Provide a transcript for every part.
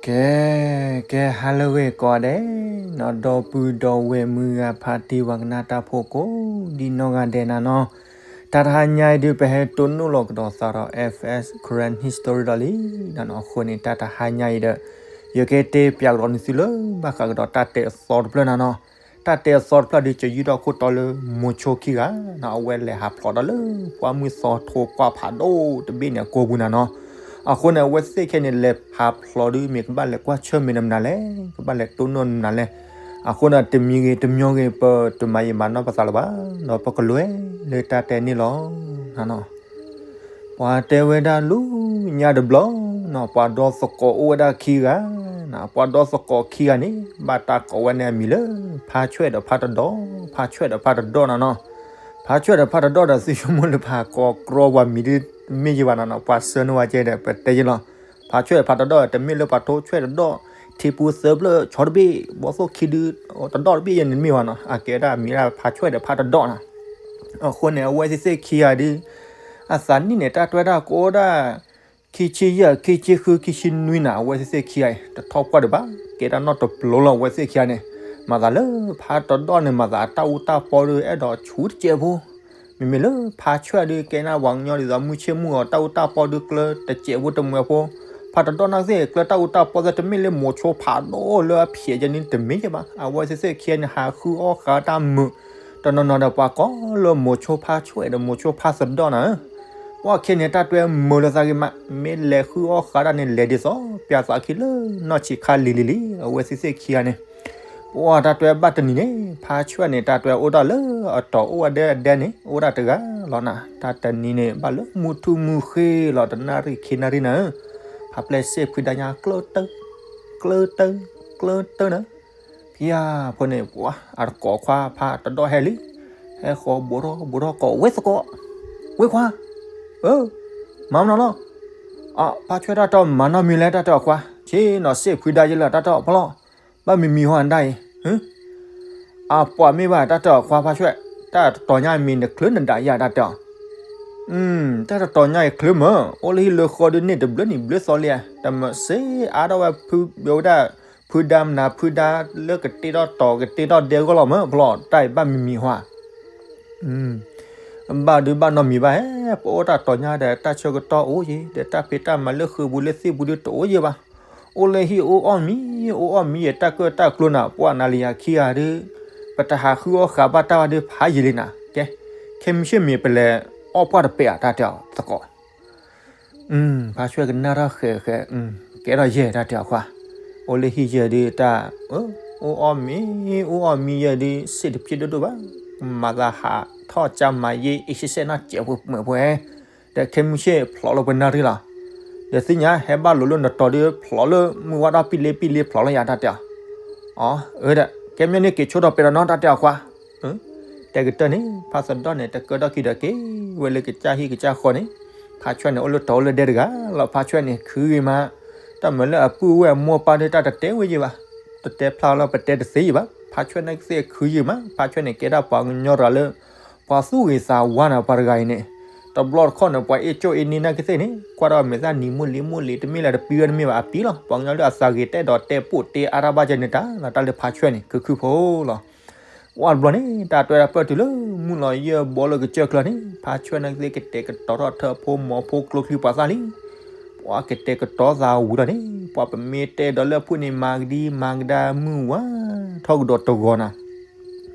ကဲ ကဲ ဟါလၢအဂ့ၤကိးဂၤဒဲးနီၤ, ဒီပုၢ်ဒီဝဲၢ်မုၢ်ဂၤဖါတံၢ်ပှၤကနၣ်တၢ်ဖိကိးဒံနီၢ်ဂၤဒဲးနၤနီၤ, တၢ်တဟါညါအံၤဒုး ပဟဲတိၢ်နီၣ်လီၤကဒီးသးဒီး F S Karen History ဒီးလံနၤနီၤ, အဃိန့ၣ် တၢ်တဟါညါအံၤဒီး ယကတဲပၠးကဒီးနသုလၢ ဘၣ်ဃးကဒီးတၢ်တဲအသီတဖျၢၣ်နၤနီၤ, တၢ်တဲအသီတဖျၢၣ်ဒုး ကယူၢ်ထီၣ်ခိၣ်တီလၢမိၤဆိခံဂၤနီၤ, အဝဲလဲၤဟးဖျိးဒီးလၢ ပှၢ်မုၢ်သီထိ ပှၢ်ဖးဒိၣ်တဘ့ၣ်န့ၣ် အကိာ်ပူၤနၤနီၤ, အဃိန့ၣ် အဝဲသ့ၣ်ခဲန့ၣ် လဲၤဟးဖျိးဒုး မ့ၢ်ကဘၣ်လဲၤကွၢ်ဆၢၣ်မဲာ်နမနုၤလဲၣ်, ကဘၣ်လဲၤတိၢ်နီၣ်နမနုၤလဲၣ်, အဃိန့ၣ် တမံၤဂ့ၤတမံၤဂ့ၤ ပတမၤယံာ်မၤနီၢ်ပသးလၢၤဘၣ်, ဒီးပကလဲၤလၢတၢ်တဲန့ၣ်လီၤနၤနီၤ. ပှၤတဲဝဲဒၣ်လၢညါတဘျီနီၤ, ပှၤဒီသကိးအိၣ်ဝဲဒၣ်ခံဂၤနၤ, ပှၤဒီသကိးခံဂၤန့ၣ် ဘၣ်တၢ်ကိးဝဲန့ၣ်အမံၤလၢ ဖါဆွဲၣ်ဒီးဖါတဒီၣ်, ဖါဆွဲၣ်ဒီးဖါတဒီၣ်နၤနီၤ, ဖါဆွဲၣ်ဒီးဖါတဒီၣ်ဒီး သုဆိကမိၣ်လၢပှၤကိးကြီပှၤမံၤဒ်တမ့ၢ်ယံၤဘၣ်နၤနီၤ, ပှၤဆှၢန့ၢ်ဝဲကဲဒီး ပတဲယဲလီၤ, ဖါဆွဲၣ်ဖါတဒီၣ် တမ့ၢ်လၢပှၤထိဆွဲၣ်တဒီၣ်, ထံပူၤသၢဖျၢၣ်ဆီတဘ့ၣ်, ဘီသိၣ်ခံဒု တဒီၣ်တဘ့ၣ်ယဲန့ၣ်တမ့ၢ်ဘၣ်နီၤ, အကဲဒၣ်အမံၤဒၣ်ဖါဆွဲၣ်ဒီးဖါတဒီၣ်နၤ. အဃိန့ၣ် အဝဲသ့ၣ်သ့ၣ်ခံဂၤဒုး အသးနံၣ်န့ၣ် တၢ်တွဲဒၣ်ကအိၣ်ဒၣ် ခံဆံယဲၢ် ခံဆံဃု ခံဆံနွံနၤ, အဝဲသ့ၣ်သ့ၣ်ခံဂၤအံၤ တထီၣ်ပှၢ်ဒံးဘၣ်, ကဲဒၣ်နီၢ်တပျိလီၤ အဝဲသ့ၣ်ခံဂၤန့ၣ်, မၤသးလၢဖါတဒီၣ်န့ၣ် မၤသးအတၢ်အူတၢ်ပီဒုး အဲၣ်ဒိးဆူၣ်တစဲးဖိ, မ့မ့ၢ်လၢဖါဆွဲၣ်ဒုး ကဲနၢ်ပှၤကညီဒ်သိးမုၢ်ဆ့ၣ်မုၢ်ဂီၤ တၢ်အူတၢ်ပီဒုးကျၢတစဲးဖိတမှဲးဖိ, ဖါတဒီၣ်နာ်က့သ့ၣ်ကျၢတၢ်အူတၢ်ပီသ့ၣ် တမ့ၢ်လၢမိၤဆိဖးဒိၣ်လၢအဖျဲးယဲန့ၣ်တမ့ၢ်ယဲဘၣ်, အဝဲသ့ၣ်သ့ၣ်ခံဂၤန့ၣ် ဟးဃုအီၣ်ဃာ်တၢ်မုာ် တနီၤနီၤဒီးပှၤကိးလၢမိၤဆိဖါဆွဲၣ်ဒီးမိၤဆိဖါတဒီၣ်နၤဧၢ, ပှၤခဲန့ၣ် တၢ်တွဲမုာ်လီၤသးဂ့ၤမး, မ့ၢ်လဲၤဃုအီၣ်ဃာ်တၢ်န့ၣ် လဲၤဒ်သိး ပၠးသးခံလၢနီၢ်ဆံးခါလံၤလံၤလံၤ, အဝဲသ့ၣ်သ့ၣ်ခံဂၤန့ၣ်, ပှၤတၢ်တွဲဘၣ်တနံၤန့ၣ် ဖါဆွဲၣ်န့ၣ် တၢ်တွဲအိၣ်ဒၣ်လၢအတီၤအိၣ်ဝဲဒၣ်အဒဲန့ၣ် အိၣ်ဒၣ်တဂၤလီၤနၤ, တၢ်တနံၤန့ၣ် ဘၣ်လၢမုၢ်ထူၣ်မုၢ်ဃ့လီၤ တနၣ်ရံၣ်ခံနၣ်ရံၣ်နၤဧၢ, ဖါပျဲၢ်စ့ၣ်ဖှံဒါညါ ကျၢၢ်တၢၢ် ကျၢၢ်တၢၢ် ကျၢၢ်တၢၢ်နၤ ဖံယၤဖိန့ၣ် ပှၤအတကိးခွါဖါတဒီၣ်ဟဲလံ, ဟဲဃီၤဘိးထီၣ်ဘိးထီၣ်ကိး ဝ့သကိး, ဝ့ခွါ, အၢ, မၤမနီၤလီၤ, အဖါဆွဲၣ်တၢ်တီမၤနီတမံၤလဲၣ် တၢ်တဲအီၤခွါ, ဆ့ၣ်နီၤစ့ၣ်ဖှံဒါယဲလၢတၢ်တဲအီၤဖီလီၤ, ဘၣ်မံၤမံၤဟီဒၣ်အံၤ, အပှၤမ့ၢ်ဘၣ်တၢ်တဲအီၤခွါဖါဆွဲၣ်, တၢ်တတီၤညါအံၤမ့ၢ်နချုးနဒၣ်ယၤတၢ်တဲအီၤ တၢ်တတီၤညါအံၤချုးမၢ်, အိၣ်လၢဟံၣ်လၢဃီဒုးန့ၣ်တဘျုးနံၣ်ဘျုးသီလံဧါ, တမ့ၢ်စ့အါထီၣ်ဝဲဖုဝဲဒၣ်, ဖုဒါမနုၤဖုဒါလၢကတ့ထီၣ်တီၤကတ့ထီၣ်ဒဲအဂီၢ်လီၤမၢ်, ဖီလီၤတၢ်အံၤဘၣ်မံၤမံၤဟါ, ဘၣ်ဒုးဘၣ်နီတမံၤဘၣ်ဟဲ, ပအိၣ်တၢ်တီၤညါဒီးတၢ်ဆၢကတီၢ်အိၣ်ယံၤ, ဒီးတၢ်ဖံးတၢ်မၤလၢဃုာ်ပူၤလၢသ့ၣ်ပူၤဒုးတအိၣ်ယံၤဘၣ်, အိၣ်လၢဟံၣ်အိၣ်အီၣ်မံၤ, အိၣ်အီၣ်မံၤယဲၤတၢ်ကၢၣ်တၢ်ကျိနၤ, ပှၤနၤလံယၤခံဂၤဒုး ပတဟးဃုအီၣ်ဃာ်ဘၣ်တၢ်ဘၣ်ဒုးဖးယံာ်လံနၤ, ကဲ, ခဲမုၢ်ဆ့ၣ်မ့ၢ်ပလဲၤအီၣ်ပှၢ်တပဲာ်ဧါ တၢ်တဲအီၤသကိး, ဖါဆွဲၣ်ကနၣ်ထီၣ်ဃဲးဃဲး, ကဲထီၣ်ယဲၢ် တၢ်တဲအီၤခွါ, အိၣ်လၢဟံၣ်ယဲၢ်ဒုးတၢ်, အိၣ်အီၣ်မံၤ, အိၣ်အီၣ်မံၤယဲၢ်ဒုး စ့ၣ်တဖျ့ဒိၣ်ဒိၣ်ဘၣ်, မၤသးဟးထီၣ်ကၢ်မၤယ့ၢ်အ့ၣ်စဲးစဲးနီၢ်စဲးဖိမှဲးဖိ, ဒီးခဲမုၢ်ဆ့ၣ်ဖျိးလၢပနၣ်ရံၣ်လီၤ, ဒီးသ့ၣ်ညါဟဲဘၣ်လိာ်လၢနတီၤဒုးဖျိးလၢမုၢ်ဝါထီၣ်ပံလ့ပံလ့ဖျိးလၢယၤ တၢ်တဲအီၤ, အၢ, ဒီးကဲမ့ၢ်န့ၣ်က့ၤဆိဒီးပဲာ်ဒီးနီၢ် တၢ်တဲအီၤခွါ, တဲကတၢၢ်န့ၣ် ဖါသဒီၣ်န့ၣ် တကၢၢ်ထီၣ်ခံဒီးက့ၤဝဲလၢကစၢ်ဟံၣ်ကစၢ်ဃီန့ၣ်, ဖါဆွဲၣ်န့ၣ် အိၣ်လၢတီၤအိၣ်လၢဒဲတဂၤလီၤ, ဖါဆွဲၣ်န့ၣ် ခုဂ့ၤမး, တၢ်မၤလၢအပုၢ်ဝဲၢ်အမိၢ်ပၢ်ဒုးတၢ်တတဲဝဲယံၤဘၣ်, တတဲဖျါလၢပတဲတသ့ယံၤဘၣ်, ဖါဆွဲၣ်န့ၣ်ကသ့ၣ်ခုယံၤမး, ဖါဆွဲၣ်န့ၣ် ကဲဒၣ်ပှၤကညီတဂၤလၢ ပှၤသူၣ်ဂ့ၤသးဝါနၤ ပှၤတဂၤအံၤန့ၣ်, တဘျီတခီၣ်န့ၣ် ပှၤအ့ၣ်ကၠိၣ်အ့ၣ်န့ၢ်နာ်က့သ့ၣ်န့ၣ် ကွၢ်ထီၣ်မဲာ်သၣ်နံၤမိၢ်လံၤမိၢ်လံၤ တမ့ၢ်လၢတပံဝဲတမ့ၢ်ဘၣ် အပံလီၤ, ပှၤကညီဒုးအသးဂ့ၤတဲဒီးတဲပိၢ်တဲအါတၢ်ဘၣ်ကဲန့ၣ်တၢ်လီၤ, တၢ်လၢဖါဆွဲၣ်န့ၣ် ခုခုဖိလီၤ. ဝံၤတဘျီန့ၣ် တၢ်တွဲဒၣ်ပၢၢ်တုၤလၢ မုၢ်လီၤယဲၢ်ဘီလၢကစၢၢ်ချၢန့ၣ် ဖါဆွဲၣ်န့ၣ်ကသ့ၣ်ကတဲာ်ကတီၤထီၣ်ထၢၣ်ဖိမီၤဖိကျိချံပှၤသၣ်လံ, ပှၤကတဲာ်ကတီၤသးဝံၤလီၤန့ၣ် ပှၤပမ့ၢ်တဲဒီးလၢအဖုၣ်န့ၣ် မၤကဒံမၤကဒါ မုၢ်ဝါထီၣ်ကဒီးတဂီၤနၤ,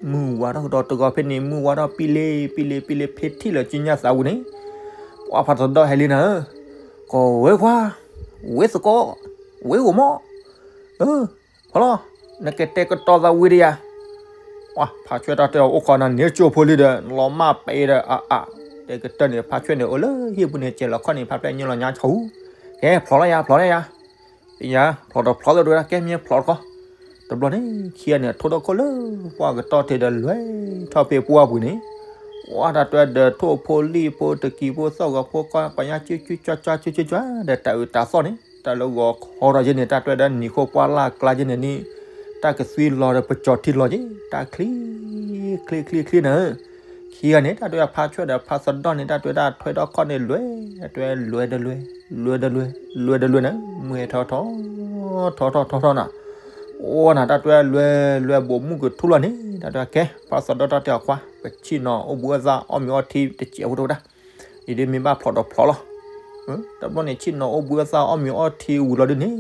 မုၢ်ဝါထီၣ်ကဒီးတဂီၤဖဲန့ၣ် မုၢ်ဝါထီၣ်ပံလ့ပံလ့ပံလ့ ဖဲထံၣ်လၢကၠံၣ်ညၣ်သးဝံၤန့ၣ်, ပှၤဖးသဒီၣ်ဟဲလံနၤဧၢ, ကိးဝဲခွါ, ဝဲသကိး, ဝဲဂိၤမီၢ်, ဖီလီၤ, နကတဲာ်ကတီၤသးဝံၤဒီးယၤ, ဖါဆွဲၣ်တၢ်တဲအီၤအိၣ်ခိးနၤန့ၣ်ကၠိဖိလံဒီး လီၤမၢ်ပဲဒီးအအါ, တဲကတၢၢ်န့ၣ် ဖါဆွဲၣ်န့ၣ် အိၣ်လၢဟံၣ်ပူၤန့ၣ် စဲးလီၤခီၣ်န့ၣ် ဖါပျဲၢ်ညိလီၤညါဆီဟူ, ကဲ ဖျိးလီၤယၤ ဖျိးလီၤယၤ, ဖျိးဒီးဖျိးသဒၣ် ကဲမ့ၢ်ဖျိးတခီ, တဘျီန့ၣ် ခံဂၤန့ၣ် ထိၣ်ထီၣ်ခိၣ်လၢ ပှၢ်ကတီၢ်ထံးဒီးလွဲၢ်ထီၣ်ဖဲပှၢ်ပူၤန့ၣ်, ဝဲတၢ်တွဲဒီးထိၣ်ဖိလံၣ်ဖိတကံၤဖိသီၣ်ဂီၤဖိကွၢ်ကွၢ်ညါ ကၠူကၠူကၠွကၠွကၠူကၠူကၠွ ဒီးတၢ်အုးတၢ်သီၣ်န့ၣ် တၢ်လၢဂီၤခီထီၣ်ယဲန့ၣ် တၢ်တွဲဒီးနံၤခိၣ်ပှၢ်လၢ်ကျါယဲန့ၣ်န့ၣ်, တၢ်ကသွံလီၤဒီးပကၠီၤထံလီၤယဲ တၢ်ချံ ချံချံချံနၤဧၢ, ခံဂၤန့ၣ် တၢ်တွဲဖါဆွဲၣ်ဒီးဖါသဒီၣ်န့ၣ် တၢ်တွဲဒၣ်ထွဲထီၣ်ခီၣ်န့ၣ် လွဲၢ်တွဲလွဲၢ်ဒီးလွဲၢ်, လွဲၢ်ဒီးလွဲၢ်, လွဲၢ်ဒီးလွဲၢ်နၤ မုၢ်ဟဲထီၣ်ထီၣ် ထီထီၣ်ထီထီၣ်နၤ, အိၣ်နၤ တၢ်တွဲလွဲလွဲဘူးမုၢ်ကထူၣ်လီၤန့ၣ် တၢ်တွဲကဲ ဖါသဒီၣ်တၢ်တဲအီၤခွါ ပဆ့ၣ်နီၤအိၣ်ဘှံးအိၣ်သၣ်အီၣ်မ့ၤအီထံတစဲးဖိတဝဲဒၣ်, အံၤဒ်မ့ၢ်ဘၣ်ဖျိးဒီးဖျိးလီၤ. တဘျီန့ၣ် ဆ့ၣ်နီၤအိၣ်ဘှံးအိၣ်သၣ်အီၣ်မ့ၤအီထံဝံၤလီၤဒုန့ၣ်,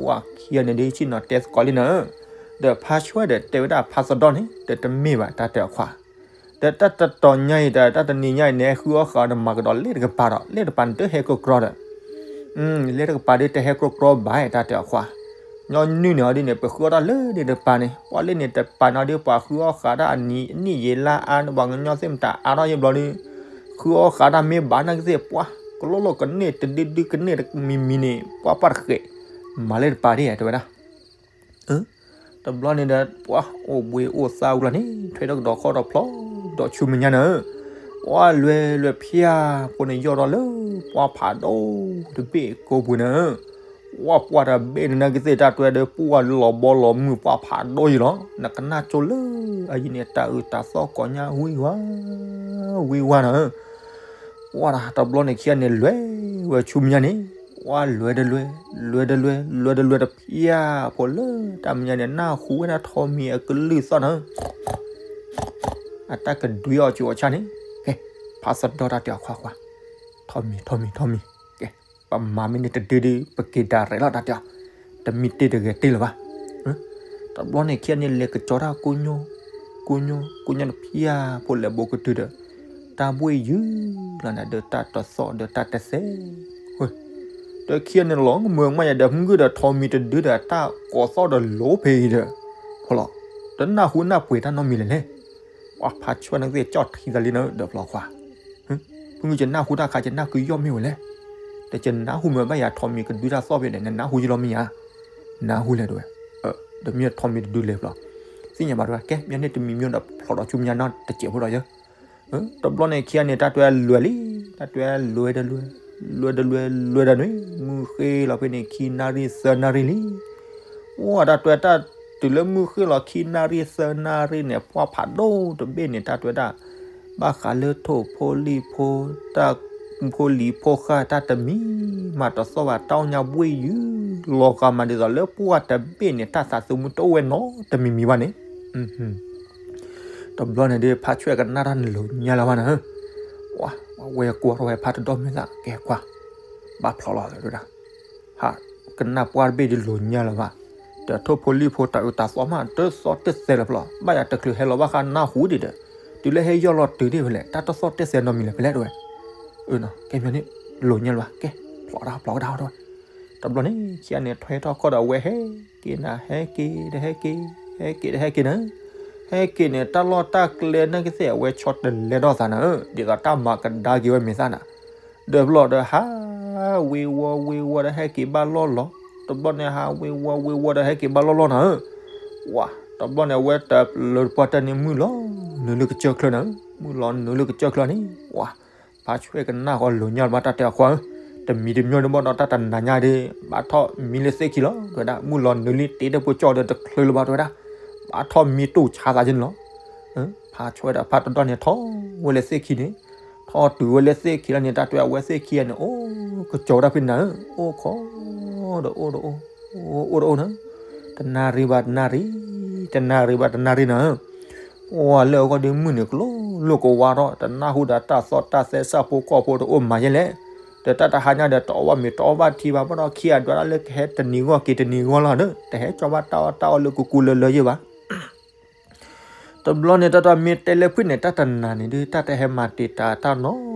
ပှၤခံဂၤန့ၣ်ဒ်ဆ့ၣ်နီၤတဲသကိးလံနၤ, ဒီးဖါဆွဲဒီးတဲဝဲဒၣ်ဖါသဒီၣ်န့ၣ် ဒီးတမ့ၢ်ဘၣ် တၢ်တဲအီၤခွါ ဒီးတၢ်တတီၤညါအံၤဒီး တၢ်တနံၤညါအံၤန့ၣ် ဟဲဃုအီၣ်ဃာ်ဒီးမၤကဒီးလ့တကပၤဒီး လ့တကပၤန့ၣ်တဟဲကြီကြီဒီး, လ့တကပၤဒ်တဟဲကြီကြီဘၣ် တၢ်တဲအီၤခွါ, ညီနုၢ်န့ၣ်အီၤဒ်န့ၣ် ပဃုအီၣ်တၢ်လၢလ့တကပၤန့ၣ် ပှၤလ့န့ၣ်တပၤန့ၣ်ဒီး ပှၤဃုအီၣ်ဃာ်တၢ်အနံၤအနံၣ်ယံာ်လါအါ ပှၤကညီသ့ၣ်မတၤအါထီၣ်ယံာ်ဘျီဒီး, ဃုအီၣ်ဃာ်တၢ်မ့ၢ်ဘၣ်နာ်ကသ့ၣ် ပှၤကလိလိာ်ကန့ၢ်တဒုဒုကန့ၢ်တမံၤမံၤန့ၣ် ပှၤပာ်တဃဲး, မၤလ့တကပၤဒ်တဲဝဲဒၣ် တဘျီန့ၣ်ဒီးပှၤအိၣ်ဘှံးအိၣ်သၣ်ဝံၤလီၤန့ၣ် ထွဲထီၣ်ကဒီးခီၣ်ဒီးဖျိးဒီးဆူမဲာ်ညါန့ၣ်, ပှၤလွဲလွဲဖၠါဖိန့ၣ်ယီၢ်ထီၣ်လၢပှၢ်ဖးဒိၣ်တဘ့ၣ်ကိးပူၤန့ၣ်, ပှၤပှၢ်တဘ့ၣ်န့ၣ်နာ်ကသ့ၣ်တၢ်တွဲဒီးပှၢ်လီၤဘီလီၤမုၢ်ပှၢ်ဖးဒိၣ်ယံၤလီၤ နကနၣ်ကၠိလၢအယံၤန့ၣ် တၢ်အုးတၢ်သီၣ်ကိးညါဝံၤဝါ ဝံၤဝါန့ၣ် ပှၤတဘျီန့ၣ်ခံဂၤန့ၣ်လွဲဝဲဆူမဲာ်ညါန့ၣ်, ပှၤလွဲတလွဲ, လွဲတလွဲ, လွဲတလွဲတဖၠါဖိလၢတၢ်မဲာ်ညါန့ၣ် နၢ်ဟူဝဲဒၣ်ထိးမံၤအကလုၢ်သီၣ်န့ၣ်, အတၢ်ကဒွံအီၤကၠိအီၤဆၣ်န့ၣ်, ကဲ, ဖါသဒီတၢ်တဲအီၤခွါခွါ, ထိးမံၤ ထိးမံၤ ထိးမံၤ, ကဲ, ပမၤမ့ၢ်န့ၣ်တဒုဒု ပက့ၤဒၣ်ရဲၣ်လီၤတၢ်တဲအီၤ, တမ့ၢ်တ့ၢ်တဂဲၤတ့ၢ်လၢၤဘၣ် တဘျီန့ၣ်ခံဂၤန့ၣ်လဲၤကစီၤတၢ်ကိညိ, ကိညိ, ကိညိတဖၠါဖိလဲၤဘိးကတုၤဒီး, တၢ်ဘှ့ၣ်ယုၢ်လီၤနၤဒီးတၢ်တသီၣ်ဒီးတၢ်တသဲး, ဒီးခံဂၤန့ၣ်လီၤမုၢ်မးယၤဒီးမုၢ်ဂုၢ်ဒီးထိးမံၤတဒုဒီးတၢ်ကိးသီၣ်ဒီးလိၤဖဲအံၤဒီး, ဖီလီၤ, တနၢ်ဟူနၢ်ပှ့ၤတၢ်နီတမံၤလဲၣ်လဲၣ်, ပှၤဖါဆွဲနကသ့ၣ်ကၠီၣ်ထံသးလံနဒီးဖျိးခွါ ဖုမုၢ်ကနၢ်ဟူတၢ်ခါကနၢ်ကုယီၢ်မ့ၢ်ဝဲလဲၣ်, ဒီးကနၢ်ဟူမ့ၢ်ဘၣ်ယၤထိးမံၤကဒုတၢ်သီၣ်ဖဲဒီး နနၢ်ဟူယလီၤမ့ၢ်ဧါ, နၢ်ဟူလဲၣ်တဝဲ, ဒီးမ့ၢ်ထိးမံၤတဒုလဲၤဖျိး, သ့ၣ်ညါဘၣ်တဝဲ ကဲ မ့ၢ်န့ၣ်တမံၤမ့ၢ်ဒီးဖျိးဒီးဆူမဲာ်ညါနီတစဲးဖိဒီးယဲ, တဘျီန့ၣ်ခံဂၤန့ၣ် တၢ်တွဲလွဲလံ, တၢ်တွဲလွဲတလွဲ, လွဲတလွဲ လွဲတနွံ မုၢ်ဃ့လီၤဖဲန့ၣ် ခံနၣ်ရံၣ်သၢနၣ်ရံၣ်လံ အိၣ်တၢ်တွဲတၢ်တုၤလၢမုၢ်ဃ့လီၤခံနၣ်ရံၣ်သၢနၣ်ရံၣ်န့ၣ် ပှၢ်ဖးဒိၣ်တဘ့ၣ်န့ၣ် တၢ်တွဲဒၣ်, ဘၣ်ဃးလၢထိၣ်ဖိလံၣ်ဖိ, တၢ်ဖိလံၤဖိဃၢ်တၢ်တမံၤမၤတသီၣ်ဘၣ် တၢ်အိၣ်ညါဘှ့ၣ်ယုၢ်လီၤဂာ်မးဒ်သိးလၢပှၢ်တဘ့ၣ်န့ၣ် တၢ်သးသမူတအိၣ်ဝဲနီတမံၤမံၤဘၣ်န့ၣ်, တဘျီန့ၣ်ဒီး ဖါဆွဲကနၣ်တၢ်န့ၣ်လိၤညါလၢၤဘၣ်နၤဧၢ, ဝဲကွၢ်ထီၣ်ဝဲဖါတဒီၣ်မဲာ်သၣ် ကဲကွၢ်, ဘၣ်ဖျိးလီၤဝဲဒၣ် ဟးကနၣ်ပှၢ်တဘ့ၣ်ဒ်လိၤညါလၢၤဘၣ်, ဒီးထိၣ်ဖိလံၣ်ဖိတၢ်အုးတၢ်သီၣ်မး တသီၣ်တသဲးလၢၤဖျိး ဘၣ်ယၤတချုးဟဲလီၤဘၣ်ဃးနၢ်ဟူဒံးဒီး, တုၤလၢဟဲယီၢ်လီၤတုၤဒံးဖဲလဲၣ် တၢ်တသီၣ်တသဲးနီတမံၤလၢၤဖဲလဲၣ်တဝဲ, ကဲမ့ၢ်န့ၣ်, လိၤညါလၢၤဘၣ် ကဲ, ဖျိးတၢ်ဖျိးကဒါအီၤတဝဲ, တဘျီန့ၣ် ခံဂၤန့ၣ်ထွဲထီၣ်ခီၣ်ဒီးအဝဲဟဲက့ၤနၤ ဟဲက့ၤဒီးဟဲက့ၤ, ဟဲက့ၤဒီးဟဲက့ၤနၤ ဟဲက့ၤန့ၣ် တၢ်လီၢ်တၢ်ကျဲနာ်ကသ့ၣ် အဝဲဆီတလဲထီၣ်သးနၤဧၢ, ဒ်သိးတၢ်မၤကဒါက့ၤဝဲမ့ၢ်သၣ်နၤ, ဒီးဖျိးဒီးဟးဝ့ၤဝီၤဝ့ၤဝီၤဒီးဟဲက့ၤဘၣ်လီၢ်လီၤ, တဘျီန့ၣ်ဟးဝ့ၤဝီၤဝ့ၤဝီၤဒီးဟဲက့ၤဘၣ်လီၢ်လီၤနၤဧၢ, ဝါ, တဘျီန့ၣ် အဝဲတၢ်လၢပှၢ်တၢ်န့ၣ်မုၢ်လီၤနုာ်လၢကစၢၢ်ချၢနၤဧၢ, မုၢ်လီၤနုာ်လၢကစၢၢ်ချၢန့ၣ်, ဝါ, ဖါဆွဲကနၣ်ဃီလိၤညါလၢၤဘၣ်တၢ်တဲအီၤခွါဧၢ, တမံၤတမံၤဒ်ဘၣ်ဒီးတၢ်တနၤညါဒီး ဘၣ်ထီၣ်မံလၢသ့ၣ်ခံလီၤ တဝဲဒၣ်, မုၢ်လီၤနုာ်လံတ့တပှဲၤကၠီဒီးတချုးလၢၤဘၣ်တဝဲဒၣ်, ဘၣ်ထီၣ်မံတူၢ်ဆါသးက့န့ၣ်လီၤ ဖါဆွဲဒီးဖါတဒီၣ်န့ၣ်ထီၣ်ဝဲလၢသ့ၣ်ခံန့ၣ်, ထီၣ်တုၤဝဲလၢသ့ၣ်ခံလီၤန့ၣ် တၢ်တွဲအဝဲသ့ၣ်ခံဂၤန့ၣ် အိၣ်ကစီၤဝဲဒၣ်ဖဲန့ၣ်နၤဧၢ, အိၣ်ခိးဒီးအိၣ်ဒီးအိၣ်, အိၣ်ဒီးအိၣ်နၤ, တနၣ်ရံၣ်ဘၣ်တနၣ်ရံၣ်, တနၣ်ရံၣ်ဘၣ်တနၣ်ရံၣ်နၤဧၢ, အိၣ်လၢအဂီၢ်ဒီးမုၢ်န့ၣ်ကလိလိကဝါထီၣ် တနၢ်ဟူဒီးတၢ်သီၣ်တၢ်သဲစၢ်ဖိကီၢ်ဖိတအိၣ်မၤယဲလဲၣ်, ဒီးတၢ်တဟါညါဒီးတအီၣ်ဘၣ်မ့ၤတအီၣ်ဘၣ်ထံဘၣ် ဘၣ်ဒီးခံဂၤဒွးတၢ်လၢကဟဲတနံၤဂီၢ်က့ၤတနံၤဂီၢ်လီၤဒီး တဟဲကၠီဘၣ်တၢ်အီၣ်တၢ်အီလၢကူကူလၢလၢယဲၢ်ဘၣ် တဘျီန့ၣ် တၢ်တမ့ၢ်တဲလၢဖုၣ်န့ၣ် တၢ်တနာ်န့ၣ်ဒုး တၢ်တဟဲမၤတံာ်တာ်တၢ်နီ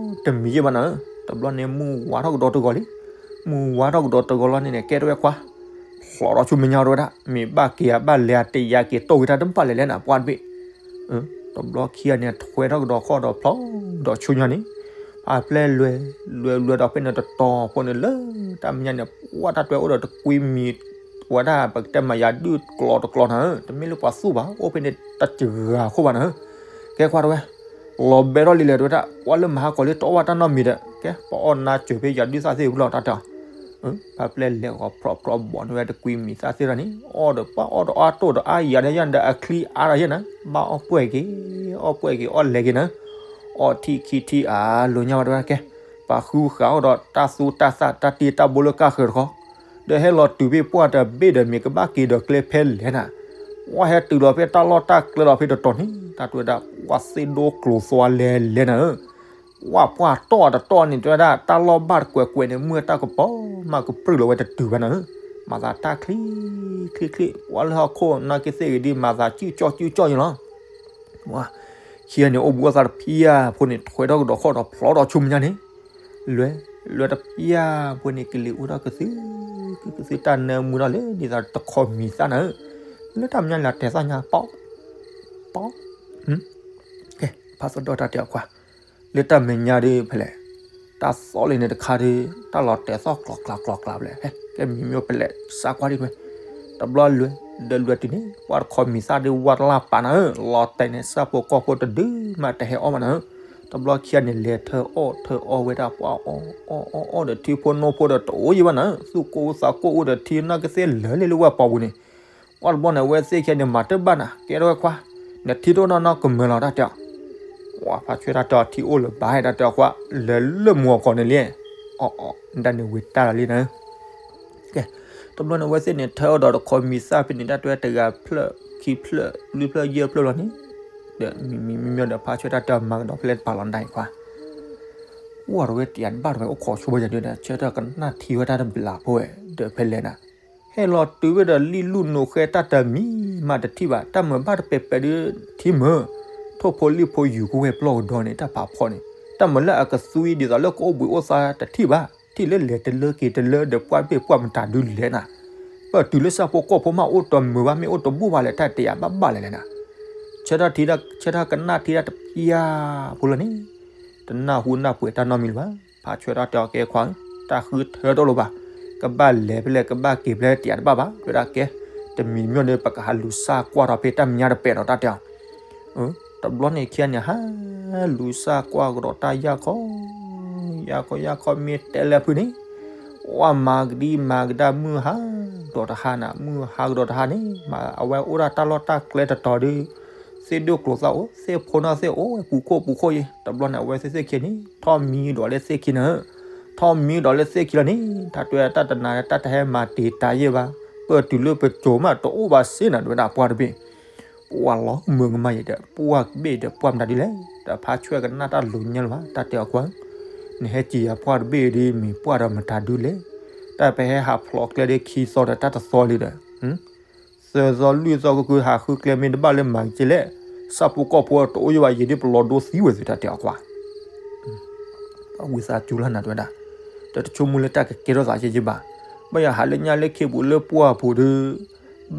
တမံၤယဲၢ်ဘၣ်နၤဧၢ. တဘျီန့ၣ် မုၢ်ဝါထီၣ်ကဒီးတဂီၤလံ. မုၢ်ဝါထီၣ်ကဒီးတဂီၤလီၤန့ၣ်န့ၣ် ကဲထီၣ်ဝဲခွါ ဖျိးထီၣ်ဆူမဲာ်ညါတဝဲဒၣ် မ့ၢ်ဘၣ်က့ၤဧါ ဘၣ်လဲၤဧါ တယာ်က့ၤတိၢ်က့ၤတၢ်တဘၣ်လဲၣ်လဲၣ်နၤ ပှၢ်တဘ့ၣ်. တဘျီခံဂၤန့ၣ် ထွဲထီၣ်ကဒီးခီၣ်ဒီးဖျိးဒီးဆူညါန့ၣ် ဖါပျဲၢ်လွဲ လွဲလွဲဒီးဖဲန့ၣ်တတီၤဖိန့ၣ်လၢ တၢ်မဲာ်ညါန့ၣ် ပှၢ်တၢ်တွဲအိၣ်ဒီးတကွံမံၤ ဝဲဒၣ် ပကတဲမၤယၤဒုၣ်ကျီတကျီနၤဧၢ, တမ့ၢ်လၢပှၤသူၣ်ဘၣ် အိၣ်ဖဲန့ၣ်တစှၤခိၣ်ဘၣ်နၤဧၢ. ကဲခွါတဝဲ လီၤဘဲထီၣ်လံလဲၣ်တဝဲဒၣ် ပှၢ်လၢမၤဟါကီၤလံ တအီၣ်ဘၣ်တၢ်နီတမံၤဒီး ကဲ ပအီၣ်နါစၢၤဖဲယၤဒုၣ်သၣ်သ့ၣ်ဝံၤလီၤတၢ်တဲအီၤ. ဖါပျဲၢ်လဲၤဂီၤဖြီဖြီဘီးန့ၢ်ဝဲတကွံမံၤသၣ်သ့ၣ်တဖၣ်န့ၣ် အီၣ်ဒီးပှၢ်အီၣ်ဒီးအါတိၢ်ဒီးအါယၤဒီးယဲၢ်ဒီးအချံအါဒီးယဲၢ်နၤ, ဘၣ်အီၣ်ပှဲၢ်က့ၤ အီၣ်ပှဲၢ်က့ၤ အီၣ်လဲၤက့ၤနၤ, အီၣ်ထံၣ်ခံထံၣ်အါလိၤညါဝဲတဝဲဒၣ် ကဲ ပှၤဃုဃာ်အီၣ်ဒီးတၢ်သူတၢ်သၣ်တၢ်တ့တၢ်ဘိလၢကၢ်ဃၢၤတခီ ဒီးဟဲလီၤတုၤဖဲပှၢ်တဘ့ၣ်ဒီး မ့ၢ်ကဘၣ်က့ၤဒီးကျဲဖဲလဲၣ်နၤ, ပှၢ်ဟဲတုၤလီၤဖဲတၢ်လီၢ်တၢ်ကျဲလီၤဖဲတတီၤန့ၣ် တၢ်တဲဝဲဒၣ် ပှၢ်သ့ၣ်ဒိၣ်ကျိၤသွါလဲၤလဲၤနၤဧၢ, ပှၢ်ပှၢ်တီၢ်တတီၢ်န့ၣ် တဲဝဲဒၣ် တၢ်လီၢ်ဘၣ်တကွဲးကွဲးန့ၣ် မုၢ်တၢ်ကပီၤမးကပြုၢ်လီၤဝဲတတုၤဘၣ်နၤဧၢ, မၤသးတၢ်ချံ ချံချံ ပှၢ်လၢဟီၣ်ခိၣ်နာ်က့သ့ၣ်ဂ့ၤဒ် မၤသးစုၣ်ကၠီၣ်စုၣ်ကၠီၣ်ယလီၤ. ခံဂၤန့ၣ် အိၣ်ဘှံးအိၣ်သါတဖံးဧါဖိန့ၣ် ထွဲထီၣ်ကဒီးခီၣ်ဒီးဖျီထီၣ်ဆူမဲာ်ညါန့ၣ်, လွဲ လွဲတဖံးဧါဖိန့ၣ် ကလံၤအိၣ်ထီၣ်ကသု ကသုတၢ်နၢမူထီၣ်လၢဒ်သိးတခီမံၤသၣ်နၤဧၢ, လၢတၢ်မဲာ်ညါလၢတဲသၣ်ညါ ပီ ပီ ကဲ ဖးသဒီၣ်တၢ်တဲအီၤကွၢ်, လၢတၢ်မဲာ်ညါဒ်ဖဲလဲၣ်, တၢ်သီလံန့ၣ်တခါဒ် တၢ်လီၤတဲာ်သီၣ်ကျီၤကျါကျီၤကျါဖဲလဲၣ်, ဟဲ ကဲမံၤမ့ၢ်ဖဲလဲၣ် စးကွၢ်ဒ်ဖဲ တဘျီလွဲ ဒီးလွဲတုၤန့ၣ် ပှၢ်တခီမံၤသၣ်ဒ်ဝါတလၢ်ပာ်နၤဧၢ, လီၤတဲာ်န့ၣ် ဆၣ်ဖိကီၢ်ဖိတဒုမးတဟဲအီၣ်ဘၣ်နၤဧၢ, တဘျီခံဂၤန့ၣ် လဲၤထၢအီၣ်ထၢအီဝဲဒၣ်ပှၢ်အီၣ်အီၣ်အီၣ်အီၣ်ဒီးထံဖိနီၢ်ဖိဒီးတအိၣ်ယံၤဘၣ်နၤဧၢ, သူၣ်ကိၢ်သးကိၢ်အိၣ်ဒီးထံနာ်က့သ့ၣ်လၢာ်လံလၢဝဲပီပူၤန့ၣ် ပှၢ်တဘျီန့ၣ် အဝဲသ့ၣ်ခံဂၤန့ၣ် မၤတဘၣ်နၤ ကဲထီၣ်ဝဲခွါ, နထံဒိၣ်နီၢ်နီၢ်ကမၢလီၤတၢ်တဲအီၤ, ပှၢ်ဖးဆွဲတၢ်တဲအီၤထံအိၣ်လၢၤဘၣ်ဟဲတၢ်တဲအီၤကွၢ် လၢလၢမူအီၤကီးန့ၣ်လံ, အီ အီ ဒၣ်န့ၣ်ဝံၤတၢ်လီၤလံနၤဧၢ ကဲ တဘျီန့ၣ် အဝဲသ့ၣ်န့ၣ် ထၢအီၣ်ဒီးတခီမံၤသၣ်ဖဲန့ၣ် တၢ်တဲဝဲတဂၤဖျၢၣ် ခံဖျၢၣ် လွံၢ်ဖျၢၣ် ယဲၢ်ဖျၢၣ်လီၤန့ၣ်, ဒီးမံၤမံၤမံၤမံၤဒီး ဖးဆွဲတၢ်တဲအီၤမၤကဒီးဖဲလဲၣ်တပာ်လီၤနၤအံၤခွါ, ပှၢ်တဝဲတယးတဘၣ်တဝဲအိၣ်ခိးဆိဘၣ်ယၤဒုဒီး ဆၢထၢၣ်ကနၣ်ထံဝဲတၢ်တဘျးဖိဝဲ ဒီးဖဲလဲၣ်နၤ ဟဲလီၤတုၤဝဲဒီးလံၣ်လူၣ်နိးဃဲတၢ်တမံၤမးတထံၣ်ဘၣ်, တၢ်မၤဘၣ်တပဲာ်ပဲာ်ဒုးထံမၢ, ထိၣ်ဖိလံၣ်ဖိယူၤကဝဲၢ်ပျီၢ်ကဒီးန့ၣ် တၢ်ဖးဖီန့ၣ်, တၢ်မၤလၢအကသူအံၤဒ်သိးလၢကအိၣ်ဘှံးအိၣ်သါတထံၣ်ဘၣ်, ထံၣ်လၢလဲၤတလၢက့ၤတလၢဒီးပှၢ်တဘ့ၣ်ပှၢ်မတၤဒုလဲၣ်နၤ, ပတုၤလၢဆၣ်ဖိကီၢ်ဖိမးအိၣ်တမုာ်ဘၣ်မ့ၢ်အိၣ်တဘူၣ်ဘၣ်လဲၣ် တၢ်တဲယၤဘၣ်ဘၣ်လဲၣ်လဲၣ်နၤ, ဆၢထၢၣ်ထံ ဆၢထၢၣ်ကနၣ်ထံတၢ်တပျၢ်ဖိလီၤန့ၣ် တနၢ်ဟူနၢ်ပှဲၤတၢ်နီတမံၤလၢၤဘၣ်, ဖးဆွဲတၢ်တဲအီၤကဲခွါဧၢ, တၢ်ဃုထၢတအိၣ်လၢၤဘၣ်, ကဘၣ်လဲၤဖဲလဲၣ် ကဘၣ်က့ၤဖဲလဲၣ် တယးတဘၣ်ဘၣ်, တဲဒၣ်ကဲ, တမံၤမ့ၢ်ဒီး ပကဟးလူၤစၢ်ကွၢ်ထီၣ်ဖဲတၢ်မဲာ်ညါတပဲာ်ဒီးတၢ်တဲအီၤ, တဘျီန့ၣ်ခံဂၤန့ၣ် ဟးလူၤစၢ်ကွၢ်ကဒီးတၢ်ယၢ်ခီ, ယၢ်ခီယၢ်ခီမ့ၢ်တဲလၢဖုန့ၣ် ပှၢ်မၤကဒံမၤကဒါမုၢ်ဟါကဒီးတဟါနၤ, မုၢ်ဟါကဒီးတဟါန့ၣ် မၤအဝဲအိၣ်ဒၣ်တၢ်လီၢ်တၢ်ကျဲတတီၤဒုး, သ့ၣ်ဒိၣ်ကျိၤသၣ်အိၣ်, သ့ၣ်ဖိနီၢ်သ့ၣ်အိၣ်ဝဲပူၤခိၣ်ပူၤခိၣ်ယံၤ, တဘျီန့ၣ် အဝဲသ့ၣ်သ့ၣ်ခံန့ၣ် ထီၣ်မံဒီးလၢသ့ၣ်ခံနၤဧၢ, ထီၣ်မံဒီးလၢသ့ၣ်ခံလီၤန့ၣ် တၢ်တဲတၢ်တနၤတၢ်တဟဲမၤတ့ၤတၤယဲၢ်ဘၣ်, ပတုၤလၢပစိၤမးတအိၣ်ဘၣ်စ့နၤ တဲဝဲဒၣ်ပှၢ်တဘ့ၣ် ပှၢ်လီၤမုာ်ကမၣ်ယံၤဒီး ပှၢ်ဘ့ၣ်ဒီးပှၢ်မတၤဒ်လဲၣ်, ဒီးဖးဆွဲကနၣ်တၢ်လိၤညါလၢၤဘၣ် တၢ်တဲအီၤကွၢ်ဧၢ, နဟဲစံးယၤပှၢ်တဘ့ၣ်ဒ်မ့ၢ်ပှၢ်ဒီးမတၤဒုလဲၣ်, တၢ်ပဟဲဟးဖျိးကျဲဒ်ခံသီဒီးတၢ်တသီလံဒီး, သၢသီလွံၢ်သီကကုဟးဃုကျဲ မ့ၢ်တဘၣ်လၢမၤက့ၤလဲၣ်, ဆၣ်ဖိကီၢ်ဖိတအိၣ်ယံၤဘၣ် ယံၤဒ်ပလီၤဒိသံဝဲသ့ၣ် တၢ်တဲအီၤကွၢ် ဝံသးစူၤလၢနၤတဲဝဲဒၣ်, ဒီးတဆိကမိၣ်လၢတၢ်ကကဲထီၣ်သးယဲယဲဘၣ်, ဘၣ်ယၤဟးလၢညါလၢခ့ပူၤလၢပှၢ်ပူၤဒီး,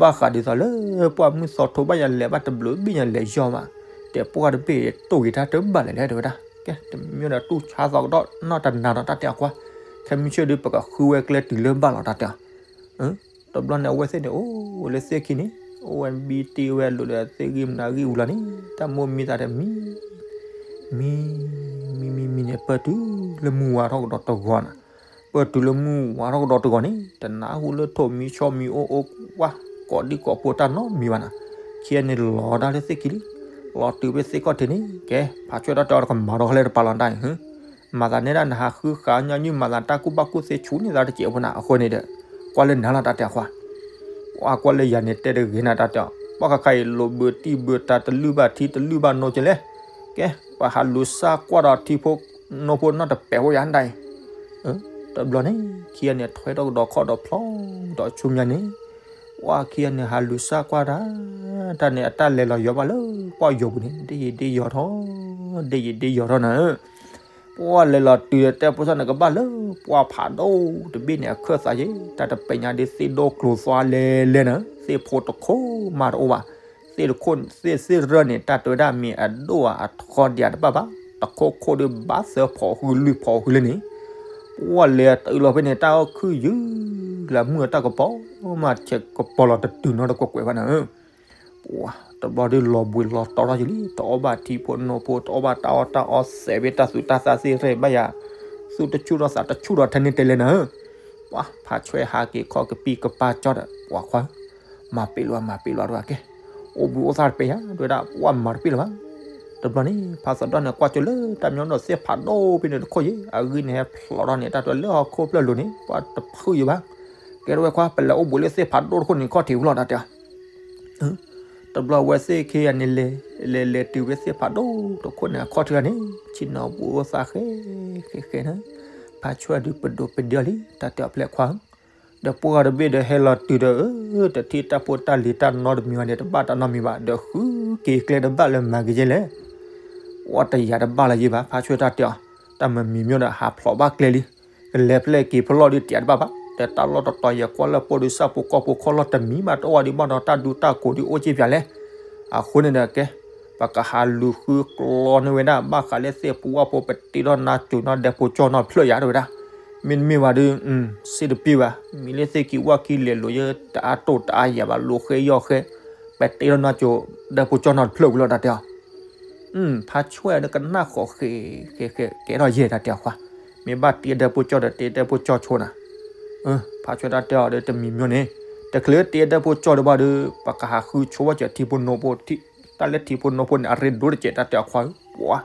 ဘၣ်ဃးဒ်သိးလၢပှၢ်မုၢ်သီထိဘၣ်ယၤလဲၤဘၣ်တဘျုးဘ့ၣ်ညါလဲၤယီၢ်မး, တဲပှၢ်တဘ့ၣ်တိၢ်ဂ့ၤတၢ်တဘၣ်လဲၣ်လဲၣ်တဲဝဲဒၣ်, ကဲ တမ့ၢ်ဒီးတူၢ်ဆါသီကဒီးနီၢ်တနၤဒီးတၢ်တဲအီၤကွၢ်, ခဲမုၢ်ဆ့ၣ်ဒုးပကဃုဝဲကျဲတုၤလၢဘၣ်လီၤတၢ်တဲအီၤ တဘျီန့ၣ် အဝဲသ့ၣ်န့ၣ် အိၣ်လၢသ့ၣ်ခံန့ၣ်, အိၣ်ဝဲဘံတ့ၢ်ဝဲလိာ်ဒီးသ့ၣ်ဂံၢ်မနၤဂံၢ်အူလီၤန့ၣ်, တၢ်မိၢ်မံသးဒီးမံ, မံ, မံမံမံန့ၣ် ပၢၢ်တုၤလၢမုၢ်ဝါထီၣ်ကဒီးတဂီၤနၤ, ပၢၢ်တုၤလၢမုၢ်ဝါထီၣ်ကဒီးတဂီၤန့ၣ် တနၢ်ဟူလၢထိၣ်မံဆီမံအိၣ်အိၣ်ဝါ, ကိးဒံကိးဖိတၢ်နီတမံၤဘၣ်နၤ, ခံဂၤန့ၣ်လီၤတၢ်လၢသ့ၣ်ခံလံ, လီၤတုၤဖဲသ့ၣ်ခီၣ်ထံးန့ၣ် ကဲ, ဖးဆွဲတၢ်တဲအီၤတကမၤထီၣ်ခဲလၢာ်တပာ်လီၤတၢ်အံၤ မၤသးနဲဒၣ်နဟးဃုဃာ်ညီနုၢ်မၤသးတၢ်ကူၣ်ဘၣ်ကူၣ်သ့ဆူၣ်န့ၢ်သးတစဲးဖိနၤ အဃိန့ၣ်ဒီး, ကွၢ်လၢနၤလီၤတၢ်တဲအီၤကွၢ်, ပှၢ်ကွၢ်လၢယၤန့ၣ်တဲတဂ့ၤနၤတၢ်တဲအီၤ, ပှၢ်ခါခါအံၤ လိာ်ဘုးတံၢ်ဘုးတၢ်တလုၢ်ဘၣ်ထံတလုၢ်ဘၣ်နိကလဲၣ်, ကဲ, ပှၤဟးလူၤစၢ်ကွၢ်ဒီးထံဖိနီၢ်ဖိနီတပဲာ်ဖိယၤဒၣ်အံၤ, တဘျီန့ၣ် ခံဂၤန့ၣ် ထွဲထီၣ်ကဒီးခီၣ်ဒီးဖျီ, ဒီးဆူညါန့ၣ်, ပှၢ်ခံဂၤန့ၣ် ဟးလူၤစၢ်ကွၢ်တၢ်, တၢ်န့ၣ် အတၢ်လဲၤလီၤယီၤဘၣ်လၢပှၢ်ယီၤပူၤန့ၣ် ဒ်ယံာ်ဒ်ယီၤထီၣ်, ဒ်ယံာ်ဒ်ယီၤထီၣ်နၤ ပှၢ်လဲၤလီၤတုၤဒီးတဲဖိသၣ်န့ၣ် ကဘၣ်လၢပှၢ်ဖးဒိၣ်တဘ့ၣ်န့ၣ် အခၢၣ်သးယဲ, တၢ်တပဲာ်ညါဒ်သ့ၣ်ဒိၣ်ကျိၤသွါလဲၤလဲၤနၤ, သ့ၣ်ဖိတခိၣ်မးတအိၣ်ဘၣ်, သ့ၣ်တခိၣ်သ့ၣ်သ့ၣ်ရၢၢ်န့ၣ် တၢ်တဲဝဲဒၣ်မ့ၢ်အဒိၣ်အထီဒံးတဘၣ်ဘၣ်, တခိၣ်ခိၣ်ဒုးဘၣ်သၢဖီးဃုလွံၢ်ဖီးဃုလၢန့ၣ်, ပှၢ်လဲၤတုၤလီၤဖဲန့ၣ် တၢ်အီၣ်ခုၣ်ယုၢ်လၢမုၢ်အတၢ်ကပီၤမး ဆဲးကပီၤလီၤတတုၤနီတကွဲးကွဲးဘၣ်နၤဧၢ ပှၢ်တဘျီဒုးလီၤဘှံးလီၤတီၤထီၣ်ယံၤလံ, တအီၣ်ဘၣ်ထံဖိနီၢ်ဖိ, တအီၣ်ဘၣ်တၢ်အီၣ်တၢ်အီစဲးဖဲတၢ်သူတၢ်သၣ်သ့ၣ်ရဲၣ်ဘၣ်ယၤ, သူၣ်တဆူၣ်ထီၣ်သးတဆူၣ်ထီၣ်ထဲန့ၣ်တဲလဲၣ်နၤဧၢ, ပှၢ်ဖးဆွဲဟးက့ၤခီၣ်ကပံၢ်ကပၢ်ကၠီဒီး ပှၤခွါဧၢ, မၤပ့းလီၤမၤပ့းလီၤတဂၤကဲ, အိၣ်ဘှံးအိၣ်သါတပဲယၤ တဲဝဲဒၣ် ပှၢ်မၤတပ့ၢ်လၢၤဘၣ်, တဘျီန့ၣ် ဖးသဒီၣ်န့ၣ် ကွၢ်ကၠိလၢတၢ်မညီဒီးသ့ၣ်ဖးဒိၣ်ဖဲန့ၣ်တခိၣ်ယဲ, အဂံၢ်န့ၣ်ဟဲဖျိးထီၣ်န့ၣ် တၢ်တဲလၢဟီၣ်ခိၣ်ဖျၢၣ်လိၤန့ၣ် ပှၢ်တဖုၣ်ယံၤဘၣ်, ကဲထီၣ်ဝဲခွါ ပလဲၤအိၣ်ဘူးလၢသ့ၣ်ဖးဒိၣ်တခိၣ်န့ၣ်ခီၣ်ထံးဝံၤလီၤ တၢ်တဲအီၤ. တဘျီဝဲသ့ၣ်ခံဂၤန့ၣ် လဲၤလဲၤလဲၤတုၤဝဲသ့ၣ်ဖးဒိၣ်တခိၣ်န့ၣ် အခီၣ်ထံးလီၤန့ၣ် ဆ့ၣ်နီၤဘူးအိၣ်သးဃဲဃဲဃဲန့ၣ်, ဖးဆွဲၣ်ဒုးပဒိးပဒ့အီၤလံ တၢ်တဲအီၤဖဲလဲၣ်ခွါဧၢ. ဒီးပှၢ်တဘ့ၣ်ဒီးဟဲလီၤတုၤဒီး အၢ တထံၣ်တၢ်ဖိတၢ်လံၤတၢ်နီတမံၤဘၣ်န့ၣ် တဘၣ်တၢ်နီတမံၤဘၣ် ဒီးဃုက့ၤကျဲတဘၣ်လၢမၤက့ၤယဲလဲၣ်. အိၣ်တယာ်တဘၣ်လၢၤယဲဘၣ် ဖးဆွဲၣ်တၢ်တဲအီၤ, တၢ်မမံၤမ့ၢ်ဒီးဟးဖျိးဘၣ်ကျဲလံ. ကလဲၤဖဲလဲၣ်က့ၤဖဲလဲၣ်ဒုးတယာ်တဘၣ်ဘၣ် ဒီးတၢ်လီၢ်တတီၤယကွၢ်လၢပှၢ်ဒုး ဆၣ်ဖိကီၢ်ဖိခီၣ်လီၢ်တမံၤဘၣ်တအိၣ်ဒံးဘၣ်ဒီး တၢ်ဒူတၢ်ကိးဒုးအိၣ်က့ၤပၠးလဲၣ်. အဃိန့ၣ်ဒီးကဲ ပကဟးလူၤဃုကျိန့ၢ်ဝဲဒၣ် ဘၣ်ဃးလၢသ့ၣ်ပူၤဝၣ်ဖိ ပတ့ထီၣ်နါစိၤနီၣ်ဒဲဖိကၠီၣ်နီၣ်ဖျၢၣ်ယၤ တဲဝဲဒၣ်. မ့တမ့ၢ်ဘၣ်ဒီး စ့တပ့ၢ်ဘၣ် မံၤလၢသ့ၣ်က့ၤဝၣ်ခံလဲၤလိာ်ယဲ တအါတိၢ်တအါယၤဘၣ် လိာ်ဃဲယီၢ်ဃဲ ပတ့ထီၣ်နါစိၤဒဲဖိကၠီၣ်နီၣ်တဖျၢၣ်ဝံၤလီၤ တၢ်တဲအီၤ. ဖးဆွဲၣ်ဒီးကနၣ်ဃီၤဃဲဃဲဃဲ ကဲထီၣ်ယဲ တၢ်တဲအီၤခွါ, မ့ၢ်ဘၣ်တ့ဒဲဖိကၠီၣ်ဒီးတ့ဒဲဖိကၠီၣ်ဆိနၤ. ဖးဆွဲၣ်တၢ်တဲအီၤဒီး တမံၤမ့ၢ်န့ၣ် တချုးတ့ဒဲဖိကၠီၣ်ဒံးဘၣ်ဒီး ပကဟးဃုဆိဝဲစၢၤထံဖိနိဖိ တၢ်လၢထံဖိနိဖိန့ၣ် အရ့ဒိၣ်တကဲး တၢ်တဲအီၤခွါဧၢ,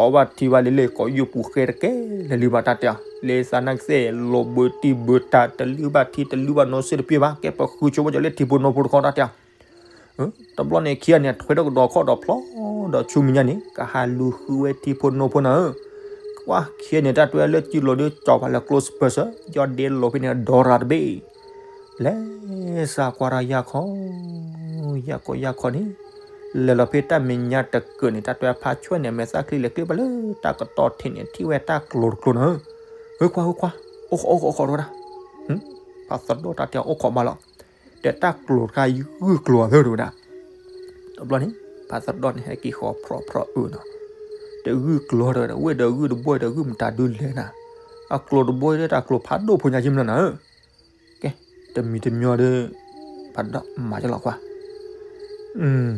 ပှၤ တီဘၣ်ထံဘၣ်လံလံ ကိးယုၢ်ပူၤဃဲတကဲလၢၤလံဘၣ် တၢ်တဲအီၤ, လၢသးနာ်ကသ့ၣ် လိာ်ဘၢတံၢ်ဘၢတၢ် တလုၢ်ဘၣ်ထံတလုၢ်ဘၣ်နိစ့တပ့ၢ်ဘၣ် ကဲပဃုဆိဝဲစၢၤလၢထံဖိနိဖိတခီ တၢ်တဲအီၤ. တဘျီန့ၣ်ခံဂၤန့ၣ် ထွဲထီၣ်ကဒီးခီၣ်ဒီးဖျီဒီးဆူမဲာ်ညါန့ၣ် ကဟးလူၤဃုဝဲထံဖိနိဖိနၤဧၢ, ကွၢ်ခံဂၤန့ၣ် တၢ်တဲဝဲလၢစုလိၤဒုးကၠီၤပၤလၢကျိစပၢၤစၢၤ ယီၢ်ဒ့လိာ်ဖဲန့ၣ် ဒီရၤတဘ့ၣ် လဲၤစးကွၢ်တၢ်ယၢ်ခီ ယၢ်ခီယၢ်ခီန့ၣ် လဲၤလီၤဖဲတၢ်မဲာ်ညါတကၢၢ်န့ၣ် တၢ်တဲဖးဆွဲၣ်န့ၣ် မဲာ်သၣ်ချံလဲၤကျ့ပှၤလၢတၢ်ကတီၤထံးန့ၣ် ထံၣ်ဝဲတၢ်ကျိၤတကျိၤနၤဧၢ, ဟၢခွါ ဟၢခွါ အိၣ်ခိး အိၣ်ခိး အိၣ်ခိး တဲဝဲဒၣ်. ဖးသဒီၣ်တၢ်တဲအီၤ အိၣ်ခိးဘၣ်လီၤ, ဒီးတၢ်ကျိၤတခါဂုၢ်ကျိၤအသၢ တဲဝဲဒၣ်. တဘျီန့ၣ် ဖးသဒီၣ်န့ၣ် ဟဲက့ၤဃီၤဖြီဖြီအၢနီၤ, တဂုၢ်ကျိၤတဲဝဲဒၣ် ဝ့ၢ်ဒီးဂုၢ်တဘိဒီးဂုၢ်မတၤဒုလဲၣ်နၤ, အကျိၤတဘိဒီးတၢ်ကျိၤဖးဒိၣ်ဖိညါက့မနုၤနၤဧၢ ကဲ, တမံၤတမံၤဒီး ဖးဒိၣ်မၤကလီၤကွၢ်,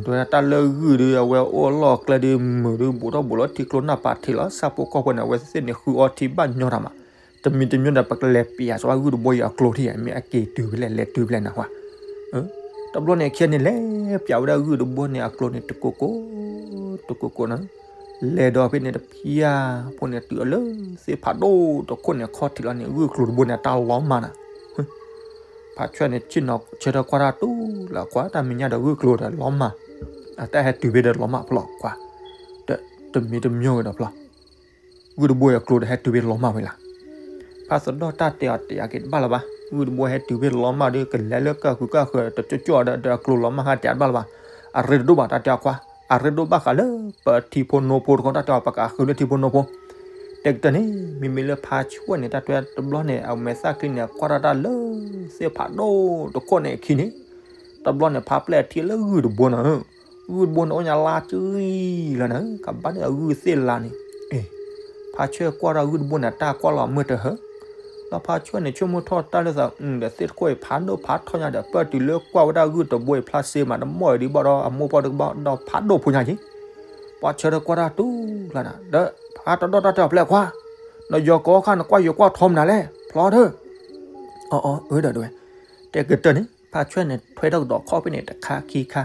တဲဝဲဒၣ်တၢ်လၢဂုၢ်ဒီး အဝဲအိၣ်လီၢ်ကျဲဒီး မုာ်ဒီး ဘူးထီၣ်ဘူးလီၤ ထံကျိနၢ်ပာ်ထံးလီၤ ဆၣ်ဖိကီၢ်ဖိန့ၣ် အဝဲသ့ၣ်န့ၣ် ဃုအီထံဘၣ်ညီတၢ်မး, တမံၤတမံၤဒီး ပကလဲၤပျးစၢၤဘၣ်ဂုၢ်တဘိအံၤအကျိၤထံၣ် မ့ၢ်အက့ၤတုၤဖဲလဲၣ် လဲၤတုၤဖဲလဲၣ်နၢ်ဟူဧါ. တဘျီန့ၣ် ခံဂၤန့ၣ်လဲၤပျးဝဲဒၣ်ဂုၢ်တဘိန့ၣ်အကျိၤန့ၣ် တကိးကိး တကိးကိးနၤ, လဲၤဒီးဖဲန့ၣ်တဖျၢၣ်ဖိန့ၣ် တုၤအီၤလၢသ့ၣ်ဖးဒိၣ်တခိၣ်န့ၣ် ခီၣ်ထံးလီၤန့ၣ် ဂုၢ်ကျိၤတဘိန့ၣ် အတၢ်လီၤမၢ်နၤ ဖးဆွဲၣ်န့ၣ် ဆ့ၣ်နီၤဆၢထၢၣ်ကွၢ်တၢ်တူၢ်လၢကွၢ် တၢ်မဲာ်ညါဒီးဂုၢ်ကျိၤဒီးလီၤမၢ်, အတၢ်ဟဲတုၤဖဲဒီးလီၤမၢ်ဖျိးကွၢ်, ဒီးတမံၤတမံၤဝဲဒီးဖျီ, ဂုၢ်တဘိအံၤအကျိၤဒီးဟဲတုၤဖဲလီၤမၢ်ဝဲလၢ်. ဖးသဒီၣ်တၢ်တဲအီၤတယာ်က့ၤတဘၣ်လၢၤဘၣ်, ဂုၢ်တဘိဟဲတုၤဖဲလီၤမၢ်ဒီး ကလဲၤလၢကၢ်ဃုာ်ကၢ်ဃၢၤတကၠိကၠိဒီး ဒီးအကျိၤလီၤမၢ်ဟါတယာ်တဘၣ်လၢၤဘၣ်, အရ့ဒိၣ်ဘၣ်တၢ်တဲအီၤကွၢ်, အရ့ဒိၣ်ဘၣ်ဃးလၢပထံဖိနိဖိတခီ တၢ်တဲအီၤ ပကဃုလၢထံဖိနိဖိ တဲကတၢၢ်န့ၣ် မ့မ့ၢ်လၢဖးဆွဲၣ်န့ၣ် တၢ်တဲတဘျီန့ၣ် အမဲာ်သၣ်ချံန့ၣ် ကွၢ်ထီၣ်တၢ်လၢသ့ၣ်ဖးဒိၣ်တခိၣ်န့ၣ်အခံန့ၣ်, တဘျီန့ၣ် ဖးပျဲၢ်ထံၣ်လၢဂုၢ်တဘိနၤဧၢ, ဂုၢ်တဘိန့ၣ် အိၣ်ညါလါကရံၣ်လီၤနၤဧၢ, ကဘၣ်န့ၣ်အဂုၢ်သ့ၣ်လါန့ၣ်, အ့ ဖးဆွဲၣ်ကွၢ်ထီၣ်ဂုၢ်တဘိန့ၣ် တၢ်ကွၢ်လီၤမုၢ်တဟၢ, ဒီးဖးဆွဲၣ်န့ၣ် ဆိကမိၣ်ထီၣ်တၢ်လၢသး ဒီးသ့ၣ်တခိၣ်အံၤဖးဒိၣ်ဖးထီညါဒီး ပၢၢ်တုၤလၢကွၢ်ဝဲဒၣ်ဂုၢ်တဘိအံၤဖျါစ့မး တမီၢ်အံၤဒံးဘၣ်ဒီး အမိၢ်ပှၢ်တကဘၣ်ဒီးဖးဒိၣ်ဖိညါက့ ပှၤဆၢထၢၣ်ကွၢ်တၢ်တူၢ်လၢနၤ ဒီးဖးတဒီၣ်တၢ်တဲအီၤဖဲလဲၣ်ခွါ, နယီၤကိးခါနကွၢ်ယိၤကွၢ်ထီမနုၤလဲၣ် ဖျီထၢၣ်, အီ အီ အၢ ဒီးတဲဝဲ, တဲကတၢၢ်န့ၣ် ဖးဆွဲၣ်န့ၣ် ထွဲထီၣ်ကဒီးခီၣ်ဖဲန့ၣ်တခါခံခါ,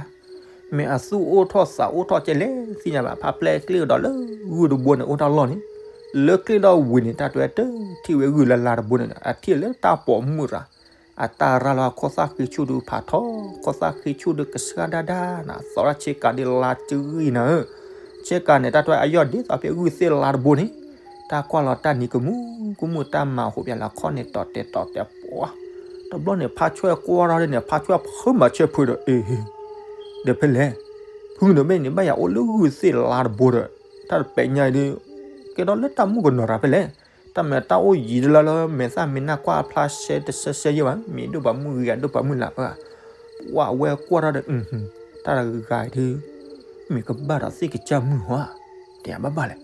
မ့ၢ်အသူၣ်အိၣ်ထီၣ်သးအိၣ်ထီၣ်ကဲလဲၣ်သ့ၣ်ညါဘၣ် ဖးပျဲၢ်ကျ့ၣ်ကဒီးလၢဂုၢ်တဘိန့ၣ်အိၣ်တၢ်လီၢ်န့ၣ်, လၢကျ့ၣ်ဒီးဝံၤန့ၣ် တၢ်တဲတထံၣ်ဝဲဂုၢ်လၢလါတဘိန့ၣ်ဒီး အထံၣ်လၢတၢ်ပိာ်မုၣ်ရၤ အတၢ်ရၤလီၤ ခိၣ်သၣ်ဃံဆူၣ်ဒုးဖးထီ, ခိၣ်သၣ်ဃံဆူၣ်ဒုးကစှၢ်ဒၣ်ဒၣ်နၤ သီၣ်ဒၣ်ဆ့ကၤဒ်လါကရံၣ်နၤဧၢ, ဆ့ကၤန့ၣ် တၢ်တဲအယီၢ်ဒ်သိးဖဲဂုၢ်သ့ၣ်လါတဘိန့ၣ်, တၢ်ကွၢ်လီၤတၢ်နံၤကမူၣ်ကမူၣ် တၢ်မၤဟူးပၠးလၢခီၣ်န့ၣ် တီၤတဲာ်တီၤတဲာ်ပှၤ, တဘျီန့ၣ် ဖးဆွဲၣ်ကွၢ်ထီၣ်ဒ်န့ၣ် ဖးဆွဲၣ်ဖုးမၤဆၢဖုးဒီး အ့ ဒီးဖဲလဲၣ်, ဖုးဒီးမ့ၢ်န့ၣ် ဘၣ်ယၤအိၣ်လၢဂုၢ်သ့ၣ်လါတဘိဒီး တၢ်တပဲာ်ညါအံၤဒုး ကဲထီၣ်လၢတၢ်မုၣ်ကနီၤရၤဖဲလဲၣ်, တၢ်မ့ၢ်တၢ်အိၣ်ယံၤတလၢလၢ မဲာ်သၣ်မ့ၢ်နၢ်ကွၢ်အဖျါရှဲတရှဲရှဲယဲၢ်ဘၣ်, မ့ၢ်ဒိၣ်ပှၤမုၣ်ဂ့ၤ ဒိၣ်ပှၤမုၣ်လၢ်ပှၤ, ပှၤအဝဲကွၢ်ထီၣ်ဒီး တၢ်တဂၤအံၤဒုး မ့ၢ်ကဘၣ်ဒီးသ့ၣ်ကစၢ်မုၣ်ဧါ, တဲဘၣ်ဘၣ်လဲၣ်.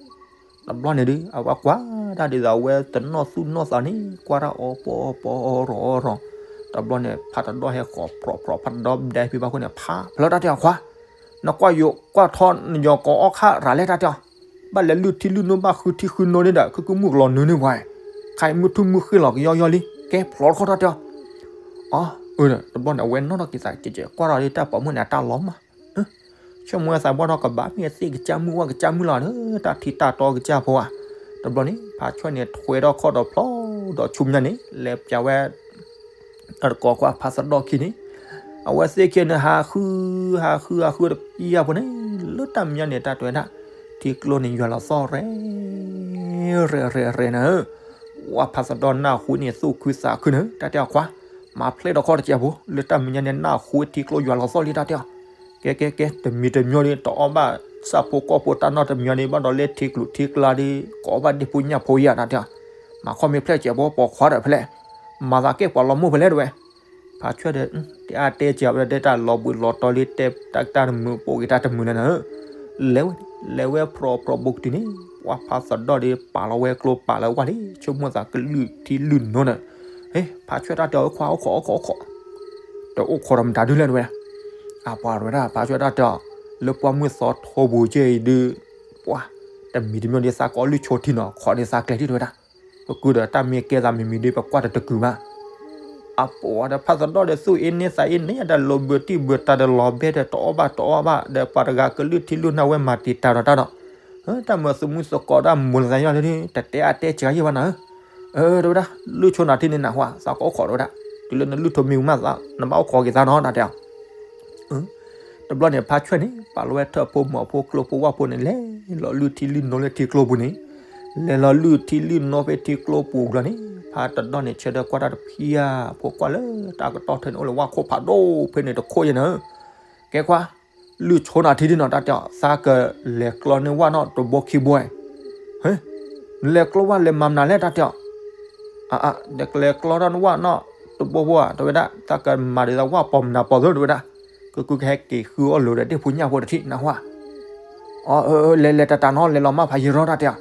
တဘျီန့ၣ်ဒုး အဝဲကွၢ်တၢ်ဒ်သိးအဝဲတနီၣ်သူၣ်နီၣ်သးန့ၣ် ကွၢ်တၢ်အီပီအီပီအီရီၤအီရီၤ, တဘျီန့ၣ် ဖးတဒီၣ်ဟဲဃီၤဖြီဖြီ ဖးတဒီၣ်ဒဲဖံဘၣ်ဃိန့ၣ် ဖးဖျၢၣ်တၢ်တဲအီၤခွါ, နကွၢ်ယိၤကွၢ်ထီၣ်နယီၤကိးအီၣ်ခၣ်ရၤလဲၣ်တၢ်တဲအီၤ, ဘၣ်လဲၤလုၢ်ထံလုၢ်နိဘၣ်ဃုထံ ဃုနိန့ၣ်ဒီး ခုကမုၣ်ကလီၤနုာ်န့ၢ်ပှၤ, ခါအံၤမုၢ်ထူၣ်မုၢ်ဃ့ၢ်လီၤကယီယီလံ, ကဲဖျီတခီတၢ်တဲအီၤ, အီ အၢ တဘျီန့ၣ် အဝဲနီၣ်ထီၣ်က့ၤသးကဲးကဲး ကွၢ်ထီၣ်ဒ်တၢ်ပိာ်မုၣ်န့ၣ် အတၢ်လီၤမၢ် ဆိကမိၣ်ဝဲသးဘၣ်ထီၣ်ကဘၣ်မ့ၢ်သ့ၣ်ကစၢ်မုၣ်ဝဲကစၢ်မုၣ်လီၤဒီး တၢ်ထံၣ်တၢ်တီကစၢ်ဖိဧါ, တဘျီန့ၣ် ဖးဆွဲၣ်န့ၣ်ထွဲထီၣ်ခီၣ်ဒီးဖျီဒီးဆူမဲာ်ညါန့ၣ် လဲၤပျးဝဲ တကိးကွၢ်ဖးသဒီၣ်ခံန့ၣ်, အဝဲသ့ၣ်ခံန့ၣ် ဟးဃု ဟးဃု ဟးဃုတပျၢ်ဖိန့ၣ်, လၢတၢ်မဲာ်ညါန့ၣ် တၢ်တဲဝဲဒၣ်, ထံကျိန့ၣ်ယွၤလီၤသီၣ်ရဲ ရဲၣ်ရဲၣ်ရဲၣ်နၤဧၢ, ဝဲဖးသဒီၣ်နၢ်ဟူန့ၣ် သူၣ်ခုသးခုနၤဧၢ, တၢ်တဲအီၤခွါ, မၤဖျဲးဒီးခီၣ်တကဲးဖိ, လၢတၢ်မဲာ်ညါန့ၣ် နၢ်ဟူထံကျိယွၤလီၤသီၣ်လံ တၢ်တဲအီၤ, ကဲကဲကဲ တမံၤတမံၤဒီး တအီၣ်ဘၣ် ဆၣ်ဖိကီၢ်ဖိတၢ်နီတမံၤဒီး ဘၣ်ဒီးလၢထံကျိထံကျါဒီး ကအီၣ်ဘၣ်ဒ့ၣ်ဖိညၣ်ဖိယါ တၢ်တဲအီၤ, မၤခီၣ်မ့ၢ်ဖျဲးတကဲးဖိ ပိာ်ခွါဒီးဖဲလဲၣ်, မၤသးကဲပှၤလီၤမိၢ်ဖဲလဲၣ်တဝဲ, ဖးဆွဲဒီး တဲအါတဲကဲးဝဲဒီး တဲတၢ်လီၤဘှံးလီၤတီၤလံ တဲတၢ်တၢ်တမုာ်ပိာ်က့ၤတၢ်တမုာ်လဲၣ်နၤဧၢ, လဲၤဝဲ, လဲၤဝဲဖြိးဖြိးဘူးကတုၤန့ၣ်, ပှၤဖးသဒီၣ်ဒီး ပာ်လီၤဝဲကျိပာ်လၢဝၢ်လံ ဆိကမိၣ်သးကလုၢ်ထံလုၢ်နိနၤ, ဟ့ ဖးဆွဲတၢ်တဲအီၤ အိၣ်ခိး အိၣ်ခိး အိၣ်ခိး, တအိၣ်ခိးဒီးမတၤဒုလဲၣ်တဝဲ, အပှၤတဝဲဒၣ် ဖးဆွဲတၢ်တဲအီၤ, လၢပှၢ်မုၢ်သီထီပူၤကဲအံၤဒုး, ပှၤ, တမံၤတမံၤဒီးသးကအီၣ်လုၢ်ဆိထံနီၤ ခိးန့ၣ်သးကျဲထံၣ်တဝဲဒၣ်, ပကုဒီးတၢ်မ့ၢ်ကဲသးမံၤမံၤဒုး ပကွၢ်တတကုာ်ဘၣ် အပှၤဒီးဖးသဒီၣ်ဒီးသူၣ်အ့န့သးအ့န့ တၢ်လီၤဘှံးတံၢ်ဘှံးတၢ်ဒီးလီၤဘဲဒီးတအီၣ်ဘၣ်တအီၣ်ဘၣ် ဒီးပှၤတဂၤကလုၢ်ထံလုၢ်နၢ်ဝဲမၤတံာ်တာ်ဒီးတၢ်ဒီး, တၢ်မၤသူၣ်မုာ်သကိးတၢ်မူၤလၢသးယီၤလၢ တတဲအါတဲစှၤယဲၢ်ဘၣ်နၤဧၢ, အၢ တဝဲဒၣ် လုၢ်ဆိနၤထံန့ၣ်နၢ်ဟူဧါ သးကအီၣ်ခိးတဝဲဒၣ်, တုၤလၢနလုၢ်ထိးမံၤမးသး နဘၣ်အိၣ်ခိးက့ၤသးနီၤ တၢ်တဲအီၤ တဘျီန့ၣ် ဖါဆွဲၣ်န့ၣ် ပာ်လီၤဝဲထၢၣ်ဖိမီၤဖိကျိဖိဝၣ်ဖိန့ၣ် လဲၤလီၤလုၢ်ထံလုၢ်နိလၢထံကျိပူၤန့ၣ်, လဲၤလီၤလုၢ်ထံလုၢ်နိဖဲထံကျိပူၤဘျီန့ၣ် ဖါတဒီၣ်န့ၣ်ဆၢထၢၣ်ကွၢ်တၢ်တဖံးဧါ ဖိကွၢ်လၢတၢ်ကတီၢ်ထၢၣ်န့ၣ် အိၣ်လၢဝၣ်ခိၣ်ဖးဒိၣ်ဖဲန့ၣ်တခိၣ်ယဲၢ်နၤဧၢ, ကဲခွါ, လုၢ်ဆိနၤထံဒ်နီၤ တၢ်တဲအီၤ သးကလဲၤကျီန့ၢ်ဝၣ်နီၣ်တဘိခံဘိ, ဟ့, လဲၤကျီဝၣ်လဲၤမၤမနုၤလဲၣ် တၢ်တဲအီၤ အၢ အၢ ဒီးကလဲၤကျီထီၣ်နဝၣ်နီၣ်တဘိဖိဧါ တဝဲဒၣ် သးကမၤဒ်သိးဝၣ်ပီၤမနုၤပီၤသိ တဝဲဒၣ်, ကကုကဟဲက့ၤဃုအီၣ်လိၤဒီးဒ့ၣ်ဖိညၣ်ဖိတထံၣ်နၢ်ဟူဧါ, အၢ အၢ လဲၤလဲၤတၢ်တၢ်နီၤ လဲၤလီၤမၢ်ဖးယံၤရီ တၢ်တဲအ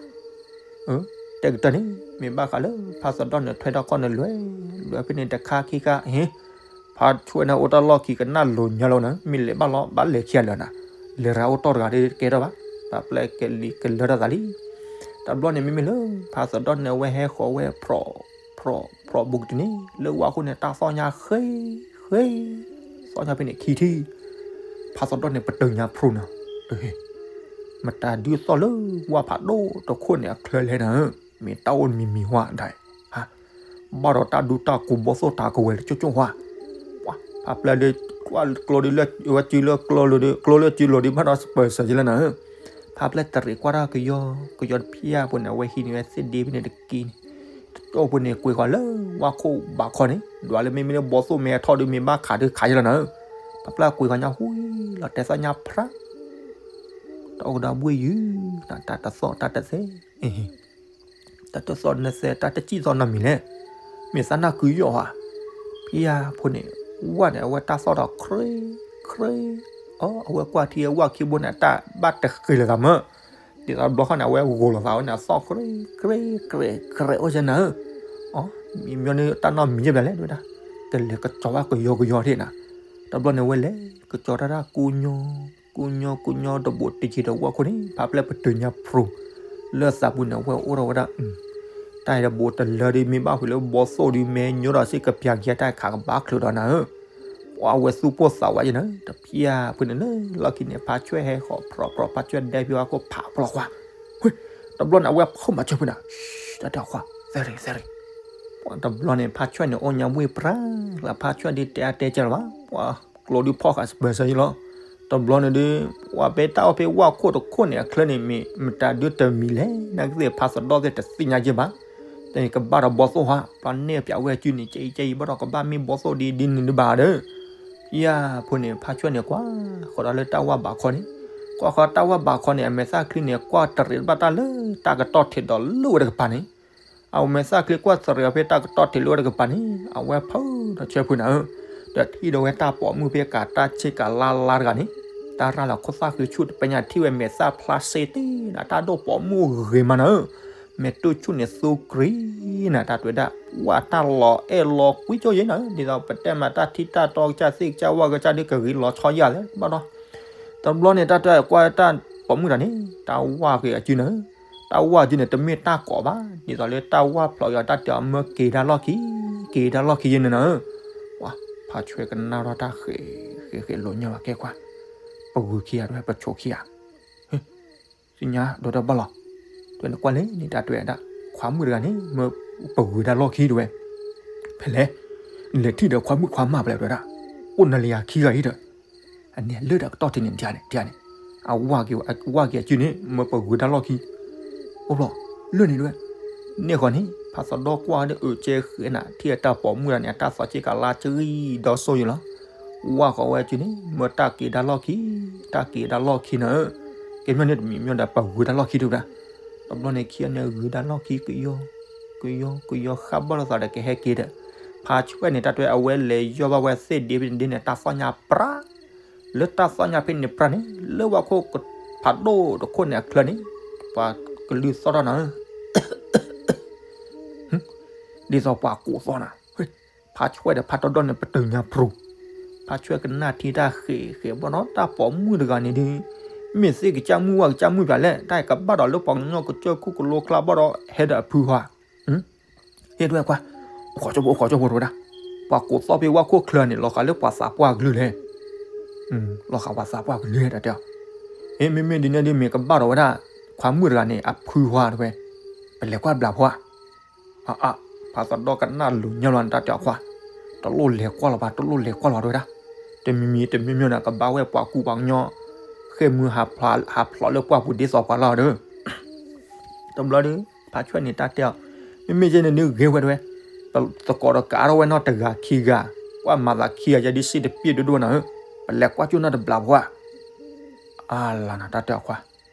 ီၤ, တဲကတၢၢ်န့ၣ် မ့ၢ်ဘၣ်ဃးလၢဖါသဒီၣ်န့ၣ်ထွဲထီၣ်ကီၢ်န့ၣ်လွဲ, လွဲဖဲန့ၣ်တခါခံခါ ဟ့, ဖါဆွဲၣ်န့ၣ်အိၣ်တၢ်လီၢ်ခံကနၣ်လိၤညါလီၤနၤ မ့ၢ်လဲၤဘၣ်လီၤ ဘၣ်လဲၤခံဂၤလၢာ်နၤ, လဲၤရၤအိၣ်တီၢ်တဂၤဒီးတကဲထီၣ်ဘၣ်, ပာ်ပျဲကလံၤကလၢထီၣ်သးလံ တဘျီန့ၣ် မ့မ့ၢ်လၢ ဖါသဒီၣ်န့ၣ် အဝဲဟဲဃီၤဝဲ ဖြီး ဖြီး ဖြီးဘူးကတုၤန့ၣ် လၢဝၣ်ခိၣ်န့ၣ် တၢ်သီၣ်ညါဃ့ ဃ့, သီၣ်ညါဖဲန့ၣ်ခံထံၣ်, ဖါသဒီၣ်န့ၣ် ပတုာ်ညါဖျိနၤ, မတၤဒုးသီၣ်လၢဝၣ်ဖးဒိၣ်တခိၣ်န့ၣ် အချၢလဲၣ်နၤဧၢ, မ့ၢ်တၢ်အိၣ်မံၤမံၤဝဲဒၣ် ဘၣ်ဒီးတၢ်ဒူတၢ်ကိးဘီသိၣ်တၢ်ကဝဲၤတကၠိၢ်ကၠိၢ်ဝဲ, ဖါပျဲၢ်ဒီး ကျိဒီးလၢဝဲစုလၢကျိလိၤဒီး ကျိလၢစုလိၤဒီး ဘၣ်ဒီးစပၢၤစၢၤယလၢနၤဧၢ, ဖါပျဲၢ်တရံးကွၢ်တၢ်ကယီကယီတဖျၢၣ်ဖိန့ၣ် အဝဲဟံးန့ၢ်ဝဲသ့ၣ်ဒ့ဖဲန့ၣ်တက့ၢ်န့ၣ်, တကၠိၢ်ဖိန့ၣ် ကွံာ်ဃီၤလၢဝၣ်ခိၣ်ဘးခီန့ၣ် ဒွးလၢမ့မ့ၢ်လၢဘီသိၣ်မ့ၢ်အထီၣ်ဒီးမ့ၢ်ဘၣ်ခးဒုးခးယလၢနၤဧၢ, ဖါပျဲၢ်ကွံာ်ဃီၤညါဟူလီၤ တဲသီၣ်ညါဖြါ တၢ်အိၣ်ကဒီးဘှ့ၣ်ယုၢ်, တၢ်တသီၣ်တၢ်တသဲ, တၢ်တသီၣ်နသဲ တၢ်တစံၣ်သီၣ်နီတမံၤလဲၣ်, မ့ၢ်သးနၢ်ကုယီၢ်ဧါ, ဖံယါဖိန့ၣ်, ဝၣ်န့ၣ် အဝဲတၢ်သီၣ်ဒီး ခြ့ ခြ့, အီ အဝဲကွၢ်ထံအဝၣ်ခံဘိန့ၣ် တၢ်ဘၣ်တဃ့လိာ်သးမၢ်, ဒ်သိးတဘျီဃီန့ၣ် အဝဲဂိာ်လိာ်သးဝဲန့ၣ် အသီၣ် ခြ့ ခြ့ ခြ့ ခြ့ အိၣ်ယဲၢ်နၤဧၢ, အီ မ့ၢ်မ့ၢ်န့ၣ်တၢ်နီတမံၤယဲၢ်ဘၣ်လဲၣ် တဝဲဒၣ်, ကလဲၤကစီၤဘၣ်ကယီကယီထံၣ်နၤ, တဘျီန့ၣ် အဝဲလဲၤကစီၤတၢ်တၢ်ကူညီ ကူညီကူညီတဘိးတယံၤဒီးဝၣ်ခိၣ်န့ၣ် ဖါပျဲၢ်ပတုာ်ညါဖျိ, လၢသးပူၤန့ၣ် အဝဲအိၣ်ထီၣ်ဝဲဒၣ်, တၢ်အံၤတဘိးတလၢဒီး မ့ၢ်ဘၣ်ဝံၤလၢဘီသိၣ်ဒီး မ့ၢ်ညိဒီးစ့ၢ်ကပျၢ်က့ၤ တၢ်ခးကဘၣ်ချုးဒီးနၤဧၢ, ပှၤဝဲသူၣ်ပိၢ်သးဝးယဲၢ်နၤ, တဖျၢၣ်ဖုန့ၣ်လၢလီၢ်ခံန့ၣ် ဖါဆွဲၣ်ဟဲဃီၤဖြီးဖြီး ဖါဆွဲၣ်ဒဲဖံဝါခိၣ်ဖးဖျီခွါ, တဘျီန့ၣ် အဝဲဖီၣ်မၤစၢၤဖုနၤ, တၢ်တဲခွါ သဲရံၣ်သဲရံၣ် တဘျီန့ၣ် ဖါဆွဲၣ်န့ၣ် အိၣ်ညါဝ့ၢ်ပြၢ်လၢ ဖါဆွဲၣ်ဒုးတဲအါတဲကဲလၢၤဘၣ်, ပှၤကျိဒုးဖီၣ်ဃာ်စပၢၤစၢၤယလီၤ, တဘျီန့ၣ်ဒုး ပှၤဖဲတၢ်အီၣ်ဖဲဝၣ်ခိၣ်တခိၣ်န့ၣ် အချၢန့ၣ်မ့ၢ်မတၤဒုးတမံၤလဲၣ် နာ်က့သ့ၣ်ဖါသဒီၣ်သ့ၣ်တသ့ၣ်ညါယဲၢ်ဘၣ်, တန့ၣ်ကဘၣ်ဒီးဘီသိၣ်ဟါ ပှၤန့ၢ်ပၠးဝဲအစုန့ၣ် ကဲအံၤကဲအံၤ ဘၣ်ဒီးကဘၣ်မ့ၢ်ဘီသိၣ်ဒ်ဒ်န့ၣ်ဒုးဘၣ်ဒီး, ယၤဖိန့ၣ် ဖါဆွဲၣ်န့ၣ် ကွၢ်ဃီၤဒီးလၢတၢ်ဝၢ်ဘးခီန့ၣ်, ကွၢ်ဃီၤတၢ်ဝၢ်ဘးခီန့ၣ် အမဲာ်သၣ်ချံန့ၣ် ကွၢ်တရံးဘၣ်တၢ်လၢတၢ်ကတီၢ်ထံးဒီးလၢဝဲတကပၤန့ၣ် အမဲာ်သၣ်ချံကွၢ်တရံးအီၤဖဲတၢ်ကတီၢ်ထံးလၢဝဲတကပၤန့ၣ် အဝဲဖုဒီးဆၢဖုနၤဧၢ, ဒီးထံၣ်ဒီးဝဲတၢ်ပိာ်မုၣ်ဖဲကးတၢ်ဆ့ကၤလါလါတဂၤန့ၣ်, တၢ်ရၤလီၤခိၣ်သၣ်ဃံဆူၣ်တပညၣ်ထံၣ်ဝဲမဲာ်သၣ်ဖျါစ့တ့ၢ်နၤ တၢ်ဒိၣ်ပိာ်မုၣ်ဂ့ၤမးနၤဧၢ, မဲာ်တိၢ်ဆူၣ်န့ၣ်သူကြ့ၤနၤ တၢ်တဲဝဲဒၣ်, ဝၣ်တၢ်လီၤအဲၣ်လီၤကွံကၠိယဲၢ်နၤဧၢ, ဒ်သိးပတဲမးတၢ်ထံၣ်တၢ်တီကစၢ်သ့ၣ်ကစၢ်ဝၣ်ကစၢ်ဒုးကဂ့ၤလီၤဆီယၢ်လဲၣ်ဘၣ်ဒီး တဘျီန့ၣ် တၢ်တဲကွၢ်တၢ်ပိာ်မုၣ်တဂၤန့ၣ် တၢ်ဝၣ်ဂ့ၤအစုနၤဧၢ, တၢ်ဝၣ်အစုန့ၣ် တမ့ၢ်တၢ်ကိးဘၣ်, ဒ်သိးလၢတၢ်ဝၣ်ဖျိးအီၤတၢ်တဲအီၤမၢက့ၤတၢ်လီၢ်ခံ, က့ၤတၢ်လီၢ်ခံယဲၢ်နၤဧၢ, ပှၤဖါဆွဲၣ်ကနၣ်ထီၣ်တၢ်ဃဲးဃဲးဃဲးလိာ်ညီဘၣ်ကဲခွါ, ပဂုၤခံဂၤတဝဲ ပဆိးခံဂၤ သ့ၣ်ညါဒီးတဘၣ်လီၤ, တဲနကွၢ်လဲၣ်န့ၣ် တၢ်တဲဝဲဒၣ်, ခွါမုၣ်တဂၤန့ၣ် မၢပဂ့ၤတၢ်လီၢ်ခံတဝဲ, ဖဲလဲၣ်, လဲၤထံၣ်ဒီးခွါမုၣ်ခွါမၢ်ဖဲလဲၣ်တဲဝဲဒၣ်, အိၣ်နၤလၢယၤခံဂၤအံၤဒီး, အန့ၣ်လၢတၢ်ကတီၢ်ထံန့ၣ် ထံန့ၣ် ထံန့ၣ်, အဝၢ်က့ၤ ဝၢ်က့ၤအစုန့ၣ် မၢပဂုၤတၢ်လီၢ်ခံ, အိၣ်ဘျီ, လၢန့ၣ်တဲဝဲ, န့ၣ်ဃီန့ၣ် ဖးသဒီကွၢ်ဒီးအုးကဲဃဲနၤ ထံၣ်အတၢ်ပိာ်မုၣ်တဂၤန့ၣ် အတၢ်သီက့ၤကလါကရံၣ်ဒီးစိယံၤလီၤ, ဝၢ်ဃီဝဲအစုန့ၣ် မၢတၢ်က့ၤတၢ်လီၢ်ခံ, တၢ်က့ၤတၢ်လီၢ်ခံနၤဧၢ, ကဲမ့ၢ်န့ၣ်တမံၤမ့ၢ်ဒီးပဂုၤတၢ်လီၢ်ခံတဲဝဲဒၣ်, တဘျီန့ၣ်ခံဂၤန့ၣ်ဂုၤတၢ်လီၢ်ခံကယီ ကယီ ကယီဃၣ်ဘၣ်လိာ်သးဒီးကဟဲက့ၤဒီး, ဖးဆွဲၣ်န့ၣ် တၢ်တဲအဝဲလဲၤယီၢ်ဘၣ်ဝဲသ့ၣ်ဒ့ဖဲန့ၣ်ဒ့န့ၣ် တၢ်သီၣ်ညါပြၢ, လၢတၢ်သီၣ်ညါဖဲန့ၣ်ပြၢန့ၣ် လၢဝၣ်ခိၣ်ဖးဒိၣ်တခိၣ်န့ၣ်အချၢန့ၣ်, ပှၤကလုၢ်သီၣ်ထီၣ်နၤဧၢ ဒ်သိးပှၤကိးသီၣ်နၤ, ဖးဆွဲၣ်ဒီးဖးတီဒီန့ၣ် ပတုာ်ညါပြူၤ, ဖးဆွဲၣ်ကနၣ်ထံတၢ်ဃဲးဃဲးဘၣ်ဒီး တၢ်ပိာ်မုၣ်တဂၤန့ၣ်ဒုး, မ့ၢ်သ့ၣ်ကစၢ်မုၣ်ဝဲကစၢ်မုၣ်ပၠးလဲၣ် တၢ်ကဘၣ်ဒီးလၢပှၤကညီကစၢၢ်ခိၣ်ကလိကျါဘၣ်ဒီး ဟဲဒီးအဖုဟါ ဟ့ၣ်တဲဝဲခွါ, အိၣ်ခိးကၠိဖိ အိၣ်ခိးကၠိဖိတဲဝဲဒၣ်, ပှၤကိးသီၣ်ဖဲဝၣ်ခိၣ်ချၢန့ၣ် လီၤဃာ်လၢပှၤသးပှၢ်ကလုၢ်လဲၣ်, လီၤဃာ်ပှၤသးပှၢ်ကလုၢ်တၢ်တဲအီၤ, အ့ မ့မ့ၢ်ဒ်န့ၣ်ဒ်မ့ၢ်ကဘၣ်ဒီးဝဲဒၣ်, ခွါမုၣ်တဂၤန့ၣ် အဖုဟါတဲဝဲ, ပလဲၤကွၢ်ဘျးဖိဧါ အါအါ, ဖးသဒီကနၣ်လိၤညါလီၤန့ၣ် တၢ်တဲအီၤခွါ, တလိၣ်လဲၤကွၢ်လီၤဘၣ် တလိၣ်လဲၤကွၢ်လီၤတဲဝဲဒၣ်, တမံၤမံၤတမံၤမံၤန့ၣ် ကဘၣ်ဝဲပှၤကူပှၤကညီ, ဃ့ၢ်မုၢ်ဟးဖျိးလၢပှၢ်ပူၤဒ်သိးပှၤလီၤဒီး, တဘျီဒီး, ဖးဆွဲၣ်န့ၣ်တၢ်တဲအီၤ, မ့မ့ၢ်ယဲန့ၣ်ဒုးဂ့ၤဝဲတဲဝဲ, သကိးဒီးကးထီၣ်ဝဲနီၢ်တဂၤခံဂၤ, ကွၢ်မၤသးခံဂၤယဲဒ်စ့တပျ့ၢ်ဒိၣ်ဒိၣ်နၤဧၢ, ပလဲၤကွၢ်ကၠိၣ်နီၢ်တဘျးဖိဧါ အါလၢနၤတၢ်တဲအီၤခွါ,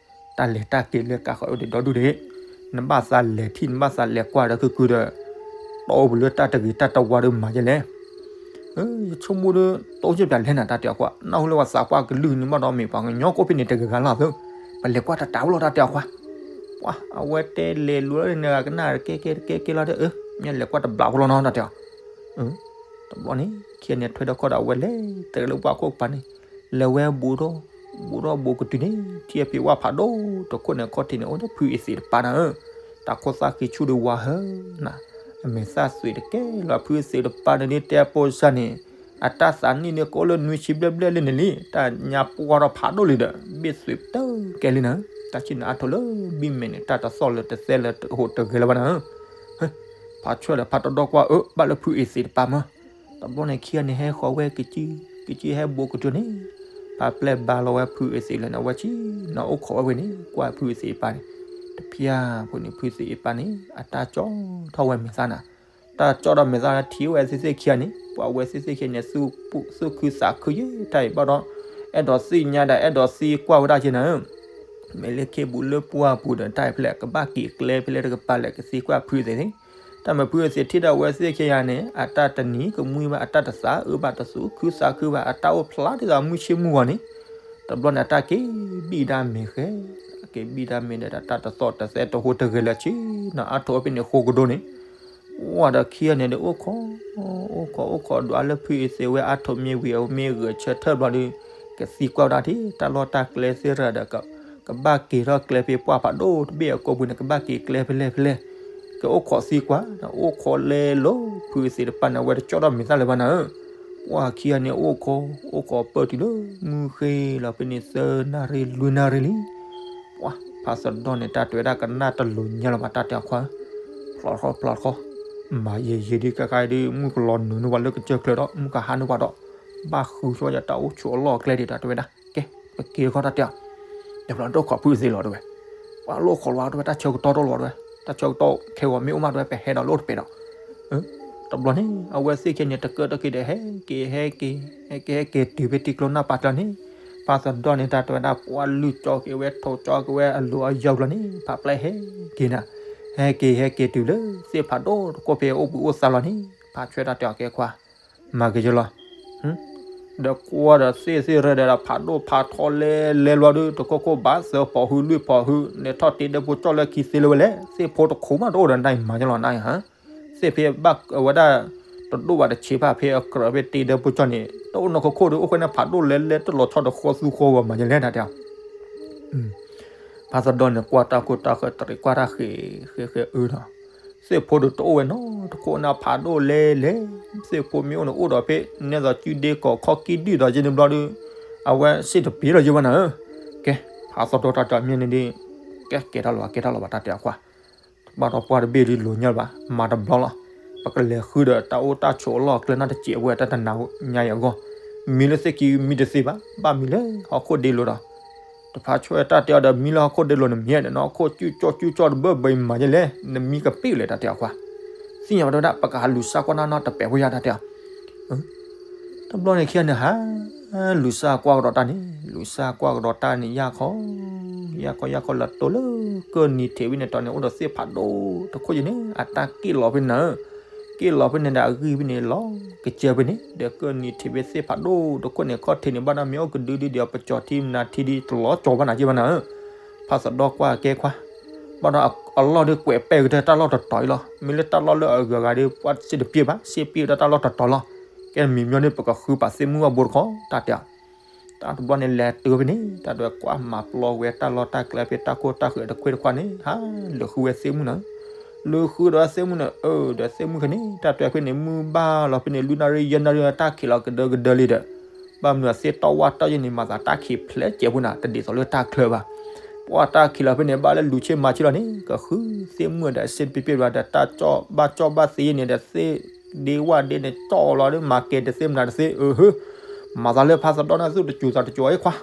တၢ်လဲၤတၢ်က့ၤလၢကါဃီအိၣ်ဒံးဒီဒူၣ်ဒံး, နဘၣ်သးလဲၤထံၣ်နဘၣ်သးလဲၤကွၢ်ဒီးကုၢ်ကုၢ်ဒီး, တီအိၣ်ပူၤလၢတၢ်တဂ့ၤတၢ်တဝါဒီးမၤယဲလဲၣ်, ယဆိကမိၣ်ဒီး, တအိၣ်ကၠ့ၣ်ပၠးလဲၣ်နၤတၢ်တဲအီၤကွၢ် နၢ်ဟူလၢပှၤသးပှၢ်ကလုၢ်န့ၣ်ဘၣ်ဒီးမ့ၢ်ပှၤကညီကိးဖဲန့ၣ်တဂၤဂၤလီၤသၢ, ပလဲၤကွၢ်တတးဖိလီၤတၢ်တဲအီၤခွါ, ပှၤအဝဲတဲလဲၤလိၤလၢနဂၤကနၣ်ကဲကဲကဲကဲလီၤဒီး, မ့ၢ်လဲၤကွၢ်တဘျးဖိလီၤနီတၢ်တဲအီၤ တဘျီန့ၣ် ခံဂၤန့ၣ်ထွဲဒီးခီၣ်ဒီးအဝဲလဲၤတလၢပှၢ်ခိၣ်ကပၤန့ၣ်, လဲၤဝဲဘူးထီၣ်, ဘူးထီၣ်ဘူးကတုၤန့ၣ် ထံၣ်ဖဲဝၣ်ဖးဒိၣ်တခိၣ်န့ၣ်ခီၣ်ထံးန့ၣ် အိၣ်ဒီးဖုအ့သ့းတပၤနၤဧၢ, တၢ်ခိၣ်သၣ်ဃံဆူၣ်ဒီးဝါဟၢနၤ, အမဲာ်သၣ်သွံးတကဲလီၤ ဖုအ့သ့းတပၤန့ၣ်ဒ်တဲအပိစၢ်န့ၣ်, အတၢ်သးနံၣ်န့ၣ်ကအိၣ်လၢနွံဆံဘျဲၣ်ဘျဲၣ်လၢန့ၣ်လံ, တၢ်ညါပှၢ်ထီၣ်ဖးဒိၣ်လံဒီး ဘ့ၣ်သွံးပတၢၢ်ကဲလံနၤဧၢ, တၢ်ဆ့ၣ်နီၤအါထီၣ်လၢဘံၣ်မဲာ်န့ၣ် တၢ်တသီၣ်လၢတသဲလၢဟိးတဂဲၤလၢၤဘၣ်နၤဧၢ ဖးဆွဲၣ်ဒီးဖးတီဒီကွၢ်အၢ ဘၣ်လၢဖုအ့သ့းတပၤမၢ်, တဘျီန့ၣ်ခံဂၤန့ၣ်ဟဲဃီၤဝဲကစု, ကစုဟဲဘူးကတုၤန့ၣ်, ဖးပျဲၢ်ဘါလီၤဝဲဖုအ့သ့းလၢန့ၣ် အဝဲဆ့ၣ်နီၤအိၣ်ခိးဝဲဝဲန့ၣ် ကွၢ်ဖုအ့သ့းတပၤန့ၣ်, တဖျၢၣ်ဖိန့ၣ် ဖုအ့သ့းတပၤန့ၣ် အတၢ်ကၠီထီၣ်ဝဲမဲာ်သၣ်နၤ, တၢ်ကၠီထီၣ်မဲာ်သၣ်ထံၣ်ဝဲသ့ၣ်သ့ၣ်ခံဂၤန့ၣ် ပှၤဝဲသ့ၣ်သ့ၣ်ခံဂၤန့ၣ် သူၣ်ခုသးခုယဲတၢ်အံၤဘၣ်ဒီး, အဲၣ်ဒိးသ့ၣ်ညါဒီးအဲၣ်ဒိးသံကွၢ်ဝဲဒၣ်က့နၤဧၢ မ့ၢ်လၢခ့ပူၤလၢပှၢ်ပူၤဒီးတၢ်အံၤဖဲလဲၣ် ကဘၣ်က့ၤကျဲဖဲလဲၣ်တကပၤလဲၣ် ကသံကွၢ်ဖုအ့သ့းန့ၣ်, တၢ်မ့ၢ်ဖုအ့သ့းထံၣ်ဒီးအဝဲသ့ၣ်ခံဂၤန့ၣ် အတၢ်တနံၤကမှံဘၣ် အတၢ်တသးအုးဘၣ် တသူၣ်ခုသးခုဘၣ် အတၢ်အိၣ်ဖျါဒ်သိးမုၢ်ဆ့ၣ်မုၢ်ဂီၤန့ၣ်, တဘျီန့ၣ် အတၢ်က့ၤဘံၣ်ဒၣ်မဲာ်ဃဲ, က့ၤဘံၣ်ဒၣ်မဲာ်ဒီး တၢ်တသီၣ်တသဲတဟိးတဂဲၤလၢၤဆ့ၣ်နီၤအါထီၣ်ဖဲန့ၣ်ဃိကဒိန့ၣ် ဝံၤဒီးခံဂၤန့ၣ်ဒီးအိၣ်ခိး, အိၣ်ခိးအိၣ်ခိးဒွးလၢဖုအ့သ့းဝဲအါထီၣ်မ့ၢ်ဝံၤအမ့ၢ်ဂဲၤဆၢထၢၣ်ဘျီဒီး, ကသံကွၢ်ဝဲဒၣ်ထံၣ် တၢ်လီၢ်တၢ်ကျဲသ့ၣ်ရၣ်ဒီး, ကဘၣ်က့ၤထီၣ်ကျဲဖဲပှၢ်ဖးဒိၣ်တဘ့ၣ်အကိာ်ပူၤန့ၣ် ကဘၣ်က့ၤကျဲဖဲလဲၣ်ဖဲလဲၣ်, ကအိၣ်ခိးသံကွၢ်, အိၣ်ခိးလဲၤလီၤ ဖုအ့သ့းတပၤန့ၣ် အဝဲတကၠီထီၣ်မဲာ်သၣ်လၢၤဘၣ်နၤဧၢ, ပှၤခံဂၤန့ၣ်အိၣ်ခိး, အိၣ်ခိးပၢၢ်တုၤလၢမုၢ်ဃ့လီၤဖဲန့ၣ်သၢနၣ်ရံၣ်လွံၢ်နၣ်ရံၣ်လံ ပှၤဖးသဒီန့ၣ် တၢ်တဲဝဲဒၣ်ကနၣ်တလိၤညါလၢၤဘၣ် တၢ်တဲအခွါ, ဖျီၣ်ထီၣ်ဖျီၣ်ထီၣ်, မၤယံာ်ယံာ်ဒ်ကဲခါဒ် မုၢ်ကလီၤနုာ်န့ၢ်ဝဲလၢကစၢၢ်ချၢဒီး မုၢ်ကဟါန့ၢ်ဝဲဒီး, ဘၣ်ဃုဆိယတၢ်အိၣ်ဆိးအလီၢ်အကျဲဒံး တၢ်တဲဝဲဒၣ်, ကဲ, ပက့ၤတခီ တၢ်တဲအီၤ, တဘျီဒိၣ်ခိးဖုအ့သ့းလီၤတဲဝဲ, ပှၤလိၣ်ခိးလီၤတဲဝဲ တၢ်ဆၢကတီၢ်တအိၣ်လီၤတဲဝဲ, တၢ်ဆၢကတီၢ်ခဲဂီၤမ့ၢ်အိၣ်မးတဲဝဲ ပဟဲဒီးလိၣ်တပဲာ်ဒီး တဘျီန့ၣ် အဝဲသ့ၣ်ခံဂၤန့ၣ် တကၢတက့ၤဒီး ဟဲက့ၤ ဟဲက့ၤ, ဟဲက့ၤ ဟဲက့ၤတုၤဖဲထံကျိနၢ်ပၤကျါန့ၣ်, ဖးသဒီန့ၣ် တၢ်တဲဝဲဒၣ် ပှၤလုၢ်ကၠီက့ၤဝဲ ထိးကၠီက့ၤဝဲအလိၤအယီၤကျါန့ၣ် ဖးပျဲၢ်ဟဲက့ၤနၤ, ဟဲက့ၤ ဟဲက့ၤတုၤလၢ သ့ၣ်ဖးဒိၣ်တကိးဖဲအိၣ်ဘှံးအိၣ်သါလီၤန့ၣ် ဖးဆွဲၣ်တၢ်တဲအီၤကဲခွါ, မၤက့ၤယလီၤ ဒီးကွၢ်ဒီးသ့ၣ်သ့ၣ်ရၢဒီး ဖးဒိၣ်ဖးထီလဲၤလဲၤလီၤဒီး တခိၣ်ခိၣ်ဘၣ်သၢဖီၣ်ဟုလွံၢ်ဖီၣ်ဟု လဲၤထီၣ်တ့ဒဲဖိကၠီၣ်လၢခံသ့လၢၤဝဲလဲၣ်, သ့ၣ်ဖိတခိၣ်မးတအိၣ်ဒီးနတၢ်အံၤမၤယလီၤနတၢ်အံၤဟါ, သ့ၣ်ဖဲဘၣ်ဝဲဒၣ် တဒိၣ်ဘၣ်တဆံးဘၣ်ဖဲအကြၢးဖဲတ့ဒဲဖိကၠီၣ်န့ၣ် တအိၣ်နီၢ်ခိခိၣ်ဒီး အိၣ်ဃဲန့ၣ်ဖးဒိၣ်လဲၤလဲၤတလီၤဆီဒီးဃီသူဃီဂီၤမၤယလဲၣ်တၢ်တဲအီၤ ဖးသဒီန့ၣ် ကွၢ်တၢ်ခိၣ်တၢ်ဃၢၤတရံးကွၢ်တၢ်ဃဲၤဃဲၤဃဲၤအၢဒီး, သ့ၣ်ဖိဒီးတအိၣ်ဝဲနီတခိၣ်နၤ ဖးဒိၣ်လဲၤလဲၤ, သ့ၣ်ဖိမ့ၢ်အိၣ်န့ၣ်အိၣ်ဒီးဖဲ နဲသိးစုဒ့ကီၢ်ခီၣ်ကံၢ်ဒုၣ်ဒီးယဲန့ၣ်ဘျီဒီး, အဝဲစ့ၣ်တပ့ၤလီၤယဲဝဲနၤဧၢ, ကဲ, ဖးသဒီတၢ်တဲအီၤမ့ၢ်န့ၣ်ဒီး, ကဲကဲထီၣ်လီၤဘၣ် ကဲထီၣ်လီၤဘၣ်တၢ်တဲအီၤကွၢ် ဘၣ်ဒီးပှၢ်တဘ့ၣ်ဒ်လိၤညါလၢၤဘၣ် မၤတဘျီလီၤ, ပကလဲၤဃုဒီးတၢ်အိၣ်တၢ်ဆိးအလီၢ်အကျဲနီတစဲးဝဲတၢ်တနၤညါအံၤအဂီၢ်, မံလၢသ့ၣ်ခံမံတသ့ဘၣ်, ဘၣ်မံလၢဟီၣ်ခိၣ်ဒ့လိၤဒီး, တဖၣ်ဆှၢတၢ်တဲအီၤဒီးမံလၢဟီၣ်ခိၣ်ဒ့လိၤန့ၣ်မ့ၢ်ဒီး နဟီၣ်ခိၣ်ကၠူၣ်ကၠီၣ်ကၠူၣ်ကၠီၣ်တဘၢဘၢအံၤမၤယဲလဲၣ်, နမံကပ့ၢ်လဲၣ်တၢ်တဲအီၤခွါ, သ့ၣ်ညါဝဲဒၣ် ပကဟးလူၤစၢ်ကွၢ်နီၢ်နီၢ်တပဲာ်ဖိယါတၢ်တဲအီၤ တဘျီန့ၣ်ခံဂၤန့ၣ်ဟး လူၤစၢ်ကွၢ်ကဒီးတၢ်န့ၣ်, လူၤစၢ်ကွၢ်ကဒီးတၢ်န့ၣ် ယၢ်ခီ, ယၢ်ခီယၢ်ခီလၢတိၤလၢကၢၢ်နံၤထံးဖဲန့ၣ်တီၤန့ၣ် အိၣ်ဒီးသ့ၣ်ဖးဒိၣ်တခိၣ်ယဲန့ၣ် အတၢ်က့ၣ်လီၤဖဲန့ၣ်ဧၢ, က့ၣ်လီၤဖဲန့ၣ်ဒီးအဂံၢ်ဖဲန့ၣ်လီၤကစၢၢ်ဖဲန့ၣ် ဒီးကၢၢ်နံၤထံးဖဲသ့ၣ်ဖးဒိၣ်တခိၣ်န့ၣ် ခီၣ်ထံးန့ၣ် ဘၣ်ဒီးမ့ၢ်အိၣ်ကဒုဒုဒီးပကၠီၤထံမနၤထံဒ်တလီၤကၠီၤဘၣ်နၤယဲၢ်ဘၣ်နၤဧၢ, ဖါသဒီကွၢ်ကဲခွါ ဘၣ်ဒီးအလီၢ်ဒီးကွဲးပဲာ်ကတၢၢ်တၢ်လီၢ်တတီၤအံၤလီၤ. မ့ၢ်လၢတၢ်လီၢ်လၢအဂၤဂၤဒီး ပှၢ်စ့တပျ့ၢ်ဘၣ်, စ့ပျ့ၢ်ကတၢၢ်တၢ်လီၢ်တတီၤလီၤ. ကဲမံၤမညီန့ၣ် ပကဃုပာ်သ့ၣ်မုၢ်ဘၣ်ဘိတခီ တၢ်တဲအီၤ. တၢ်တဘျီန့ၣ်လဲၤတုၤဖဲန့ၣ် တၢ်ဒွဲၣ်ကွၢ်မၤပျီဝဲတၢ်လီၢ်တၢ်ကျဲဖဲတၢ်ခိၣ်တၢ်ဃၢၤတခွ့တခွါန့ၣ် ဟးလၢာ်ဃုဝဲသ့ၣ်မုၢ်နၤ. လၢာ်ဃုဒီးသ့ၣ်မုၢ်န့ၣ် အၢ ဒီးသ့ၣ်မုၢ်ခဲန့ၣ် တၢ်တဲဖဲန့ၣ် မုၢ်ဘၣ်လီၤဖဲန့ၣ် လွံၢ်နၣ်ရံၣ်ယဲၢ်နၣ်ရံၣ် တၢ်ခံးလီၤကဒၢကဒၢလံဒီး ဘၣ်မနုၤအသ့ၣ်တီၢ်ဝၣ်တီၢ်ယဲၢ်န့ၣ် မၤသးတၢ်ခံးဖျဲးစဲးဖိနၤ တဒ်သိးလၢတၢ်ချၢဘၣ်. ပှၢ်တၢ်ခံးလီၤဖဲန့ၣ် ဘၣ်လၢလူၤဆ့မၤဆ့လီၤန့ၣ် ကဃုသ့ၣ်မုၢ်ဒီးစ့တပျ့ၢ်ဘၣ်ဒီး တၢ်ကၠီၣ်ဘၣ်ကၠီၣ်ဘၣ်သ့ယဲၢ်န့ၣ်ဒီး သ့ၣ်ဒ့ဝၣ်ဒ့န့ၣ် ကၠီၣ်လီၤဒီး မၤကဲတသ့မနၤတသ့ အၢ ဟၢ မၤသးလၢဖါသဒီန့ၣ် သူၣ်တစူၤသးတစူၤအံၤခွါ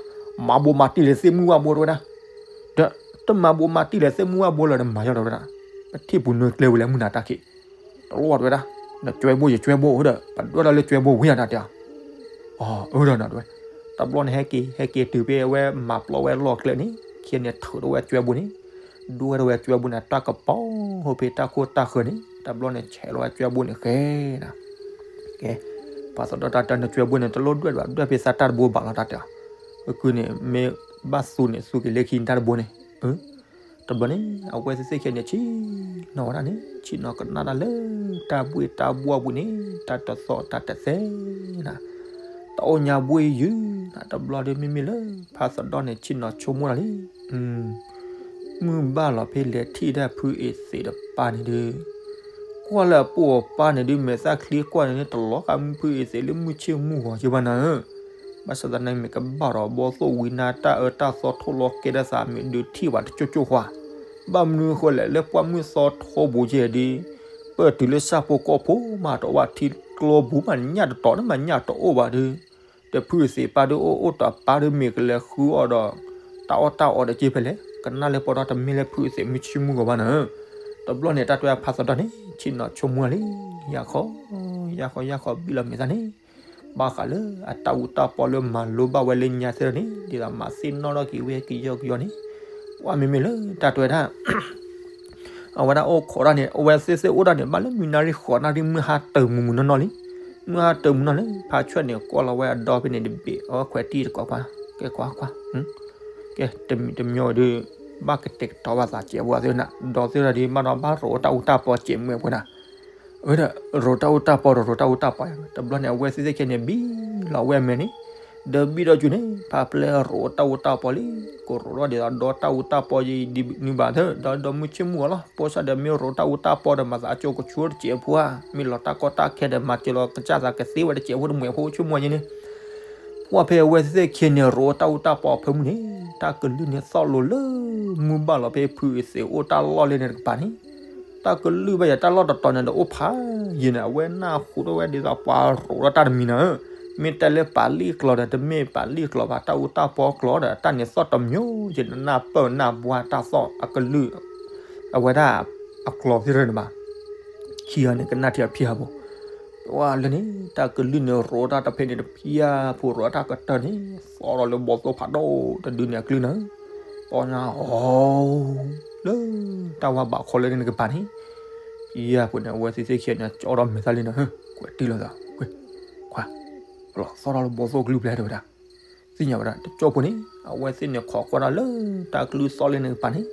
မၤဘိးမၤတံၢ်လဲၣ်သ့ၣ်မုၢ်ဘၣ်ဘိတဝဲဒၣ် ဒီး တမၤဘိးမၤတံၢ်လဲၣ်သ့ၣ်မုၢ်ဘၣ်ဘိလၢၤဒီး မၤယီၤတဝဲဒၣ် ပထံၣ်ပူၤနွဲၢ်ကျဲဝဲလဲၣ်မုၢ်နၤတၢ်ခံး တလီၢ်တဝဲဒၣ် နကွဲဘိယကွဲဘိဒီး ပဒွဲၣ်ဒၣ်လၢကွဲဘိဝံၤယါတၢ်တဲအီၤ အၢ အၢဒီးနၤတဝဲ တဘျီန့ၣ် ဟဲက့ၤ ဟဲက့ၤတုၤဖဲအဝဲမၤပျီဝဲလီၢ်ကျဲန့ၣ် ခံန့ၣ်ထုးထီၣ်ဝဲကွဲဘိန့ၣ် ဒွဲၣ်ထီၣ်ဝဲကွဲဘိန့ၣ် တၢ်ကပီၤဟိဖဲတၢ်ခိၣ်တၢ်ဃၢၤန့ၣ် တဘျီန့ၣ် ဆဲးလီၤဝဲကွဲဘိန့ၣ်ဃဲနၤ ကဲ ပှၤသဒီတၢ်တဲနကွဲဘိန့ၣ် တလိၣ်ဒွဲၣ်ဘၣ် ဒွဲၣ်ဖဲသးတၢ်တဘိဘၣ်လီၤတၢ်တဲအီၤ အကုန့ၣ် မ့ၢ်ဘၣ်သူန့ၣ် သူက့ၤလၢခံန့ၣ်တၢ်တဘိန့ၣ် တဘျီန့ၣ် အဝဲသ့ၣ်သ့ၣ်ခဲန့ၣ် ဆ့ၣ်နီၤဝဲဒၣ်န့ၣ် ဆ့ၣ်နီၤကနၣ်တၢ်လၢ တၢ်ဘှ့ၣ်တၢ်ဘှီၣ်ပူၤန့ၣ် တၢ်တသီၣ်တၢ်တသဲနၤ တၢ်အိၣ်ညါဘှ့ၣ်ယုၢ်နၤ တဘျီဒီးမ့မ့ၢ်လၢ ဖါသဒီန့ၣ် ဆ့ၣ်နီၤဆိကမိၣ်တၢ်လံ မုၢ်ဘၣ်လီၤဖဲလဲၤထံၣ်ဒၣ်ဖုအ့ၣ်သ့းတပၢ်န့ၣ်ဒီး ကွၢ်လၢအပိာ်အပၢ်န့ၣ်ဒုး မဲာ်သၣ်ချံကွၢ်န့ၣ် တလီၤဃာ်မုၢ်ဖုအ့ၣ်သ့းလၢမုၢ်ဆ့ၣ်မုၢ်ဂီၤက့ဘၣ်နၤဧၢ ဘၣ်ဆၣ်သနာ်က့ မ့ၢ်ကဘၣ်ဒီးဘီသိၣ်ဝံၤနၤ တၢ်အၢတၢ်သီထိၣ်လီၤကဲဒၣ်သး မ့ၢ်ဒုးထံၣ်ဘၣ်တကၠိၣ်ကၠိၣ်ဃီ ဘၣ်မနုၤဃိလဲၣ် လၢပှၢ်မုၢ်သီထိပူၤကဲဒုး ပၢၢ်တုၤလၢဆၣ်ဖိကီၢ်ဖိမး တအိၣ်ဘၣ်ထံကျိပူၤမး ညၣ်တတီၤန့ၣ်မး ညၣ်တအိၣ်ဘၣ်ဒီး ဒီးဖုအ့ၣ်သ့းပၢ်ဒုးအိၣ်အိၣ်တပၢ်ဒုး မ့ၢ်ကလဲၤဃုအီၤဒီး တၢ်အီၣ်တၢ်အီတက့ၢ်ဖဲလဲၣ် ကနၣ်လၢပီဒီး တမ့ၢ်လၢဖုအ့ၣ်သ့းမုၢ်ဆ့ၣ်မုၢ်ဂီၤဘၣ်နၤဧၢ တဘျီန့ၣ် တၢ်တဲဖါသဒီန့ၣ် ဆ့ၣ်နီၤဆိကမိၣ်လံ ယၢ်ခီ ယၢ်ခီယၢ်ခီ ဘံၣ်လီၤမဲာ်သၣ်န့ၣ် ဘၣ်ဃးလၢအတၢ်အူတၢ်ပီလၢမၤလိဘၣ်ဝဲလၢညါသ့ၣ်ဒီးန့ၣ် ဒ်သိးမၤသ့ၣ်နီၣ်ထီၣ်က့ၤဝဲကယီကယီန့ၣ် ပှၢ်မ့မ့ၢ်လၢတၢ်တဲဝဲဒၣ် အဝဲဒၣ်အိၣ်ခိးတၢ်န့ၣ် အဝဲသ့ၣ်သ့ၣ်အိၣ်ဒၣ်န့ၣ် ဘၣ်လၢနွံနၣ်ရံၣ်ဃိးနၣ်ရံၣ် မုၢ်ဟါတၢၢ်မုာ်မုာ်နီၢ်နီၢ်လံ မုၢ်ဟါတၢၢ်မုာ်နီၢ်လံ ဖါဆွဲၣ်န့ၣ် ကွၢ်လီၤဝဲအဒီဖဲန့ၣ်တဘ့ၣ် အဝဲခွဲးတံၢ်တကိးခွါ ကဲခွါခွါ ကဲ တမံၤတမံၤဒီး ဘၣ်ကတဲာ်ကတီၤဘၣ်သးစဲးဖိသ့ၣ်နၤ ဒီးသ့ၣ်ဒီး ဘၣ်ဒီးဘၣ်ရိးတၢ်အူတၢ်ပီစဲးမုၢ်အပှဲၤနၤ အဝဲဒၣ် ရိးတၢ်အူတၢ်ပီဒီး ရိးတၢ်အူတၢ်ပီ တဘျီန့ၣ် အဝဲသ့ၣ်သ့ၣ်ခဲန့ၣ် ဘံၣ်လီၤဝဲအမဲာ်န့ၣ် ဒီးဘံၣ်ဒီးကၠူန့ၣ် ဖါပျဲရိးတၢ်အူတၢ်ပီလံ ကရိးထီၣ်ဒ်သိးဒီတၢ်အူတၢ်ပီယံၤဒ်နုၤဘၣ်သ့ၣ် ဒီးဒီးမုၢ်ဆ့ၣ်မုၢ်ဂီၤလီၤ ပိစၢ်ဒီးမ့ၢ်ရိးတၢ်အူတၢ်ပီဒီး မၤသးအကၠိကဆူတစဲးဖိဧါ မ့ၢ်လီၤတၢ်ကီတၢ်ခဲဒီး မၤစၢၤလီၤကစၢ်သးကသ့ဝဲတစဲးဖိတမှဲးဖိဆ့ၣ်မုၢ်ဂီၤယံၤန့ၣ် ပှၢ်ဖဲအဝဲသ့ၣ်သ့ၣ်ခဲန့ၣ် ရိးတၢ်အူတၢ်ပီအဖၢမုၢ်န့ၣ် တၢ်ကလုၢ်န့ၣ်သီၣ်လိၤလၢ မုၢ်ဘၣ်လီၤဖဲဖုအ့ၣ်သ့းအိၣ်တၢ်လီၢ်လၢန့ၣ်တကပၤန့ၣ် တၢ်ကလုၢ်ဘၣ်ယၤတၢ်လီၢ်တတီၤန့ၣ်ဒီးအိၣ်ဖးယံၤန့ၣ် အဝဲနၢ်ဟူထီၣ်ဝဲဒ်သိးပှၤရိးထီၣ်တၢ်တမံၤနၤဧၢ မ့ၢ်တဲလၢပာ်လံၣ်ကျိာ်ဒီး တမ့ၢ်ပာ်လံၣ်ကျိာ်ဘၣ် တၢ်အူတၢ်ပီကျိာ်ဒီး တၢ်န့ၣ်သီၣ်တမျိုးယံၤန့ၣ် နၢ်ပၢၢ်နၢ်ဘှါတၢ်သီၣ်အကလုၢ် အဝဲဒၣ်အကျိာ်သ့ၣ်တဖၣ်န့ၣ်ဘၣ် ခံဂၤန့ၣ်ကနၣ်ထံအဖံဟးဖိ ပှၢ်လၢန့ၣ် တၢ်ကလုၢ်န့ၣ်ရိးတၢ်တဖဲန့ၣ်တဖံဟးဖိ ရိးတၢ်ကတၢၢ်န့ၣ် သီၣ်ထီၣ်လၢဘီသိၣ်ဖးဒိၣ်တဒုန့ၣ်အကလုၢ်နၤဧၢ သီၣ်ညါအီၤ လၢတၢ်ဝါဘးခီလၢန့ၣ်တကပၤန့ၣ် ယဲၢ်ဖိန့ၣ် အဝဲသ့ၣ်သ့ၣ်ခံဂၤန့ၣ် ကၠီဒီးမဲာ်သၣ်လံနၤဧၢ ကွဲးတံၢ်လိာ်သး ကွဲး ခွါ ပလီၢ်သီၣ်ထီၣ်လၢဘီသိၣ်ကလုၢ်ဖျဲးတဝဲဒၣ် သ့ၣ်ညါဝဲဒၣ် တကၠိဖိန့ၣ် အဝဲသ့ၣ်န့ၣ်ခိးကွၢ်တၢ်လၢတၢ်ကလုၢ်သီၣ်လၢန့ၣ်တကပၤန့ၣ်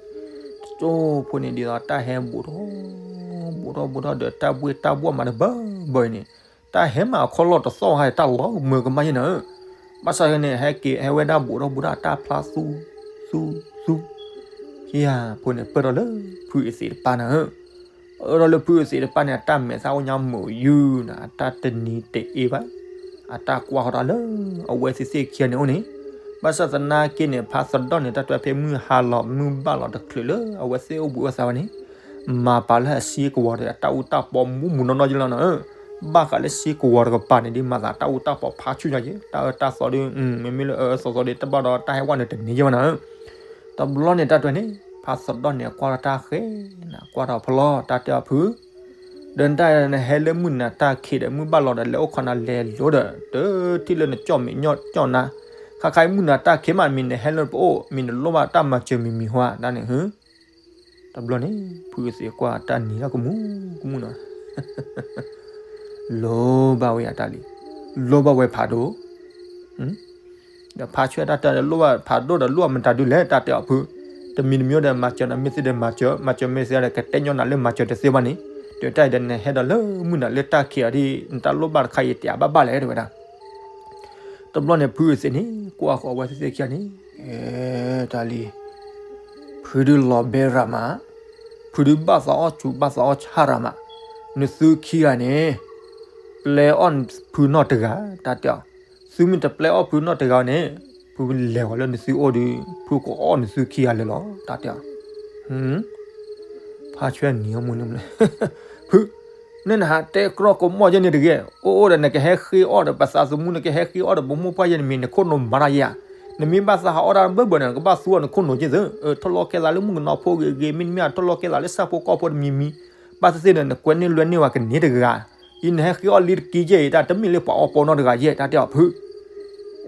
တကၠိဖိန့ၣ်ဒ်သိးတၢ်ဟဲဘူးထီၣ် ဘူးထီၣ်ဘူးထီၣ်ဒီး တၢ်ဘှ့ၣ်တၢ်ဘှီၣ်မးတဘၢဘၢအံၤန့ၣ် တၢ်ဟဲမးအခီၣ်လီၢ်တသီၣ်ဟါ တၢ်လီၤမၢကမၣ်ယဲၢ်နၤဧၢ ဘၣ်ဆၣ်န့ၣ် ဟဲက့ၤဟဲဝဲဒၣ်ဘူးထီၣ်ဘူးထီၣ် တၢ်ဖျါသူ သူ သူ ယဲၢ်ဖိန့ၣ် ပၢၢ်ထီၣ်လၢဖုအ့ၣ်သ့းတပၢ်နၤဧၢ အၢထီၣ်လၢဖုအ့ၣ်သ့းတပၢ်န့ၣ် အတၢ်မဲာ်သၣ်အိၣ်ညါမုာ်ယုၢ်နၤ အတၢ်တနံၤတအ့ဘၣ် အတၢ်ကွၢ်ဃီၤတၢ်လၢ အဝဲသ့ၣ်သ့ၣ်ခံဂၤန့ၣ်အိၣ်န့ၣ် ဘၣ်ဆၣ်သနာ်က့န့ၣ် ဖါသဒီၣ်န့ၣ် တၢ်တဲဖဲမုၢ်ဟါလီၤ မုၢ်ဘၣ်လီၤတချုးလၢ အဝဲသ့ၣ်အိၣ်ဘှံးအိၣ်သါဝဲန့ၣ် မၤပာ်လၢအစ့ကဝီၤဒီး အတၢ်အူတၢ်ပီမူးမူးနီၢ်နီၢ်က့လီၤနီၤဧၢ. ဘၣ်ဃးလၢစ့ကဝီၤတကပၤန့ၣ် ဒ်မၤသးတၢ်အူတၢ်ပီဖးဆူၣ်ညါက့ တၢ်အၢတၢ်သီဒီး မ့မ့ၢ်လၢအအၢသီသီဒီး တၢ်ဘၣ်ဒီးတၢ်ဟဲဝဲန့ၣ်တန့ၢ်ယဲၢ်ဘၣ်နီၤဧၢ. တဘျီန့ၣ်တၢ်တဲန့ၣ် ဖးသဒီၣ်န့ၣ် ကွၢ်ထီၣ်တၢ်ဃဲနၤ ကွၢ်ထီၣ်ဖျီ တၢ်တဲအီၤဖု ဒီးနတၢ်နဟဲလၢမုၢ်နၤတၢ်ခံးဒီး မုၢ်ဘၣ်လီၤဒီး လဲၤအိၣ်ခိးနၤလဲၤလိၤဒီး တထံၣ်လၢနကၠီၣ်မဲာ်ကၠီၣ်နါ, ခါခါအံၤမုၢ်နၤတၢ်ခံးမး မ့ၢ်နဟဲလၢပအိၣ် မ့ၢ်နလိၣ်ဘၣ်တၢ်မၤစၢၤမံၤမံၤဟါ တၢ်န့ၣ် တဘျီန့ၣ် ဖုအသ့ၣ်ကွၢ်တၢ်နံၤလီၤကမူၣ်ကမူၣ်နီၤ, လိၣ်ဘၣ်ဝဲယတၢ်လံ, လိၣ်ဘၣ်ဝဲဖးဒိၣ်, ဒီးဖးဆွဲတၢ်တဲ လိၣ်ဘၣ်ဖးဒိၣ်ဒီးလိၣ်မတၤဒုလဲၣ် တၢ်တဲအီၤဖု, တမံၤတမံၤဒီး မၤစၢၤနၤမ့ၢ်သ့ဒီးမၤစၢၤ, မၤစၢၤမ့ၢ်သ့ဒီး ကတဲညီနၤလၢမၤစၢၤတသ့ဘၣ်န့ၣ်, ဒီးတၢ်အံၤဒီးနဟဲဒီးလၢမုၢ်နၤလၢတၢ်ခံးအီၤဒ် နတၢ်လိၣ်ဘၣ်တခါအံၤ တယာ်ဘၣ်ဘၣ်လဲၣ် တဲဝဲဒၣ်. တဘျီန့ၣ် ဖုအသ့ၣ်န့ၣ် ကွၢ်ဃီၤဝဲသ့ၣ်သ့ၣ်ခံဂၤန့ၣ်, တၢ်လံ, ဖုဒုးလီၤဘဲရၤမး, ဖုဒုးဘၣ်သးအီၣ်ဆူးဘၣ်သးအီၣ်ဆၣ်ရၤမး, နသုခံဂၤန့ၣ် ပျဲအီၣ်ဖုနီၢ်တဂၤ တၢ်တဲအီၤ, သုမ့ၢ်တပျဲအီၣ်ဖုနီၢ်တဂၤန့ၣ် ဖုလဲၤဃီၤလၢနသုအိၣ်ဒီး ဖုကအီၣ်နသုခံဂၤလၢာ်လီၤ တၢ်တဲအီၤ. ဖးဆွဲနံၤအီၣ်မူန့ၣ်, ဖု, နနဟးတဲကြီကမီၣ်ယဲန့ၣ်တဂ့ၤ, အိၣ်အိၣ်ဒီးနကဟဲဃ့အီၣ်ဒီး ပသးသမူနကဟဲဃ့အီၣ်ဒီး ပမိၢ်ပှၢ်ယဲန့ၣ်မ့ၢ်နခိၣ်နူာ်မၤတၢ်ယဲဧါ, နမ့ၢ်ဘၣ်သးဟးအီၣ်တၢ်ဘၢဘၢန့ၣ် နကဘၣ်သူအီၤနခိၣ်နူာ်က့သ့, ထီၣ်လီၤကဲသးလၢမုၣ်ကနီၤဖိဂ့ၤဂ့ၤ မ့တမ့ၢ် ထီၣ်လီၤကဲသးလၢဆၣ်ဖိကီၢ်ဖိတမံၤမံၤ, ဘၣ်သ့ၣ်သ့ၣ်န့ၣ် နကွဲန့ၢ်လွဲန့ၢ်ဝဲကန့ၢ်တဂၤ, အံၤနဟဲဃ့အီၣ်လံတက့ၢ်ယဲအံၤ တၢ်တမ့ၢ်လၢပှၤအီၣ်ပီနီတဂၤယဲ တၢ်တဲအီၤဖု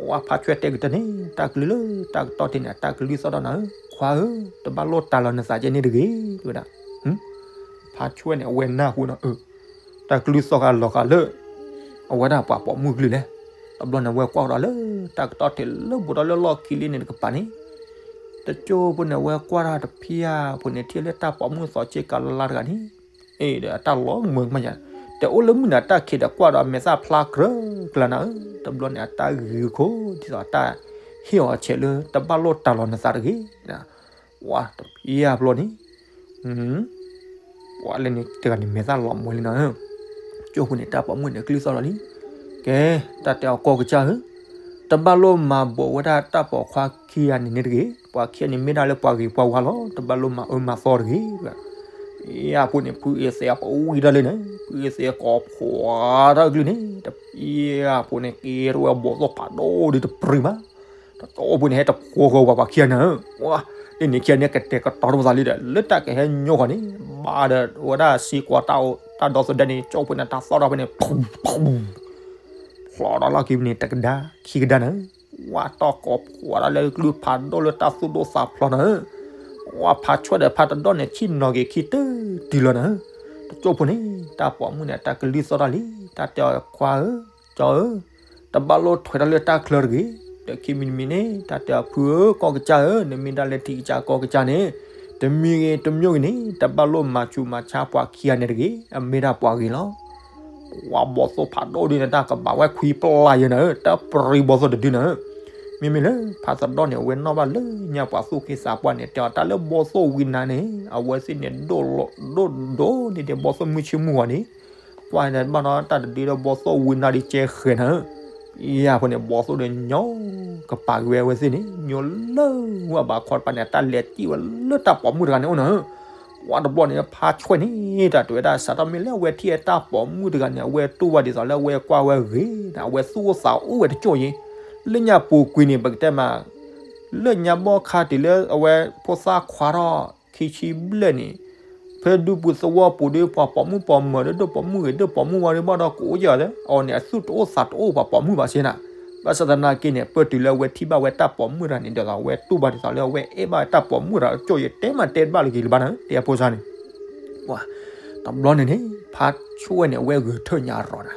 ဝဲဖးဆွဲတဲကတၢၢ်န့ၣ် တၢ်ကလုၢ်လၢတၢ်ကတီၢ်တ့ၢ်န့ၣ် အတၢ်ကလုၢ်သီၣ်ထီၣ်နၤဧၢ, ခွါဧၢ, တဘၣ်လိၣ်တၢ်လီၤနသးကဲန့ၣ်တဂ့ၤ, တဲဝဲဒၣ်. ဖးဆွဲန့ၣ် အဝဲနၢ်ဟူနီၤ, တၢ်ကလုၢ်သီၣ်ဃာ်လီၤဃာ်လၢ အဝဲဒၣ်ပှၤပိာ်မုၣ်ကလုၢ်လဲၣ်. တဘျီန့ၣ် အဝဲကွၢ်ကဒီးလၢ တၢ်ကတီၢ်တ့ၢ်လၢဘူးဒီးလၢလီၢ်ခံလံန့ၣ်တကပၤန့ၣ်, တကၠိဖိန့ၣ် အဝဲကွၢ်တၢ်တဖၠၣ်ဖိန့ၣ် ထံၣ်လၢတၢ်ပိာ်မုၣ်သီက့ကလါတဂၤန့ၣ် အ့ၣ်ဒီးအတၢ်လီၤမုာ်ကမၣ်ယါ, တအိၣ်လၢမုၢ်နၤတၢ်ခံးဒီးကွၢ်ဒီးအမဲာ်သၣ်ဖျါကြၢးကြၢးနၤဧၢ, တဘျီန့ၣ် အတၢ်ဂ့ၤခိၣ်ဒ်သိး အတၢ်ဟ့ၣ်အီၤဆဲးလၢ တဘၣ်လိၣ်တၢ်လီၤနသးတဂ့ၤ, ဝဲတဖၠၣ်ဖျီန့ၣ်, ပှၤလၢန့ၣ်တဂၤန့ၣ် မဲာ်သၣ်လီၤမုာ်လံနၤဧၢ, ကၠိဖိန့ၣ် တၢ်ပိာ်မုၣ်န့ၣ်ကလုၢ်သီၣ်လီၤလံ, ကဲ, တၢ်တဲအီၤကီၢ်ကစၢ်ဧၢ, တဘၣ်လိၣ်မၤဘိးဝဲဒၣ်တၢ်ပိာ်ခွါခံဂၤန့ၣ်န့ၣ်တဂ့ၤ, ပှၤခံဂၤန့ၣ်မ့ၢ်ဒၣ်လၢပှၤဂ့ၤပှၤဝါလီၤ, တဘၣ်လိၣ်မၤအၢမၤသီတဂ့ၤ, ယဖိန့ၣ် ဖုအ့သ့အပဝံၤတၢ်လၢန့ၣ် ဖုအ့သ့ကိးဖှီၣ်တၢ်ကလုၢ်န့ၣ် တယဖိန့ၣ် က့ၤထီၣ်ဝဲဘီၣ်သိၣ်ဖးဒိၣ်ဒီးတပြံၤမး, တကၠိဖိန့ၣ်ဟဲတဖိဃီဝဲပှၤခံဂၤန့ၣ်, ဝဲ, ဒ်န့ၣ်ခံဂၤန့ၣ် ကတဲာ်ကတီၤတအိၣ်သးလံဒီး လၢတၢ်ကဟဲညိကွၢ်န့ၣ် ဘၣ်ဒီးဝဲဒၣ်စ့ကွၢ်တၢ်အိၣ်တၢ်ဒီသဒၢန့ၣ် ကၠိဖိန့ၣ် တၢ်သီၣ်ထီၣ်ဖဲန့ၣ် ဖျိးဒီးလီၢ်ခံန့ၣ် တကဒါခံကဒါန့ၣ်, ဝဲတီၢ်ကိးဖှီၣ်တၢ်လၢကလုၢ်ဖးဒိၣ်လၢတၢ်သူၣ်ဒိၣ်သးဖျိးန့ၣ်, ဝဲဖးဆွဲဒီးဖးတဒီၣ်န့ၣ် ဆ့ၣ်နီၤက့ၤခံတုၤတုၤလီၤန့ၣ်, တကၠိဖိန့ၣ် တၢ်ပိာ်မုၣ်န့ၣ် တၢ်ကလုၢ်သီၣ်တၢ်လံ, တၢ်တဲအီၤခွါဧၢ, ကၠီဧၢ, တဘၣ်လိၣ်ထွဲတၢ်လၢတၢ်ချၢတဂ့ၤ, ဒီးခံမံၤတမံၤန့ၣ် တၢ်တဲအီၤဖုဧၢ ကီၢ်ကစၢ်ဧၢ, နမ့ၢ်ဒၣ်လဲၤထံၣ်ကစၢ်ကီၢ်ကစၢ်န့ၣ် တမံၤဂ့ၤတမံၤဂ့ၤန့ၣ် တဘၣ်လိၣ်မၤဆူးမၤဆါပှၤခံဂၤန့ၣ်တဂ့ၤ, အမ့ၢ်ဒၣ်ပှၤဂ့ၤလီၤ. ဝဲဘီၣ်သိၣ်ဖးဒိၣ်ဒုန့ၣ် တၢ်ကဘၣ်ဝဲခွံပျၢ်ယဲန့ၣ် တၢ်ပြံဘီၣ်သိၣ်တဒုန့ၣ်, မ့မ့ၢ်လၢဖးသဒီၣ်န့ၣ် အဝဲနီၣ်ဘၣ်လၢညါပှၤသူၣ်က့သးပှၢ်န့ၣ် တဲအီၤတၢ်လၢဘီၣ်သိၣ်ဝံနၤန့ၣ် အဝဲသ့ၣ်န့ၣ် ဒိၣ်ဒိၣ်န့ၢ်ဒံးဘီၣ်သိၣ်မုၢ်ဆ့မုၢ်ဂီၤန့ၣ်, ပှၤန့ၣ်ဘၣ်ဒီးတၢ်တဒုဒီးဘီၣ်သိၣ်ဝံနၤဒံးကဲဃဲၤနၤဧၢ, ယဖိန့ၣ် ဘီၣ်သိၣ်ဒီးညီ ကပာ်က့ၤဝဲအဝဲသ့ၣ်န့ၣ် ညီလၢဝဲဘၣ်ခီတပၤန့ၣ် အတၢ်လဲၤတံၢ်ဝဲလၢတၢ်ပိာ်မုၣ်တဂၤန့ၣ်အိၣ်နၤဧၢ, ဝဲတဘျီန့ၣ် ဖးဆွဲန့ၣ် တၢ်တဲဝဲဒၣ် စးထီၣ်မ့ၢ်လၢအဝဲထံၣ်အတၢ်ပိာ်မုၣ်တဂၤန့ၣ် အဝဲတူၢ်ဘၣ်ဒ်သိးလၢအဝဲကွၢ်ဝဲဂ့ၤ အဝဲသူၣ်အိၣ်သးအိၣ်ဝဲတကၠိၢ်ယဲ, လၢညါပူၤကွံာ်န့ၣ် ပကတဲမး လၢညါဘီၣ်ခါတုၤလၢအဝဲဖိသၣ်ခွါထီၣ်ခံဆံဘျဲၣ်န့ၣ်, ဖဲဒူပူၤသဝီပူၤဒီး ပှၤပိာ်မုၣ်ပိာ်မၢၤဒီး ဒိၣ်ပိာ်မုၣ်ဂ့ၤ ဒိၣ်ပိာ်မုၣ်ဝါဒီး ဘၣ်ဒီးကအိၣ်ယဲၢ်လၢ အဝဲန့ၣ် အသူၣ်တအိၣ်သးတအိၣ်ပှၤပိာ်မုၣ်ဘၣ်စ့ၢ်နၤ, ဘၣ်ဆၣ်သနာ်က့န့ၣ် ပတုၤလၢအဝဲထံၣ်ဘၣ်ဝဲတၢ်ပိာ်မုၣ်တဂၤန့ၣ် ဒ်သိးအဝဲတူၢ်ဘၣ်ဒ်သိးလၢအဝဲအဲၣ်ဘၣ်တၢ်ပိာ်မုၣ်တဂၤတကၠိၢ်ယဲ တဲမးတဲတဘၣ်လၢက့ၤလၢၤဘၣ်နၤ တဲအဖိစါန့ၣ် တဘျီန့ၣ်န့ၣ် ဖးဆွဲန့ၣ် အဝဲဂဲၤထၢၣ်ညါအရီၤနၤ,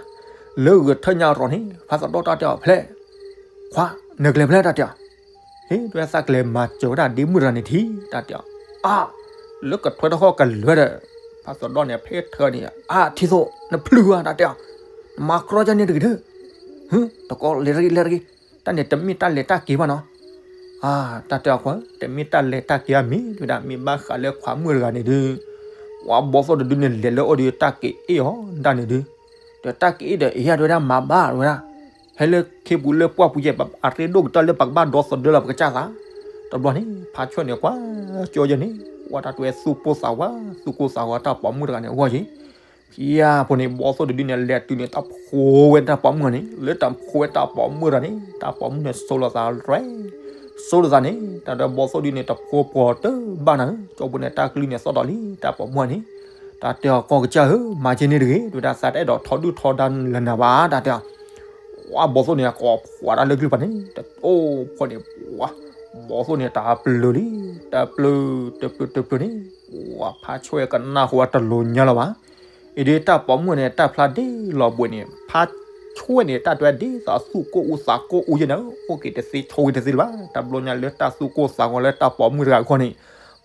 လၢဂဲၤထၢၣ်ညါအရီၤန့ၣ် ဖးသဒီၣ်တၢ်တဲအီၤဖျဲၣ်, ခွါ, နကလဲၤဖျဲၣ်တၢ်တဲအီၤ, ဟ့ၣ် ဒ်သးကလဲၤမၤစၢၤဝဲဒၣ်ဒ့မုၣ်တဂၤန့ၣ်ထံ တၢ်တဲအီၤ, အါ, လၢကထွဲထီၣ်ဃီကလွဲဒီး ဖးသဒီၣ်န့ၣ် ဖဲထၢန့ၣ် အါ ထံသိး နဖျုးဧါ တၢ်တဲအီၤ, နမၤကြီကန့ၣ်တဂ့ၤဒၢ, ဟ့ၣ် တကီလဲၤတဂ့ၤ လဲၤတဂ့ၤ, တၢ်န့ၣ်တမ့ၢ်တၢ်လဲၤတၢ်က့ၤဘၣ်နီၤ အါ တၢ်တဲအီၤခွါ တမ့ၢ်တၢ်လဲၤတၢ်က့ၤအမ့ၢ် တဲဝဲဒၣ် မ့ၢ်ဘၣ်ဃးလၢခွါမုၣ်တဂၤန့ၣ်ဒုး, ဝဲဘီသိၣ်တဒုန့ၣ် လဲၤလၢအအိၣ်ဒီးတၢ်က့ၤအ့ၣ်အီၤဒၣ်န့ၣ်ဒုး, ဒီးတၢ်က့ၤအ့ၣ်ဒီး အ့ၣ်ယါ တဲဝဲဒၣ် မၤဘၣ် တဲဝဲဒၣ်, ဟဲလၢခ့ပူၤလၢပှၢ်ပူၤယဲၢ် အရ့ဒိၣ်ကတၢၢ်လၢပကဘၣ်ဒီသဒၢလီၤပကစၢ်သး, တဘျီန့ၣ် ဖးဆွဲန့ၣ်ကွၢ်ကၠီယဲၢ်န့ၣ် ပှၤတၢ်တွဲသူၣ်ကိၢ်သးဝါ သူၣ်ကိၢ်သးဝါတၢ်ပိာ်မုၣ်တဂၤန့ၣ်အဂီၢ်ယ့ၣ်. ဖဲအံၤဖိန့ၣ် ဘီသိၣ်တဒုန့ၣ် လဲၤတုၤန့ၣ် တၢ်ဖိဝဲတၢ်ပိာ်မုၣ်န့ၣ် လၢတၢ်ဖိဝဲတၢ်ပိာ်မုၣ်တဂၤန့ၣ် တၢ်ပိာ်မုၣ်န့ၣ် ဆိလိာ်သးရဲ ဆိလိာ်သးန့ၣ် တၢ်ဒီးဘီသိၣ်ဒုန့ၣ် တဖိပှီၤတဘၣ်နၤဧၢ, ကၠိဖိန့ၣ် တၢ်ကလုၢ်န့ၣ်သီၣ်ဒီးလံ တၢ်ပိာ်မုၣ်န့ၣ် တၢ်တဲအီၤ ကီၢ်ကစၢ်ဧၢ, မၤက့န့ၣ်တဂ့ၤ, ဒ်ဝဲဒၣ်သးတအဲၣ်ဒိးထီဒုၣ်ထီဒါလၢနၤဘၣ် တၢ်တဲအီၤ. ဝါဘီသိၣ်န့ၣ် ကိးဖှိးတၢ်လၢကလုၢ်ဖးန့ၣ် တအိၣ်ဖှိၣ်န့ၣ် ဝါ ဘီသိၣ်န့ၣ် တၢ်ပျုၤလံ, တၢ်ပျုၤ တပျုၤ တပျုၤန့ၣ် ဝါဖးဆွဲၣ်ကနၣ်ဃိတလိၤညါလၢၤဘၣ်. အံၤဒ်တၢ်ပိာ်မုၣ်န့ၣ် တၢ်ဖျါဒ်လီၤဘှံးန့ၣ် ဖးဆွဲၣ်န့ၣ် တၢ်တွဲဒ်သိးသူၣ်ကိၢ်အူသးကိၢ်အူယဲၢ်န့ၣ် အိၣ်က့ၤတသ့ဆိက့ၤတသ့လၢၤဘၣ်. တၢ်ဘျီညါလၢတၢ်သူၣ်ကိၢ်သးဂီၤလၢတၢ်ပိာ်မုၣ်တဂၤအဂီၢ်န့ၣ်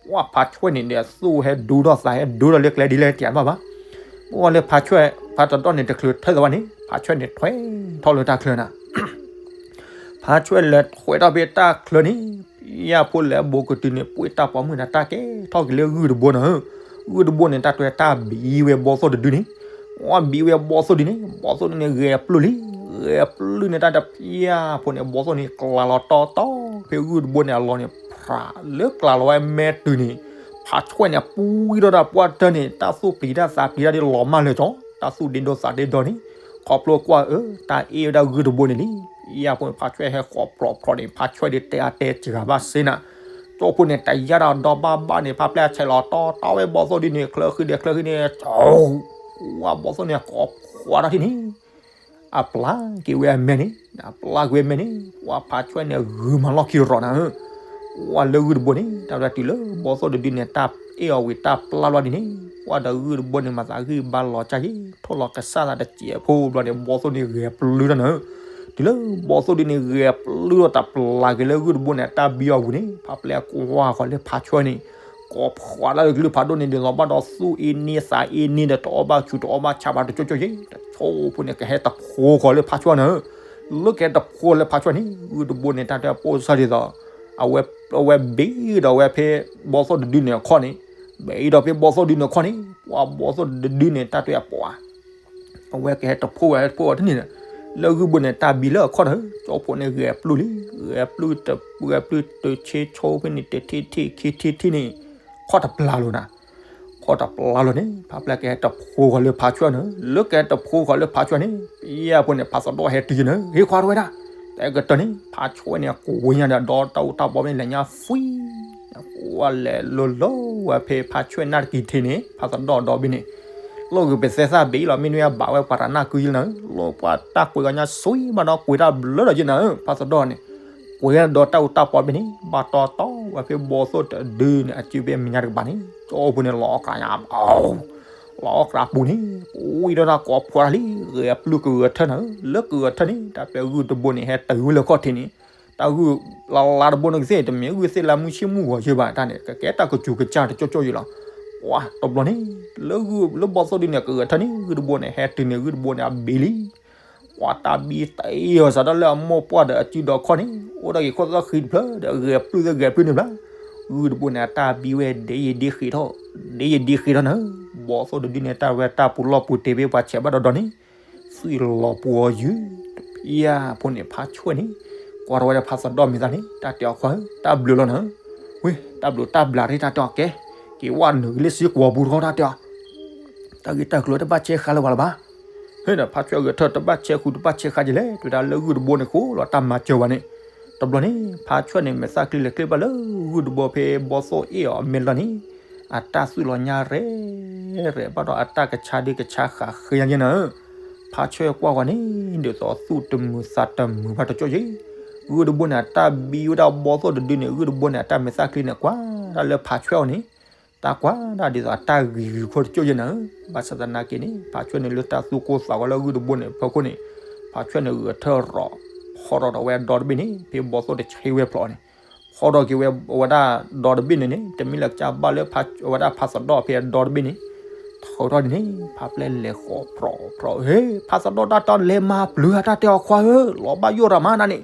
ပှၤဖးဆွဲၣ်န့ၣ်ဒီး သူၣ်ဟဲဒူဒီးသးဟဲဒူဒီးလၢကျဲဒ်လဲၣ်တၢ်ဘၣ်ဘၣ်. ပှၤလၢဖးဆွဲၣ်ဖးတဒီၣ်န့ၣ် တချုးထၢသးဘၣ်န့ၣ် ဖးဆွဲၣ်န့ၣ်ထွဲထီၣ်လၢတၢ်ချၢနၤ ဖးဆွဲၣ်လဲၤထွဲထီၣ်ဖဲတၢ်ချၢန့ၣ် ယဖိလဲၤဘိးကတုၤန့ၣ် ပှ့ၤတၢ်ပိာ်မုၣ်န့ၣ်တၢ်ကဲထီၣ်က့ၤလၢဂုၢ်တဘိနၤဧၢ. ဂုၢ်တဘိန့ၣ် တၢ်တွဲတၢ်ဘံးဝဲဘီသိၣ်တဒုန့ၣ် ဝါဘံးဝဲဘီသိၣ်ဒုန့ၣ် ဘီသိၣ်ဒုန့ၣ် ဂဲၤပျုၢ်လံ, ဂဲၤပျုၢ်န့ၣ် တၢ်တဖျၢၣ်ဖိန့ၣ် ဘီသိၣ်န့ၣ် ကျးလီၤတီတီ ဖဲဂုၢ်တဘိန့ၣ် အလီၢ်န့ၣ် ဖြးလၢကျးလီၤဝဲမဲာ်တုၤန့ၣ် ဖးဆွဲၣ်န့ၣ် ပူၤဝံၤဒီးတၢ်ပှၢ်တၢၢ်န့ၣ် တၢ်သူၣ်ပျံၤတၢ်သးပျံၤတၢ်ဒ်လီၤမၢ်လၢာ်ကၠီ တၢ်သူၣ်ဒ့ဒီသးဒ့ဒီန့ၣ် ခီဖျိကွၢ်အၢ တၢ်အ့ၣ်ဝဲဒၣ်ဂုၢ်တဘိန့ၣ်လံ. ယဖိန့ၣ် ဖးဆွဲၣ်ဟဲဃီးဖြီးဖြီးန့ၣ် ဖးဆွဲၣ်ဒုးတဲအါတဲစှၤဘၣ်စ့နၤ ကၠိဖိန့ၣ် တယာ်ဒီးဒီဘၣ်ဘၣ်န့ၣ် ဖးပျဲၢ်ဆဲးလီၤတီတီဝဲဘီသိၣ်ဒုန့ၣ် ချၢဃံဒဲးချၢဃံန့ၣ် ဝါဘီသိၣ်န့ၣ် ကိးဖှိးတၢ်ထံၣ်န့ၣ် အပျၢ်က့ၤဝဲအမဲာ်န့ၣ် အပျၢ်က့ၤဝဲမဲာ်န့ၣ် ပှၤဖးဆွဲၣ်န့ၣ် ဂုၤမၤလီၢ်ခံရီးနၤဧၢ. ပှၤလၢဂုၢ်တဘိန့ၣ် တၢ်ဝဲတုၤလၢဘီသိၣ်တဒုန့ၣ် တၢ်အ့ၣ်အီၤဝံၤတၢ်ပျၢ်လီၤဒ်န့ၣ် ပှၤဒီးဂုၢ်တဘိန့ၣ် မၤသးဂံၢ်ဘါလီၤကၢ်ယံၤ ထိၣ်လီၤကစၢ်သးတစဲးဖိဘျီန့ၣ် ဘီသိၣ်န့ၣ်ဂဲၤပျုၢ်ထီၣ်နၤဧၢ. တုၤလၢဘီသိၣ်ဒုန့ၣ် ဂဲၤပျုၢ်ထီၣ်တၢ်ပျၢ်က့ၤလၢဂုၢ်တဘိန့ၣ် တၢ်ဘံအီၤဝံၤန့ၣ် ဖးပျဲၢ်ကွၢ်ဃီၤလၢဖးဆွဲၣ်န့ၣ် ကိးဖှိးတၢ်လၢကလုၢ်ဖးဒိၣ်န့ၣ် ဒ်သိးဘၣ်ဒီးသူၣ်အ့န့သးအ့န့ဒီး တအီၣ်ဘၣ်ဆူးတအီၣ်ဘၣ်ဆါဘၣ်တကၠိကၠိယ့ၣ် တကၠိဖိန့ၣ် ကဟဲတဖိဃီၤလၢဖးဆွဲၣ်နၤဧၢ. လၢကဟဲတဖိလၢဖးဆွဲၣ်န့ၣ် ဂုၢ်တဘိန့ၣ် တၢ်တဲပိၢ်စၢ်ဒ်သိး အဝဲ အဝဲဘံဒီးဝဲဖဲဘီသိၣ်တဒုန့ၣ်အခီၣ်န့ၣ် ဘံဒီးဖဲဘီသိၣ်ဒုန့ၣ်အခီၣ်န့ၣ် ပှၤဘီသိၣ်တဒုန့ၣ် တၢ်တဲအပှၤ အဝဲကဟဲတဖိဝဲတဖိဝဲတန့ၣ်ဒီး လၢဂုၢ်တဘိန့ၣ် တၢ်ဘံလၢအခီၣ်နၤဧၢ. ကၠိဖိန့ၣ် ဂဲၤပျုၢ်လံ ဂဲၤပျုၢ်တ ဂဲၤပျုၢ်တဆ့ဆိဖဲန့ၣ် တထံၣ်ထံၣ်ခံထံၣ်ထံၣ်န့ၣ် ခီၣ်တပျၢ်လိာ်နၤ ခီၣ်တပျၢ်လိာ်န့ၣ် ဖးပျဲၢ်ကဟဲတဖိဃီၤလၢဖးဆွဲၣ်နၤဧၢ. လၢကဟဲတဖိဃီၤလၢဖးဆွဲၣ်န့ၣ် ပယဲၢ်ဖိန့ၣ် ဖးသဒီၣ်ဟဲတုၤယ့ၣ်နၤဧၢ ဟ့ၣ်ခွါတဝဲဒၣ် တကတၢၢ်န့ၣ် ဖးဆွဲၣ်န့ၣ် အကိးဝဲညါဒီး ဒီတၢ်အူတၢ်ပီဖဲန့ၣ် လဲၤညါ ဖှံ ဝဲလဲၤလိၤလိၤဝဲဖဲဖးဆွဲၣ်နၢ်တကံၤထံးန့ၣ် ဖးသဒီၣ်ဒီဘ့ၣ်န့ၣ် လိၣ်ဂ့ၤပသဲသၣ်ဘ့ၣ်အံၤလီၤ မ့ၢ်နုၤအဘၣ်ဝဲပှၤတနၢ်ကုယ့ၣ်နၤဧၢ. လိၣ်ပှၤတၢ်ကွဲးဂၤညါ ဆွံဘၣ်ဒီးကွဲးတၢ်ဘျၢဒီးယ့ၣ်နၤဧၢ ဖးသဒီၣ်န့ၣ် ကွဲးဒီးတၢ်အူတၢ်ပီဖဲန့ၣ် ဘၣ်တီတီဝဲဖဲဘီသိၣ်တဒုန့ၣ် အစုဖဲမဲာ်ညါတကပၤန့ၣ် ကၠိဖိန့ၣ် လီၤအီၣ်ကျးညါ လီၤအီၣ်ကျးပူၤန့ၣ် ပဝံၤဒီးတၢ်ကိးဖှိးတၢ်လံ ဂဲၤပျုၢ်ကဂဲၤထၢၣ်နၤဧၢ. လၢကဂဲၤထၢၣ်န့ၣ် တၢ်တဲဂုၢ်တဘိန့ၣ် ဟဲတုၤဝဲလၢခီၣ်ထံးန့ၣ် တၢ်ဂုၢ်လၢလါတဘိန့ၣ်ကသ့ၣ် တမ့ၢ်ဂုၢ်သ့ၣ်လၢမုၢ်ဆ့ၣ်မုၢ်ဂီၤယ့ၣ်ဘၣ်တၢ်န့ၣ် ကကဲတၢ်ကစူၤကစၢ်တကၠိကၠိယ့ၣ်လီၤ. ပှၤတဘျီန့ၣ် လၢဂုၢ်လၢဘီသိၣ်ဒုန့ၣ် ကဂဲၤထၢၣ်န့ၣ် ဂုၢ်တဘိန့ၣ် ဟဲတုၤန့ၣ် ဂုၢ်တဘိန့ၣ် အဘံလံ ပှၤတၢ်ဘံတ့ၢ်အီၤစးထီၣ်လၢအမိၢ်ပှၢ်ဒီးအစုဒီးခီၣ်န့ၣ် အိၣ်ဒၣ်က့ၤခိၣ်သၣ်ဃံတဖျၢၣ်ဒီး ဂဲၤပျုၢ်သ့ဂဲၤပျုၢ်န့ၣ်ဘျီ ဂုၢ်တဘိန့ၣ် အတၢ်ဘံဝဲ ဒ်ယံၤဒ်ဃံးထီၣ် ဒ်ယံၤဒ်ဃံးထီၣ်နၤဧၢ. ဘီသိၣ်တဒုန့ၣ် တၢ်ဝဲတၢ်ပူၤလီၢ်ပူၤတ့ၢ်ဖဲပှၤဆဲးဘၣ်ဒီးဒီးန့ၣ် သွံၣ်လီၤပှီၤယုၢ် တဖျၢၣ်ဖိန့ၣ် ဖးဆွဲၣ်န့ၣ် ကွၢ်ထီၣ်ဝဲဒၣ်ဖးသဒီၣ်မ့ၢ်သးန့ၣ် တၢ်တဲအီၤခွါဧၢ တၢ်ဘျုးလီၤနၤဧၢ. ဝ့ၢ် တၢ်ဘျုးတၢ်ဘျုးတၢ်တဲအီၤကဲ က့ၤဝဲနုာ်ဂ့ၤလၢစ့ကွီၤပူၤထီၣ်တၢ်တဲအီၤ တၢ်ဂ့ၢ်တၢ်ကျိၤတဘၣ်ဆဲးဃါလၢၤဝဲလၢၤဘၣ်. ဟဲဒီးဖးဆွဲၣ်ဂဲၤထၢၣ်တဘၣ်ဆဲးဃုာ်တဘၣ်ဆဲးဃါက့ၤလဲၣ် တဲဝဲဒၣ်လၢဂုၢ်တဘိန့ၣ်ဃိလီၤတၢ်မၤစၢၤဝဲန့ၣ် တဘျီန့ၣ် ဖးဆွဲၣ်န့ၣ် မဲာ်သၣ်ချံလဲၤကျ့ဘၣ်လၢဂုၢ်တဘိဖဲဘီသိၣ်အ့ၣ်အီၤအမဲာ်လီၤန့ၣ် အတၢ်သွံၣ်လီၤညါရဲၣ်ရဲၣ်ဘၣ်ဒီးအတၢ်ကဆါဒ့ကဆါဃာ်ဃ့ညါက့ၤနၤဧၢ. ဖးဆွဲၣ်ကွၢ်ဝဲန့ၣ် ဒ်သိးသူၣ်တမုာ်သးတမုာ်ဘၣ်တကၠိယ့ၣ် ဂုၢ်တဘိန့ၣ် အတၢ်ဘံဝဲဒၣ်ဘီသိၣ်တဒုန့ၣ် ဂုၢ်တဘိန့ၣ် အတၢ်မဲာ်သၣ်ချံန့ၣ် ကွၢ်ဒၣ်လၢဖးဆွဲၣ်အီၤန့ၣ် တၢ်ကွၢ်ဒၣ်ဒ်သိးအတၢ်ဂံၤဂုၤခိၣ်တကၠိယ့ၣ်နၤဧၢ. ဘၣ်ဆၣ်သနာ်က့န့ၣ် ဖးဆွဲၣ်န့ၣ် လၢတၢ်သူၣ်ကိၢ်သးဂီၤလၢဂုၢ်တဘိန့ၣ် ဖီခိၣ်န့ၣ် ဖးဆွဲၣ်န့ၣ် ဂဲၤထၢၣ်ရီး ဖီၣ်ထီၣ်ဒီးဝဲဒီတဘ့ၣ်န့ၣ် ဖဲဘီသိၣ်တဆံဝဲဖျိးန့ၣ် ဖီၣ်ထီၣ်က့ၤဝဲအဝဲဒၣ်ဒီတဘ့ၣ်န့ၣ်န့ၣ် တမ့ၢ်လၢကစၢ်ဘၣ်လၢအဝဲဒၣ်ဖးသဒီၣ်ဖဲအဒီတဘ့ၣ်န့ၣ် ထုးထီၣ်ဒ်န့ၣ် ဖးပျဲၢ်လဲၤဃီးဖြီးဖြီး ဟ့ ဖးသဒီၣ်တၢ်တီလဲၤမၤပျုၤဧါ တၢ်တဲအီၤခွါဧၢ လီၤဘၣ်ယိၣ်တၢ်မးနၤန့ၣ်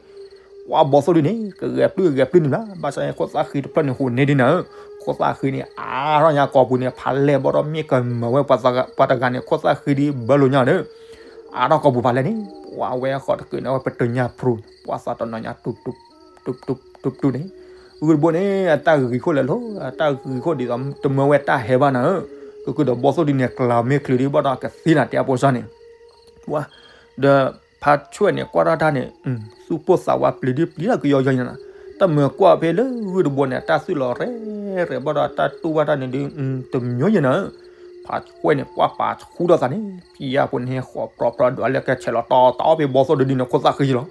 ပှၤဘီသိၣ်ဒုန့ၣ် ကဂဲၤပျုၢ်ဂဲၤပျုၢ်န့ၣ်ဘျီ ဘၣ်ဆၣ်န့ၣ် ခိၣ်သၣ်ဃံတဖျၢၣ်န့ၣ် ဟူးန့ၢ်ဒ်နၤဧၢ, ခိၣ်သၣ်ဃံန့ၣ် အါထီၣ်ညါကိာ်ပူၤန့ၣ် ဖးလဲၢ်ဘီထီၣ်မ့ၢ်ကမၢၤဝဲ ပှၤတဂၤန့ၣ် ခိၣ်သၣ်ဃံဒ်ဘၢလိာ်ညါဒီး အါထီၣ်ကိာ်ပူၤဖးလဲၢ်န့ၣ် ပှၤဝဲဃီတကုးန့ၣ် အဝဲပတုၤညါဖြူ ပှၤသးတနီၤညါ တူၢ်တူၢ် တူၢ်တူၢ် တူၢ်တူၢ်န့ၣ် ဂုၢ်တဘိန့ၣ် အတၢ်ဂံၢ်ခိၣ်လဲၤလိၤ အတၢ်ဂံၢ်ခိၣ်ဒ်သိး တမၢဝဲတၢ်ဟဲဘၣ်နၤဧၢ, ကကုၢ်ဒီးဘီသိၣ်ဒုန့ၣ် ကျါမ့ၢ်ချုးဒံးဘၣ်ဒီးကသ့နၤတဲအဖိစၢ်န့ၣ်, ဒီးဖါဆွဲၣ်န့ၣ် ကွၢ်ထီၣ်တၢ်န့ၣ် သူၣ်ပိၢ်သးဝးပျံၤဒုပျံၤတၢ်ကယီယီညါနၤ, တၢ်မၢကွၢ်ဖဲလၢဂုၢ်တဘိန့ၣ် တၢ်သူၣ်လီၤရဲၣ်ရဲၣ်ဘၣ်ဒီးတၢ်တူၢ်ဘၣ်တၢ်န့ၣ်ဒု တမၠိယဲနၤဧၢ, ဖါဆွဲၣ်န့ၣ် ပှၢ်ပာ်ဆူဒီးသးန့ၣ် ဖံယၢ်ဖိန့ၣ် ဟဲဃီၤပြီပြီဒွးလၢကဲဆဲးလီၤတီတီဖဲဘီသိၣ်ဒုဒုန့ၣ် ခိၣ်သၣ်ဃံလီၤ,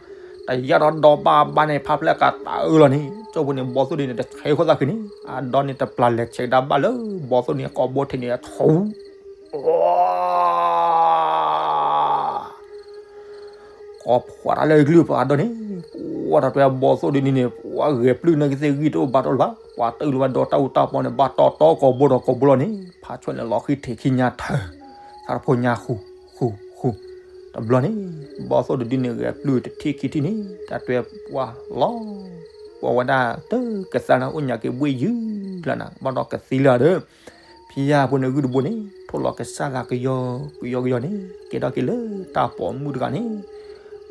တယၢ်ဒီးဒီဘၣ်ဘၣ်န့ၣ် ဖါဖျဲၣ်ကးတၢ်အၢလီၤန့ၣ် ကၠိဖိန့ၣ် ဘီသိၣ်ဒုန့ၣ် တဆဲးခိၣ်သၣ်ဃံန့ၣ် အဒီန့ၣ်တပျၢ်လဲၤဆဲးကဒါဘၣ်လၢ ဘီသိၣ်န့ၣ် ကိာ်ဘိထံးန့ၣ်အထူ ကိးဖှိးတၢ်လၢကလုၢ်ပှၤဒီန့ၣ်, ပှၤတၢ်တွဲဘီသိၣ်ဒုန့ၣ်န့ၣ် ပှၤဂဲၤပျုၢ်န့ၢ်ကသ့ၣ်ဂံၢ်တအိၣ်ဘါတအိၣ်လၢၤဘၣ်, ပှၤတအုၣ်လၢၤဘၣ်ဒီးတၢ်အူတၢ်ပီန့ၣ် ဘၣ်တီတီကိာ်ဘိဒီးကိာ်ဘိလီၤန့ၣ် ဖါဆွဲၣ်န့ၣ်လီၤဃံထံးခံညါထၢၣ်, သးတဖိညါဃူ, ဃူ, ဃူ, တဘျီန့ၣ် ဘီသိၣ်တဒုန့ၣ် ဂဲၤပျုၢ်တထံၣ်ခံထံၣ်န့ၣ် တၢ်တွဲပှၤလီၤ ပှၤဝဲဒၣ်တကသါန့ၣ် အိၣ်ညါက့ၤဘှ့ၣ်ယုၢ်လၢနၤ ဘၣ်ဒီးကသံလၢဒီး ဖံယၢ်ဖိန့ၣ်ဂုၢ်တဘိန့ၣ် ထိၣ်လီၤကစၢ်သးကယီကယီကယီန့ၣ် ကဲထီၣ်က့ၤလၢတၢ်ပိာ်မုၣ်တဂၤန့ၣ်,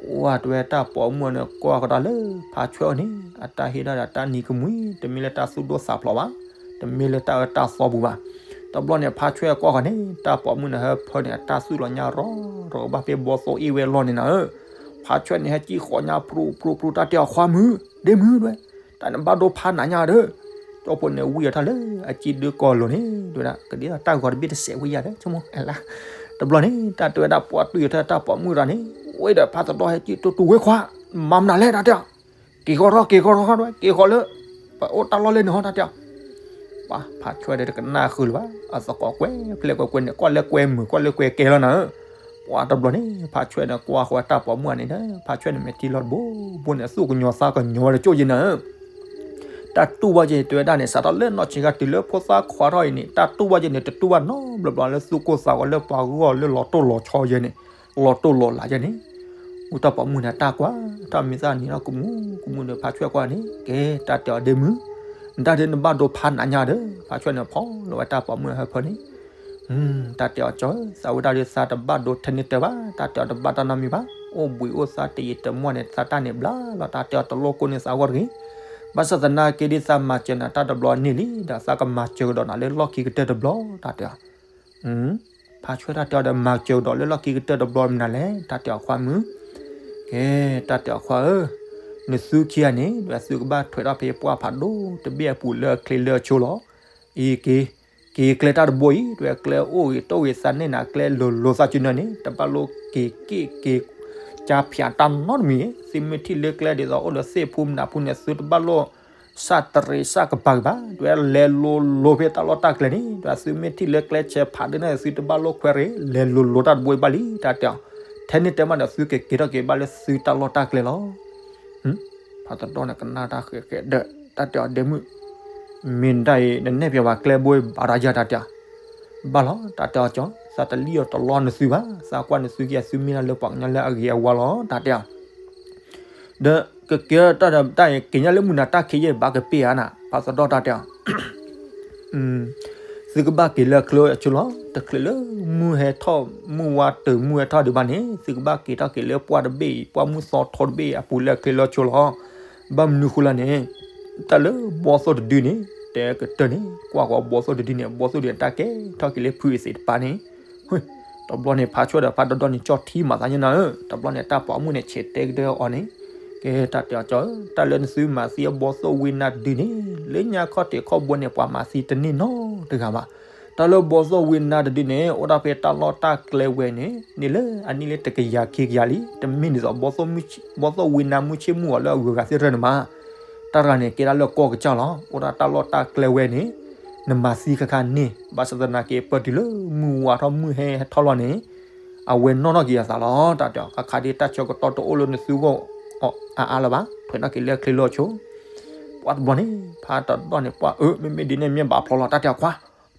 အိၣ်ဝဲတဝဲတၢ်ပိာ်မုၣ်န့ၣ် ကွၢ်ကဒီးလၢဖါဆွဲၣ်အအိၣ်န့ၣ် အတၢ်ဟ့ၣ်ဒၣ်ဒီးတၢ်နံၤကမှံ တမ့ၢ်လၢတၢ်သူၣ်ဒိၣ်သးဖျိးဘၣ်, တမ့ၢ်လၢတၢ်အၢတၢ်သီပူၤဘၣ်. တဘျီန့ၣ် ဖါဆွဲၣ်ကွၢ်ဃီန့ၣ် တၢ်ပိာ်မုၣ်န့ၣ်ဟၢဖၢန့ၣ် အတၢ်သူၣ်လီၤညါရီရီဘၣ်ဖဲဘီသိၣ်အ့ၣ်ဝဲလီၢ်န့ၣ်နၤဧၢ, ဖါဆွဲၣ်န့ၣ် ဟဲစံၣ်ဃီညါပြူပြူပြူ တၢ်တဲအီၤခွါမုၣ် ဒ့မုၣ်တဝဲ တၢ်နဘၣ်ဒိဖးနးညါဒီး ကၠိဖိန့ၣ်ဝံၣ်အီၤထီၣ်လၢအစ့ဒုကီၢ်လိၤန့ၣ် တဝဲဒၣ် ကဒ်တၢ်ဂီၤတဘ့ၣ်တစဲးဝဲယၤဒီး ဆိကမိၣ်လၢ တဘျီန့ၣ် တၢ်တဲဝဲဒၣ်ပှၤတွံၢ်အီၤထီၣ်တၢ်ပိာ်မုၣ်တဂၤန့ၣ် ဝဲဒီးဖးသဒီဟဲစံၣ်တူတူဝဲခွါ မၤမနုၤလဲၣ်တၢ်တဲအီၤ, က့ၤဃီထီၣ်က့ၤဃီထီၣ်တဝဲ က့ၤဃီလၢ ပအိၣ်တၢ်လီၢ်လၢန့ၣ်ဟီတၢ်တဲအီၤ ပှၤဖးဆွဲၣ်ဒီးတကနၣ်ဃုာ်လၢၤဘၣ် အသကိးကွဲဖျဲၣ်ကွဲကွဲန့ၣ် ကွၢ်လၢကွဲမုာ် ကွၢ်လၢကွဲကဲလီၤနၤဧၢ, ပှၤတဘျီန့ၣ် ဖးဆွဲၣ်န့ၣ် ကွၢ်ဃီတၢ်ပိာ်မုၣ်တဂၤန့ၣ်ဒီး ဖးဆွဲၣ်န့ၣ် မဲာ်ထံလီၤတဘိဘိန့ၣ် သူၣ်ကညီၤသးကညီၤဝဲတကၠိၢ်ယဲနၤဧၢ, တၢ်တူၢ်ဘၣ်ယဲန့ၣ် တဲဝဲဒၣ်န့ၣ် စးထီၣ်လၢနီၢ်ဆံးခါတုၤလၢဖိသၣ်ခွါထီၣ်အံၤန့ၣ် တၢ်တူၢ်ဘၣ်ယဲန့ၣ် တတူၢ်ဘၣ်နီတဘျီဘျီလၢသူၣ်ကိၢ်သးဂီၤလၢပှၤဂီၢ်လၢလီၤတိၢ်လီၤဆီယဲန့ၣ် လီၤတိၢ်လီၤလးယဲန့ၣ် ဝံတၢ်ပိာ်မုၣ်န့ၣ် တၢ်ကွၢ် တၢ်မံၤသၣ်နံၤထီၣ်ကမူကမူဒီး ဖးဆွဲၣ်ကွၢ်န့ၣ် ကဲ တၢ်တဲအီၤဒ့မုၣ် နတၢ်ဒုးနဘၣ်ဒိဖးနးညါဒီး ဖးဆွဲၣ်န့ၣ် ဖီၣ်လီၤဝဲတၢ်ပိာ်မုၣ်ဟၢဖၢန့ၣ် တၢ်တဲအီၤကၠီ သးဝဲဒၣ်ဒုးသးတဘၣ်ဒိထဲန့ၣ်တဲဘၣ် တၢ်တဲအီၤတဘၣ်တၢ်နီတမံၤဘၣ် အိၣ်ဘှံးအိၣ်သါတယံာ်တမီၢ်န့ၣ် သးတၢ်န့ၣ်ဘျါလီၤ တၢ်တဲအီၤတလိၣ်ကိၢ်န့ၢ်သးအဂီၢ်တဂ့ၤ ဘၣ်ဆၣ်သနာ်က့ဒ်သးမၤစၢၤနၤတၢ်တဘျီန့ၣ်လံ ဒီးသးကမၤစၢၤကဒီးနၤလၢလီၢ်ခံကတၢၢ်တဘျီ တၢ်တဲအီၤ ဖးဆွဲၣ်တၢ်တဲအီၤဒီး မၤစၢၤကဒီးလၢလီၢ်ခံကတၢၢ်တဘျီမနုၤလဲၣ် တၢ်တဲအီၤခွါမုၣ် ကဲ တၢ်တဲအီၤခွါဧၢ နသုခံဂၤန့ၣ် ဒ်သုကဘၣ်ထွဲးထီၣ်ဖဲပှၢ်ဖးဒိၣ်တဘ့ၣ်အပူၤလၢအချ့လၢအဆိလီၤ အံၤက့ၤ က့ၤကျဲတၢ်တဘိအံၤ ဒ်ကျဲအိၣ်ဂ့ၤတိၢ်ဂ့ၤသးန့ၢ်နၤကျဲလိၤလိၤသးစုနၢန့ၣ် တဘၣ်လိၣ်က့ၤက့ၣ်က့ၤ ကၢဖၠးတၢ်နီတမံၤ သုမ့ၢ်ထံၣ်လၢကျဲဒ်သိးအိၣ်ဒီးသ့ၣ်ဖိမနုၤဖိန့ၣ် သုတဘၣ်လိၣ် စၢ်တရံးစၢ်ကပၤက့ၤဘၣ် ဒ်လဲၤလိၤလိၤဖဲတၢ်လီၢ်တၢ်ကျဲန့ၣ် ဒ်သုမ့ၢ်ထံၣ်လၢကျဲဆဲးဖးဒိၣ်န့ၣ် သုတဘၣ်လိၣ်ခွဲးရ့ လဲၤလိၤလိၤတၢ်တဘိအံၤဘၣ်လံ တၢ်တဲအီၤ ထဲန့ၣ်တဲမးဒီး သုကက့ၤထီၣ်က့ၤဘၣ်လၢသုတၢ်လီၢ်တၢ်ကျဲလီၤ ဖးသဒီန့ၣ်ကနၣ်တၢ်ဃဲးဃဲးဒီး တၢ်တဲအီၤဒ့မုၣ် မ့ၢ်တၢ်အံၤ နနဲၣ်ဖျါဝဲကျဲဘိအံၤဘၣ်တၢ်ယၤ တၢ်တဲအီၤ ဘၣ်လီၤ တၢ်တဲအီၤကၠီ သးတလံၣ်အီၤတလီနသုဘၣ် သးကွၢ်နသုက့ၤ သုမ့ၢ်ဒၣ်လၢပှၤကညီလၢအဂ့ၤအဝါလီၤ တၢ်တဲအီၤ ဒီးကကဲထီၣ်တၢ်ဒီးတၢ်အံၤ က့ၤညါလၢမုၢ်နၤတၢ်ခံးယဲၢ် ဘၣ်ကပ့ၢ်ဧါနၤ ဖးသဒီတၢ်တဲအီၤ သုကဘၣ်က့ၤလၢအချ့အဆိလီၤ တချုးလၢမုၢ်ဟဲထီၣ် မုၢ်ဝါတုၤမုၢ်ဟဲထီၣ်ဒံးဘၣ်န့ၣ် သုကဘၣ်က့ၤထီၣ်က့ၤလၢပှၢ်တဘ့ၣ်အံၤ ပှၢ်မုၢ်သီထိတဘ့ၣ်အပူၤလၢအချ့လၢအဆိလီၤ ဘၣ်မနုၤဃိလဲၣ်န့ၣ် တၢ်လၢဘီသိၣ်တဒုန့ၣ် တဲကတၢၢ်န့ၣ် ကွၢ်ဃီဘီသိၣ်တဒုန့ၣ် ဘီသိၣ်ဒုးတၢ်ကဲထီၣ်က့ၤလၢဖုအသ့ၣ်တဖၣ်န့ၣ် တဘျီန့ၣ် ဖးဆွဲၣ်ဒီးဖးဒိၣ်ဒိၣ်န့ၣ် ကၠီထံမၤသးညါနၤဧၢ တဘျီန့ၣ် တၢ်ပိာ်မုၣ်န့ၣ် ဆဲးတဲကတၢၢ်အီၤန့ၣ် ကဲ တၢ်တဲအီၤကၠီဧၢ တၢ်လၢနသုမၤသံအဘီသိၣ်ဝံနါတဒုန့ၣ် လၢညါခီၣ်ထံးခီၣ်ဘိန့ၣ် ပှၤမၤသံတန့ၢ်နီတဂၤဘၣ် တၢ်လၢဘီသိၣ်ဝံနါတဒုန့ၣ် အိၣ်ဒၣ်ဖဲတၢ်လီၢ်တၢ်ကျဲဝဲန့ၣ် န့ၢ်လၢအနံၣ်လၢတကယၤခံကယၤလံ တမ့ၢ်ဒ်သိး ဘီသိၣ်ဝံနါမုၢ်ဆ့ၣ်မုၢ်ဂီၤလၢအဂုၤအဂၤသ့ၣ်တဖၣ်န့ၣ်မး တၢ်တဂၤန့ၣ် ကဲဒၣ်လၢကီၢ်ကစၢ်လီၤ အိၣ်ဒၣ်တၢ်လီၢ်တၢ်ကျဲဝဲန့ၣ် နမၤသံခါခါန့ၣ် ဘၣ်ဆၣ်သနာ်က့ ပၢၢ်တုၤလၢမုၢ်ဝါထီၣ်မုၢ်ဟဲဟဲထီၣ်လီၤန့ၣ် အဝဲနီၢ်နီၢ်က့ၤအသးလီၤ တၢ်တဲအီၤ ခါခါဒ်တၢ်ဆၢကတီၢ်တအိၣ်လၢနသုဂီၢ်အါအါလၢၤဘၣ် ထွဲးနီၣ်က့ၤလၢအချ့လၢအဆိ ပှၤတဘျီန့ၣ် ဖးတဒီန့ၣ် ပှၤအၢ မ့မ့ၢ်ဒ်န့ၣ်မ့ၢ်ဘၣ်ဖျီလီၤ တၢ်တဲအီၤခွါ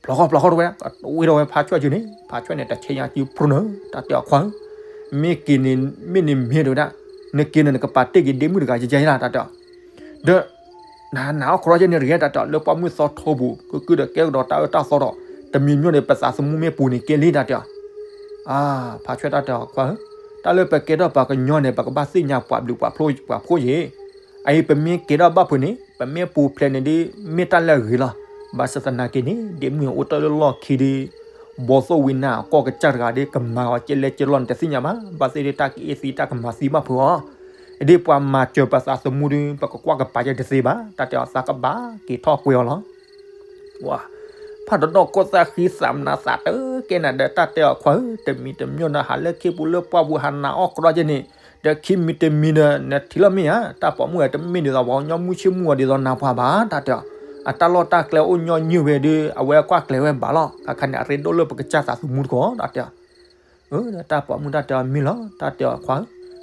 ဖျီဃီဖျီဃီတဝဲ ကတဝ့ထီၣ်ဝဲဖးဆွဲၣ်စုန့ၣ် ဖးဆွဲၣ်န့ၣ် တဆဲညါစုဖျိနၢ တၢ်တဲအီၤခွါဧၢ မ့ၢ်က့ၤန့ၣ် မ့ၢ်န့ၣ်မ့ၢ်တဝဲဒၣ် နက့ၤန့ၣ် နကပာ်တ့ၢ်က့ၤဒ့မုၣ်တဂၤယဲယဲလီၤ တၢ်တဲအီၤ ဒီး နနၤအီၣ်ခီရီယဲန့ၣ်တဂ့ၤ တၢ်တဲအီၤ လၢပှၢ်မုၢ်သီထိပူၤ ကကုၢ်ဒီးကဲကဒီးတၢ်အၢတၢ်သီဒီး တမံၤမံၤန့ၣ် ပသးသမူမ့ၢ်ပူၤန့ၣ်ကဲလံ တၢ်တဲအီၤ အါ ဖးဆွဲၣ်တၢ်တဲအီၤခွါဧၢ တၢ်လၢပကဲထီၣ်ပှၤကညီန့ၣ် ပကဘၣ်သ့ၣ်ညါပှၤဘျုးပှၤဖှိၣ်ယဲ အအံၤပမ့ၢ်ကဲထီၣ်ဘၣ်ဖုးန့ၣ် ပမ့ၢ်ပူၤဖျဲးန့ၣ်ဒ် မ့ၢ်တၢ်လၢအဂ့ၤလီၤ. ဘၣ်ဆၣ်သနာ်က့န့ၣ် ဒ့မုၣ်အိၣ်တ့ၢ်လၢလီၢ်ခံဒီး ဘီသိၣ်ဝံၤနၤအကီၢ်ကစၢ်တဂၤဒီး ကမၤအီၤကဲလဲၣ်ကဲလီၢ်န့ၣ်တသ့ၣ်ညါဘၣ်. ဘၣ်သ့ၣ်သ့ၣ်တၢ်ကအ့ၣ်သံတၢ်ကမၤသံဘၣ်ဖုးအီၤ, ဒ်ပှၤမၤစၢၤပသးသမူဒီး ပကကွၢ်ကပၤယဲတသ့ဘၣ်. တၢ်တဲအီၤ သးကဘၣ်က့ၤထီၣ်ကွဲးအီၤလီၤ. ဝါ, ဖးတဒီၣ်ကီၢ်သၣ်ဃံသးမနၤသးတကဲနၤဒီး တၢ်တဲအီၤ ခွါဧၢ, တမံၤတမံၤဒီး ဟးလၢခ့ပူၤလၢပှၢ်ပူၤဟးနးအီၣ်ကရီကဲန့ၣ်, ဒီးခံမံၤတမံၤဒီး နထံၣ်လီၤမ့ၢ်ဧါ, တၢ်ပိာ်မုၣ်တမ့ၢ်ဒ်သိး ပှၤကညီမုၢ်ဆ့ၣ်မုၢ်ဂီၤဒ်သိးနၤပှၤဘၣ်. တၢ်တဲအီၤ အတၢ်လီၢ်တၢ်ကျဲအိၣ်ညီနုၢ်ဝဲဒီး အဝဲကွၢ်ကျဲၤဝဲဘၣ်လီၤ. ခါခါန့ၣ် အရ့ဒိၣ်လၢပကစၢ်သးသမူတကီၢ်. တၢ်တဲအီၤ အၢ ဒီးတၢ်ပိာ်မုၣ်တၢ်တဲအီၤမ့ၢ်လီၤ. တၢ်တဲအီၤ ခွါဧ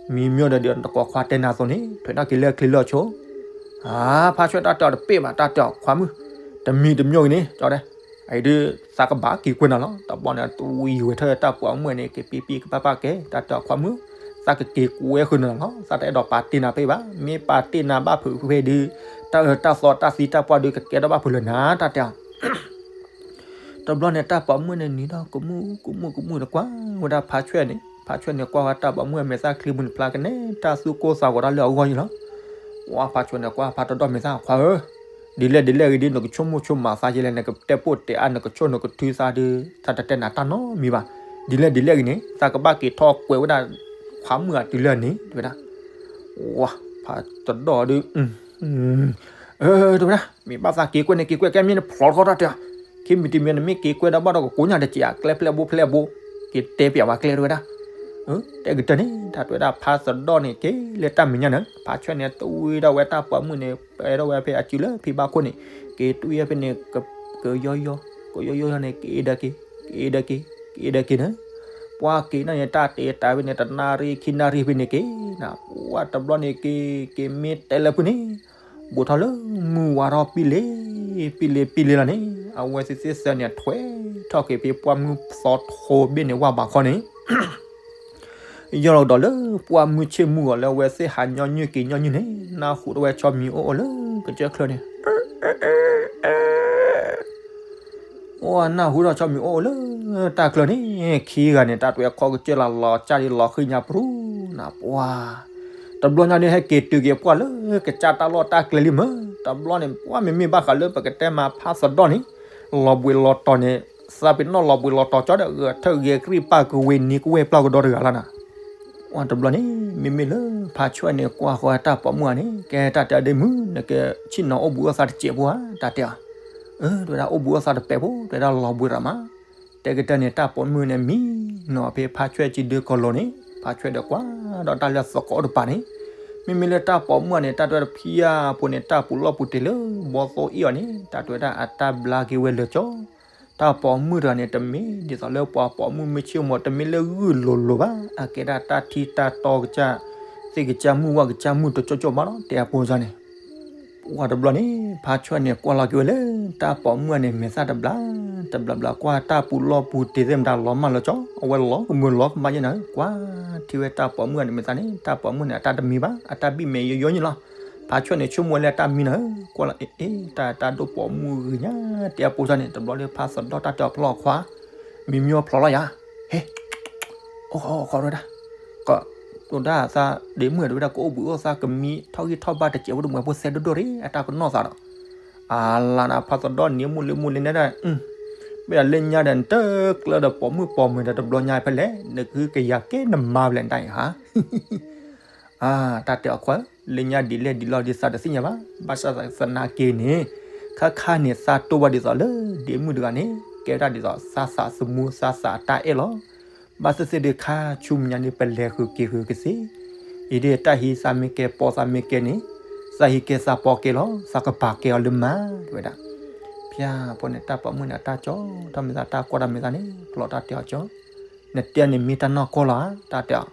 ၢ, မံၤမ့ၢ်ဒီး ဒ်တကိးခွါတဲနၤအသိးန့ၣ် ထွဲးနီၣ်က့ၤလၢချ့လၢအဆိ. အါ, ဖါဆွဲၣ်တၢ်တဲအီၤတပ့ၢ်ဘၣ်. တၢ်တဲအီၤ ခွါမုၣ်, တမံၤတမံၤဂ့ၤန့ၣ် ကၠီဒဲး, အံၤဒ် သးကဘၣ်က့ၤကွဲးနၤလီၤ. တဘျီန့ၣ် တဝံၤဝဲထၢၣ်တၢ်ပိာ်မုၣ်န့ၣ် က့ၤပံပံကပၢ်ပၢ်ကဲ, တၢ်တဲအီၤ ခွါမုၣ်, သးကက့ၤကွဲးဃုာ်နၤလီၤ. သးတအဲၣ်ဒိးပာ်တ့ၢ်နၤဖဲဘၣ်. မ့ၢ်ပာ်တ့ၢ်နၤဘၣ်ဖုးဖဲဒီး တၢ်အၢတၢ်သီတၢ်သံတၢ်ပှၢ်ဒီး ကကဲထီၣ်ဘၣ်ဖုးလၢနၤ. တၢ်တဲအီၤ တဘျီန့ၣ် တၢ်ပိာ်မုၣ်န့ၣ်နံၤဒီး ကမူၣ်ကမူၣ်ကမူၣ်ဒီး ကွၢ်ဝဲဒၣ်ဖါဆွဲၣ်န့ၣ်, ဖါဆွဲၣ်န့ၣ် ကွၢ်ဝဲတၢ်ပိာ်မုၣ်အမဲာ်သၣ်ချံပူၤန့ၣ် ဖျါကနဲ တၢ်သူၣ်ကိၢ်သးဂီၤတၢ်လၢအဂီၢ်ယံၤလီၤ. ဝါ, ဖါဆွဲၣ်န့ၣ် ကွၢ်ဖးတဒီၣ်မဲာ်သၣ် ခွါဧၢ, ဒ်လဲၣ်ဒ်လဲၣ်ဂ့ၤဒ် နကဆိကမိၣ်ဆိကမးသးယဲလဲၣ်, နကတဲပိာ်တဲအါ နကဆိနကထုသးဒီး သးတတဲနၤတၢ်နီတမံၤဘၣ်. ဒ်လဲၣ်ဒ်လဲၣ်ဂ့ၤန့ၣ် သးကဘၣ်က့ၤထီၣ်ကွဲးဝဲဒၣ် ခွါမုၣ်အတုၤလၢန့ၣ် တဲဝဲဒၣ်. ဝါ, ဖးတဒီၣ်ဒီး အၢ တဲဝဲဒၣ်, မ့ၢ်ဘၣ်သးက့ၤကွဲးန့ၣ် က့ၤကွဲးကဲမ့ၢ်နဖျိးထီၣ်တၢ်တဲအီၤ, ခံမံၤတမံၤန့ၣ် မ့ၢ်က့ၤကွဲးဒီးဘၣ်ဒီး ကကိညၣ်တစဲး အကျဲဖျဲၣ်ဘိဖျဲၣ်ဘိ, က့ၤတဲပျးဝဲကျဲတဲဝဲဒၣ်. တဲကတၢၢ်န့ၣ် တၢ်တဲဝဲဒၣ် ဖးသဒီၣ်န့ၣ် က့ၤလၢတၢ်မဲာ်ညါန့ၣ် ဖါဆွဲၣ်န့ၣ် တဝံၤဒၣ်ဝဲတၢ်ပိာ်မုၣ်န့ၣ် ပဲထီၣ်ဝဲဖဲအစုလၢဖံဘၣ်ခိၣ်န့ၣ် က့ၤတွံၢ်ဖဲန့ၣ် ကယီယီ ကယီယီန့ၣ် က့ၤဒီးက့ၤ က့ၤဒီးက့ၤ က့ၤဒီးက့ၤန့ၣ် ပှၤက့ၤန့ၣ်န့ၣ် တၢ်တဲတၢ်ဖဲန့ၣ် တနၣ်ရံၣ်ခံနၣ်ရံၣ်ဖဲန့ၣ်က့ၤနၤ ပှၤတဘျီန့ၣ်က့ၤ က့ၤမ့ၢ်တဲလၢဖုန့ၣ် ဘူးထီၣ်လၢမုၢ်ဝါထီၣ်ပံလ့ၤ ပံလ့ၤပံလ့ၤလီၤန့ၣ် အဝဲသ့ၣ်သ့ၣ်စၢၤန့ၣ် ထွဲထီၣ်က့ၤဖဲပှၢ်မုၢ်သီထိဘ့ၣ်န့ၣ် ဝၢ်ဘးခီန့ၣ် ယီၢ်လီၤကဒီးလၢပှၢ်မုၢ်ဆ့ၣ်မုၢ်ဂီၤလၢအဝဲသ့ၣ်ဟးညီနုၢ်က့ၤညီနုၢ်န့ၣ် နၢ်ဟူထီၣ်ဝဲဆီမံၤအိၣ်အိၣ်လၢကစၢၢ်ချၢန့ၣ် အိၣ်နၢ်ဟူထီၣ်ဆီမံၤအိၣ်အိၣ်လၢတၢ်ချၢန့ၣ် ခံဂၤန့ၣ် တၢ်တွဲခီကစၢၢ်လီၤလီၤကၢ်ဒ်လီၤဃံညါပရူၤနၤပှၤ တဘျီညါဒ်ဟဲက့ၤတုၤက့ၤပှၢ်လၢကစၢ်တၢ်လီၢ်တၢ်ကျဲလံမး တဘျီန့ၣ် ပှၤမ့မ့ၢ်ဘၣ်ဃးလၢပကတဲမးဖးသဒီၣ်န့ၣ် လီၤဘှံးလီၤတီၤန့ၣ် သးပ့ၤနီၣ်လီၤဘှံးလီၤတီၤကၠီဒီး ဂဲၤထၢၣ်ဂဲၤကြံၢ်ပာ်ကဝ့ၤနံၤကဝဲၢ်ပျၢ်ကဒီတဂၤလီၤနၤ ပှၤတဘျီန့ၣ် မ့မ့ၢ်လၢဖးဆွဲၣ်န့ၣ် ကွၢ်ဃီတၢ်ပိာ်မုၣ်ဧါန့ၣ် ကဲတၢ်တဲဒ့မုၣ် နကဆ့ၣ်နီၤအိၣ်ဘှံးအိၣ်သါတစဲးဖိဧါ တၢ်တဲအီၤ အၢ တဲဝဲဒၣ်အိၣ်ဘှံးအိၣ်သါတပဲာ်ဖိ တဲဝဲဒၣ်လီၤဘှံးရၤမး တဲကတၢၢ်န့ၣ် တၢ်ပိာ်မုၣ်န့ၣ်မံနီၤဖဲဖးဆွဲၣ်စုဒုကီၢ်လိၤန့ၣ် ဖးဆွဲၣ်ဒီးကွၢ်ဒီးတၢ်လၢသကိးတပၤန့ၣ် မ့မ့ၢ်လၢတၢ်ပိာ်မုၣ်ဧါန့ၣ် တၢ်တဲဝဲတဖံဧါဖိန့ၣ် တၢ်ပူၤလီၢ်ပူၤတ့ၢ်လၢဘီသိၣ်အ့ၣ်အီၤန့ၣ် တၢ်တဲဝဲဒၣ်အတၢ်ဘျါက့ၤဝဲလၢာ်ကၠီ တၢ်ပိာ်မုၣ်တဂၤန့ၣ် တမ့ၢ်ဒ်သိးလၢပှၤပိာ်မုၣ်မုၢ်ဆ့ၣ်မီၤ တမ့ၢ်လၢဂုၢ်လိၤလိၤဘၣ် အကဲဒၣ်တၢ်ထံတၢ်တီကစၢ် သ့ၣ်ကစၢ်မုၢ်ဝၣ်ကစၢ်မုၢ်တကၠိကၠိမးလီၤ တဲအဖိစၢ်န့ၣ် ပှၤတဘျီန့ၣ် ဖးဆွဲၣ်န့ၣ် ကွၢ်လီၤက့ၤဝဲလၢ တၢ်ပိာ်မုၣ်န့ၣ် မဲာ်သၣ်တဘျါ တဘျါဘျါ ကွၢ်တၢ်ပူၤလီၢ်ပူၤတ့ၢ်သ့ၣ်မတၤလီၤမၢ်လၢာ်ကၠီ အဝဲလီၤကမုာ်လီၤကမၣ်ယဲၢ်နၤ ကွၢ်ထံၣ်ဝဲတၢ်ပိာ်မုၣ်န့ၣ် မဲာ်သၣ်န့ၣ် တၢ်ပိာ်မုၣ်န့ၣ် အတၢ်တမံၤဘၣ် အတၢ်ဘံၣ်မဲာ်ယိယိန့ၣ်လီၤ ဖးဆွဲၣ်န့ၣ် ဆိကမိၣ်ဝဲလၢအတၢ်မံနီၤ ကွၢ်လီၤ အ့ အ့ တၢ် တၢ်ဒိၣ်ပိာ်မုၣ်ဂ့ၤညါ တဲအဖိစၢ်န့ၣ် တဘျီလၢဖးသဒီၣ်တၢ်တဲအီၤဖျီၣ်ခွါ မံမံအီၤဖျီၣ်လီၤယၤ ဟဲ အိၣ်ခီအိၣ်ခီဝဲဒၣ် ကဒိၣ်ဒၣ်သးဒ့မုၣ်တဲဝဲဒၣ် ကအိၣ်ဘှံးအိၣ်သါကမံထီၣ်ဂံၢ်ထီၣ်ဘါတစဲးဖိတမှဲၤဖိသဲဒိၣ်ဒိၣ်ရ့ အတၢ်ကနီၣ်သးဒီး အလါနၤဖးသဒီၣ်နံၤမုၢ်လံမုၢ်လံနဲဒၣ် မ့ၢ်ဒၣ်လၢညါဒီး နတကျၢဒီးပိာ်မုၣ်ပိာ်မုၣ်ဒီးတဘျီညါဖဲလဲၣ် နကဟုကယာ်ကဲနမါဖဲလဲၣ်နတၢ်အံၤဟါ အၢ တၢ်တဲအီၤခွါဧၢ, လၢညါဒ်လဲၣ်ဒ်လဲၣ်ဒ်သးတသ့ၣ်ညါဘၣ်, ဘၣ်ဆၣ်သနာ်က့န့ၣ်, ခါခါန့ၣ် သးတိၢ်ဘၣ်ဒ်သိးလၢဒ့မုၣ်တဂၤန့ၣ် ကဲဝဲဒၣ်ဒ်သိးသးသးသမူသးသးအတၢ်အဲၣ်လီၤ. ဘၣ်သ့ၣ်သ့ၣ်ဒီးခါဆူမဲာ်ညါန့ၣ် ပလဲၤဃုာ်က့ၤဃုာ်ကသ့, အံၤဒ်တၢ်ဟံးသးမ့ၢ်ကဲပိာ်သးမ့ၢ်ကဲန့ၣ်, သးဟံးကဲသးပိာ်ကဲလီၤ, သးကပာ်ကဲအီၤလၢမါ တဲဝဲဒၣ်. ဖၠၣ်ဖိန့ၣ် တၢ်ပိာ်မုၣ်န့ၣ် အတၢ်ကၠီထီၣ်မဲာ်သးတၢ်ကွၢ်တၢ်မဲာ်သးန့ၣ် ဖျိးတၢ်တဲအီၤကၠီ နတဲန့ၣ်မ့ၢ်တၢ်နီၢ်ကီၢ်လီၤဧါ, တၢ်တဲအီၤ,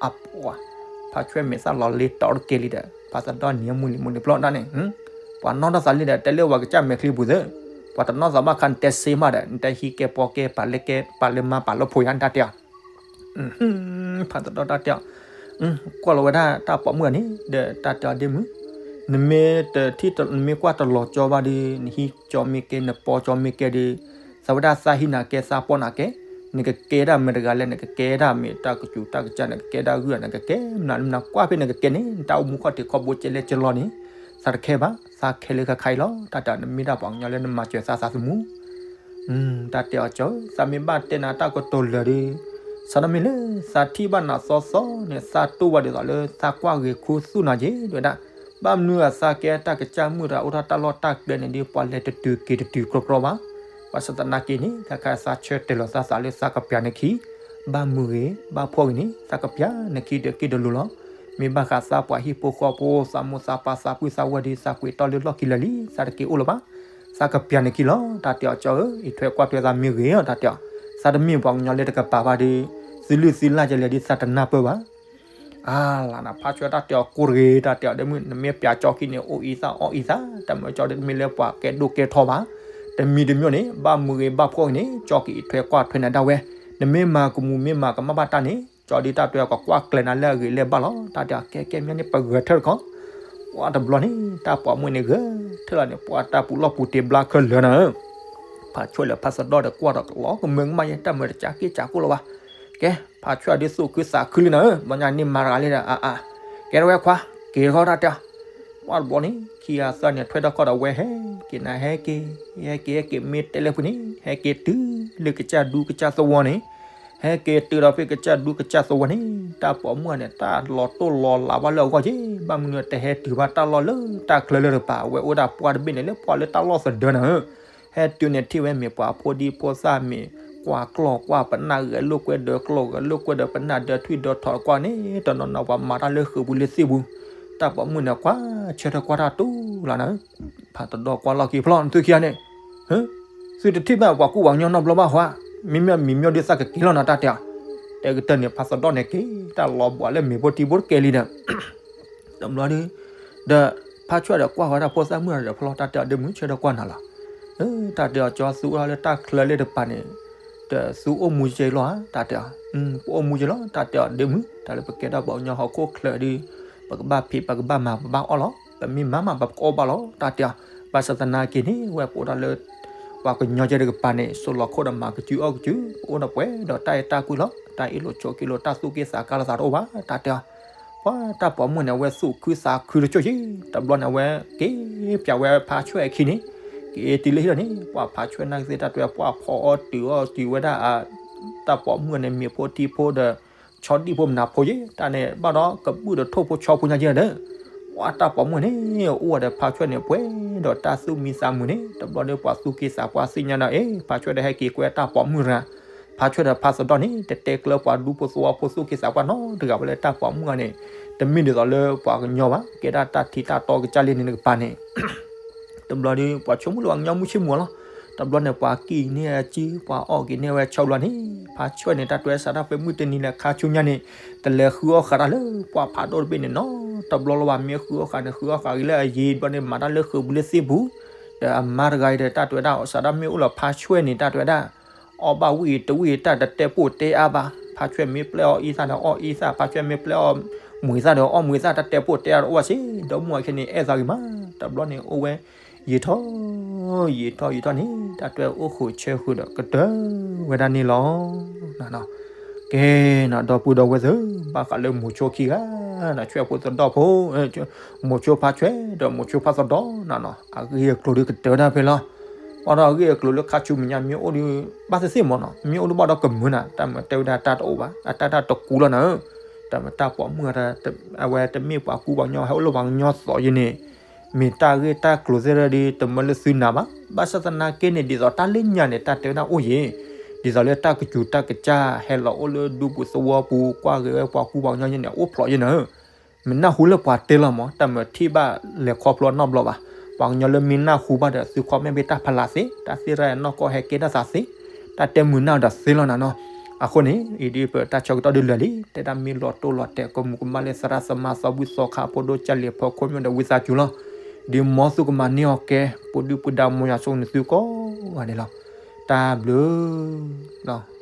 အပှၤ, ဖးဆွဲၣ်မဲာ်သၣ်လီၤလ့တီတကဲလံဒီး ဖးသဒီၣ်နံၤအမုၢ်လံၤမုၢ်လံၤဖျီၣ်ဒၣ်န့ၣ်, ပှၤနီၣ်ထီၣ်သးလံဒီး တဲလၢပှၤကစၢ်မဲာ်ချံပူၤသ့, ပှၤတနီၣ်သးဘၣ်ခါနတဲစ့မးဒီး နတဲဟံးကဲပိာ်ကဲပာ်လၢကဲပာ်လၢမါပာ်လၢဖိယါ တၢ်တဲအီၤ ဖးသဒီၣ်တၢ်တဲအီၤ, ကွၢ်လီၤဝဲဒၣ်တၢ်ပိာ်မုၣ်န့ၣ် ဒီးတၢ်တဲအီၤဒ့မုၣ်, နမ့ၢ်တထံၣ်နမ့ၢ်ကွၢ်တလီၤကၠီဘၣ်ဒီး နဟံးကၠီမ့ၢ်ကဲ နပိာ်ကၠီမ့ၢ်ကဲဒီး, သးဝဲဒၣ်သးဟံးနၤကဲသးပိာ်နၤကဲ, နကကဲဒၣ်မ့ၢ်တဂၤလဲၣ် နကကဲဒၣ်မ့ၢ်တၢ်ကစူၤတၢ်ကစၢ် နကကဲဒၣ်ဂုၢ် နကကဲမနုၤမနုၤ ကွၢ်ဖဲနကကဲန့ၣ် နတၢ်အိၣ်မူခီၣ်ထံးခီၣ်ဘိကဲလဲၣ်ကဲလီၤန့ၣ်, တၢ်တခဲဘၣ်, သးခဲလၢာ်ခဲဆ့အံၤလီၤ. တၢ်တဲအီၤ နမ့ၢ်ဒၣ်ပှၤကညီလၢနမၤစၢၤသးသးသမူ, တၢ်တဲအီၤ ကၠီဧၢ, သးမ့ၢ်ဘၣ်တဲနၤတၢ်ကတိၤလၢာ်ဒီး, ဆၢထီၣ်မ့ၢ်လၢသးထံၣ်ဘၣ်နၤသီသီန့ၣ် သးတိၢ်ဘၣ်ဒ်သိးလၢသးကွၢ်ဂ့ၤခူသူၣ်နၤက့ၤ တဲဝဲဒၣ်, ဘၣ်မနုၤအသးကဲတၢ်ကစၢ်မုၣ်တဂၤအိၣ်ထီၣ်တၢ်လီၢ်တၢ်ကျဲန့ၣ်ဒီး ပှၤလဲၤတတုၤက့ၤတတုၤကြီကြီဘၣ်. ဘၣ်ဆၣ်သနာ်က့န့ၣ် ခဲခါသးဆၢတဲာ်လီၤသးသးလၢသးကပျၢ်နခံ, ဘၣ်မုာ်ဂ့ၤ ဘၣ်ဖှီၣ်ဂ့ၤန့ၣ် သးကပျၢ်နခံဒီးက့ၤဒီးလိၤလီၤ. မ့ၢ်ဘၣ်ဃးသးပှၤဟံၣ်ဖိဃီဖိ သးမိၢ်သးပၢ်သးပုၢ်သးဝဲၢ်ဒီး သးကွံာ်တီၢ်လၢလီၢ်ခံလၢာ်လံ သးတက့ၤအိၣ်လၢၤဘၣ်. သးကပျၢ်နခံလီၤ တၢ်တဲအီၤ ကၠီဧၢ, အံးထွဲကွၢ်ထွဲသးမ့ၢ်ဂ့ၤအီၤ တၢ်တဲအီၤ, သးတမ့ၢ်ပှၤကညီလၢတကပၤဘၣ်ဒီး, သုလုၢ်သုလၢ်ကလဲၤဒီးသးတနၢ်ပၢၢ်ဘၣ်. အါလၢနဖါဆွဲတၢ်တဲအီၤကိၢ်တဂ့ၤ တၢ်တဲအီၤ ဒ်မုၢ်နမ့ၢ်ပျၢ်ကၠီခံန့ၣ် အိၣ်အံၤသၣ်အီၣ်အံၤသၣ် တၢ်မၢကၠီဒ်တမ့ၢ်လၢပှၤကဲဒိၣ်ကဲထီဘၣ်. တမံၤတမံၤန့ၣ် ဘၣ်မုာ်ဂ့ၤဘၣ်ဖှီၣ်ဂ့ၤန့ၣ် ကၠီကအံးထွဲကွၢ်ထွဲနၤဒၣ်ဝဲ, နမ့ၢ်မၤကမူၤမ့ၢ်မၤကမၣ်ဘၣ်တၢ်န့ၣ် ကၠီဒ်တၢ်တဲအီၤကကွၢ်ကျဲၤနၤလၢအဂ့ၤလၢဘၣ်လီၤ တၢ်တဲအီၤ ကဲကဲမညီန့ၣ် ပဂဲၤထၢၣ်တခီ ပှၤတဘျီန့ၣ် တၢ်ပိာ်မုၣ်န့ၣ်ဂဲၤထၢၣ်လီၤန့ၣ် ပှၤတၢ်ပူၤလီၢ်ပူၤတ့ဘျါခဲလၢာ်နၤဧၢ, ဖါဆွဲလၢဖါသဒီၣ်ဒီးကွၢ်ဒီးလီၤကမၢကမၣ်ယဲ တၢ်မၢတကးက့ၢ်ကးကိၢ်လီၤဘၣ်. ကဲ ဖါဆွဲဒီးသူၣ်ခုသးခုလံနၤဧၢ, ဘျီညါန့ၣ်မၤတဂၤလံဒီး အါအါ, ကဲထီၣ်ဝဲခွါ, က့ၤထီၣ်တၢ်တဲအီၤ, ပှၤတဘျီန့ၣ် ခံဂၤသၢဂၤန့ၣ် ထွဲထီၣ်ခီၣ်ဒီးဝဲဟဲက့ၤနၤ ဟဲက့ၤ, ဟဲက့ၤ ဟဲက့ၤ မ့ၢ်တဲလၢဖုန့ၣ် ဟဲက့ၤတုၤလၢကစၢ်ဒူကစၢ်သဝီန့ၣ် ဟဲက့ၤတုၤဒီးဖဲကစၢ်ဒူကစၢ်သဝီန့ၣ် တၢ်ပိာ်မုၣ်န့ၣ် တၢ်လီၤတိၢ်လီၤလးဘၣ်လၢအဂီၢ်က့ၤ ဘၣ်မနုၤတဟဲတုၤဘၣ်တၢ်လီၢ်လၢတၢ်ချၢလၢတပၤ အဝဲအိၣ်ဒၣ်ပှၢ်တဘ့ၣ်န့ၣ် လၢပှၢ်လၢတၢ်လီၢ်သဒၢနၤဧၢ, ဟဲတုၤန့ၣ်ထံၣ်ဝဲမ့ၢ်ပှၤဖိဒံဖိသၣ်မ့ၢ် ကွၢ်ကျီၢ်ကွၢ်ပနၢ်ဂဲၤလိာ်ကွဲဒီးကျီၢ် ဂဲၤလိာ်ကွဲဒီးပနၢ်ဒၢထွံၣ်ဒၢထီၣ်ကွၢ်န့ၣ် တနီၤနီၤပှၤမၤတၢ်လၢဃုာ်ပူၤလၢသ့ၣ်ပူၤ, တၢ်ပိာ်မုၣ်န့ၣ်ကွၢ်ဆၢထၢၣ်ကွၢ်တၢ်တူၢ်လီၤနၤဧၢ, ဖးတဒီကွၢ်လီၢ်ခံဖျီၣ်နသုခံဂၤန့ၣ် သုတထံၣ်ဘၣ်ပှၤကူပှၤကညီနီတဘျီဘၣ်ဟီ, မ့မ့ၢ်မံၤမၠိဒ်သးကက့ၤလီၤနၤတၢ်တဲအီၤ, တဲကတၢၢ်န့ၣ် ဖးသဒီၣ်န့ၣ်က့ၤ တၢ်လီၤဘှးလၢမ့ၤဖိထံဖိတကဲလံဒီး, တဘျီဒီး, ဒီးဖါဆွဲဒီးကွၢ်ဃီတၢ်ဖိသၣ်မုၣ်ဒီးဖျီၣ် တၢ်တဲအီၤဒ့မုၣ်ဆၢထၢၣ်ကွၢ်နၤလီၤ, တၢ်တဲအီၤကၠီ သုအိၣ်ထီၣ်လၢတၢ်ချၢလၢတပၤန့ၣ်, ဒီးသုအိၣ်မူကဲလီၤဧါ တၢ်တဲအီၤ, ပအိၣ်မူကဲလီၤ တၢ်တဲအီၤဒ့မုၣ် တၢ်လၢပကဲထီၣ်ပှၤကညီဟီၣ်ခိၣ်ချၢဒီး, ပကဘၣ်ဖံးပကဘၣ်မၤပဘၣ်အီၣ်လီၤ ပမ့ၢ်မၤမးပကအီၣ်ဘၣ်လီၤ တၢ်တဲအီၤ, ဘၣ်ဆၣ်သနာ်က့န့ၣ် ဝဲပအိၣ်ထီၣ်လၢ ပှၤကညီကဲတကပၤန့ၣ် စိလီၤခိၣ်ဒီးမၤကစုအီၣ်ကစု, ပအိၣ်ဒီးပှဲၤဒီးတၢ်အဲၣ်တၢ်ကွံလီၤ, တၢ်အ့ၣ်လိာ်ဆိးက့လိာ် တၢ်သူၣ်က့သးကါလိာ်သးတအိၣ်ဘၣ် တၢ်တဲအီၤ, ပှၤတၢ်ပိာ်မုၣ်န့ၣ် အဝဲသူၣ်ခုသးခုတကၠိၢ်က့ၤ, တဘျီန့ၣ် အဝဲက့ၤပျးဝဲဖါဆွဲအခံန့ၣ်, က့ၤတုၤလၢဟံၣ်လီၤန့ၣ် ပှၤဖါဆွဲနာ်က့ၤသ့ၣ်တၢ်တွဲ ပှၤဖီအီၣ်တုၤအီၣ်တုၤဝဲဒၣ် တၢ်ပိာ်မုၣ်န့ၣ် မ့ၤဖိထံဖိဒီး ဆီဒံၣ်ဖိမနၤဖိယ့ၣ် တၢ်န့ၣ် ဘၣ်ဒီးကဘူၣ်ဒီးထိၣ်ဖိဆီဖိညါက့ၤဒီး, ပှၤတၢ်ပိာ်မုၣ်န့ၣ် အိၣ်ဝဲဒီးဖါဆွဲန့ၣ် ပှဲၤဒီးတၢ်သူၣ်မံသးမုာ်န့ၣ် တဘျီဒီးပှၤသူၣ်က့သးပှၢ်သ့ၣ်ညါဒီး အ့ ဖါဆွဲဒီးဟဲက့ၤကွဲတၢ်ပိာ်မုၣ်တဂၤ, ဖါဆွဲဒီးဖါသဒီၣ်န့ၣ် တတဲကျၢပှၤဒူဖိသဝီဖိသူၣ်က့သးပှၢ်နီတဂၤဝဲလၢတၢ်ပိာ်မုၣ်ဂၤန့ၣ်, တမ့ၢ်ဒ်သိးလၢပှၤကညီဘၣ် ကဲဒၣ်တၢ်ထံတၢ်တီကစၢ်လံန့ၣ်တကပၤန့ၣ် တဘျီဒီး ပှၤဆိကမိၣ်လၢပှၤကညီမုၢ်ဆ့ၣ်မုၢ်လီၤ, တဘျီန့ၣ် ပှၤကံၣ်န့ၢ်အစု ပှၤအီၣ်က့ၤန့ၢ်ဝဲဆီတဘျီန့ၣ်, ဖါဆွဲန့ၣ် တၢ်တွဲစးထီၣ်ဖဲမုၢ်တနံၤလၢခါဆူညါန့ၣ်, တလဲၤဃုအီၣ်ဃာ်တၢ်လၢပှၤဖးဒိၣ်တဘ့ၣ်န့ၣ်နီတဘျီလၢၤဘၣ်, မ့ၢ်ဃုအီၣ်ဃာ်န့ၣ် ဃုအီၣ်ဃာ်ဂ့ၤလၢအယံၤတဘျီန့ၣ် မၤတၢ်လၢဃုာ်ပူၤလၢသ့ၣ်ပူၤ, ဒီးအမါတဂၤအံၤဒီး တၢ်တွဲဒၣ် စးထီၣ်မ့ၢ်အိၣ်လၢဖါဆွဲန့ၣ် တၢ်တွဲဒၣ် အီၣ်ဘၣ်ဝံၣ်တဝံၣ် တၢ်တတဲပိၢ်တဲအါဘၣ်, ဖါဆွဲမ့ၢ်ပျဲအီၣ်အံသၣ်ဒီးအီၣ်အံသၣ်, ဖါဆွဲမ့ၢ်ပျဲအီၣ်မူၤသၣ်ဒီးအီၣ်မူၤသၣ်, တၢ်တဲပိၢ်တဲအါတအိၣ်ဘၣ်စ့ၢ်, ဒီမုၢ်အခဲန့ၣ် အဲၣ်သးဂ့ၤမး, တဘျီန့ၣ်အိၣ်ဝဲ ယံာ်ထီၣ် ယံာ်ထီၣ်ယံာ်ထီၣ်န့ၣ် တၢ်တွဲအိၣ်ဃုာ်ဆၢဃုာ်ဒီးကတၢၢ်ဝဲဒၣ်န့ၣ်လီၤ. ကဲနီၤ ဒီပုၢ်ဒီဝဲၢ်သ့ၣ်, ဘၣ်ဃးလၢမိၤဆိခံဂၤနီၤ ဆွဲၣ်ဖိသဒီၣ်ဖိ, မိၤဆိဖါဆွဲဒီးမိၤဆိဖါသဒီၣ်နီၤနီၤ အဂ့ၢ်အကျိၤဒ်ကတၢၢ်တၢ်ဖဲလီၤ. ဘၣ်ဒီးအဂ့ၢ်အကျိၤလၢခါဆူမဲာ်ညါ မ့ၢ်အိၣ်ဒီး ဘၣ်သ့ၣ်သ့ၣ်မ့ၢ်နီၤ မ့ၢ်အိၣ်ဒီးဘၣ်ဒီးကမုာ်နၤ တၢ်မၤတဲဝဲဒၣ်တၢ်တအိၣ်ဘၣ် အတၢ်တၢ်တကူလီၤနၤဧၢ, တၢ်မၤတၢ်ပိာ်မုၣ် အဝဲတမ့ၢ်ပှၤကူပှၤကညီ ဟဲအိၣ်လၢပှၤကညီသိးယံၤန့ၣ် မ့ၢ်တၢ်ဂ့ၢ်တၢ်ကျိၤသ့ၣ်ဒီး တမၢလၢသုနၤဘၣ်. ဘၣ်ဆၣ်သနာ်က့န့ၣ် ဒ်သိးတၢ်လၢညါန့ၣ် တၢ်တဲဝဲဒၣ်အိၣ်ယံၤ, ဒ်သိးလၢတၢ်ကစူၤတၢ်ကစၢ် ဟဲလီၤအိၣ်လၢဒူပူၤသဝီပူၤ ကွၢ်ဂ့ၤဝဲပှၤကူပှၤကညီယံၤန့ၣ် အိၣ်ဖျိးယံၤနၤဧၢ, မ့ၢ်နၢ်ဟူလၢပှၤတဲလီၤမး တၢ်မၤထံၣ်ဘၣ်လဲၤခီဖျိနီတဘျီဘၣ်. ပှၤကညီလၢမ့ၢ်နၢ်ဟူဘၣ်ဒီး သု comment ဘၣ်တၢ်ဖးလၢ်သ့, တၢ်သ့ၣ်တၢ်နီၢ်ကီၢ်ဟဲကဲတၢ်သးသ့, တၢ်တဲမုာ်နၢ်ဒီးသ့လီၤနၤနီၤ. အဃိန့ၣ် အံၤဒ်ပတၢ်ဆၢကတီၢ်ဒ်လဲၣ်လံ, တဲဒၣ်မ့ၢ်လီၤတိၢ်လီၤတဲာ် ကမူးကမၣ်လၢသရၣ်သမါသီဘူၣ်သီခါ ဖိဒိၣ်ကၢ်လံၤဖီခိၣ်မ့ၢ်ဒီးဝံသးစူၤလီၤ. ဒ်မ်သုကမၤန့ၢ်အီၤကဲ ပူၤဒုၣ်ပူၤဒါ မ်ယွၤဆိၣ်ဂ့ၤနသုကိးဂၤဒဲးလီၤ. တၢ်ဘျုး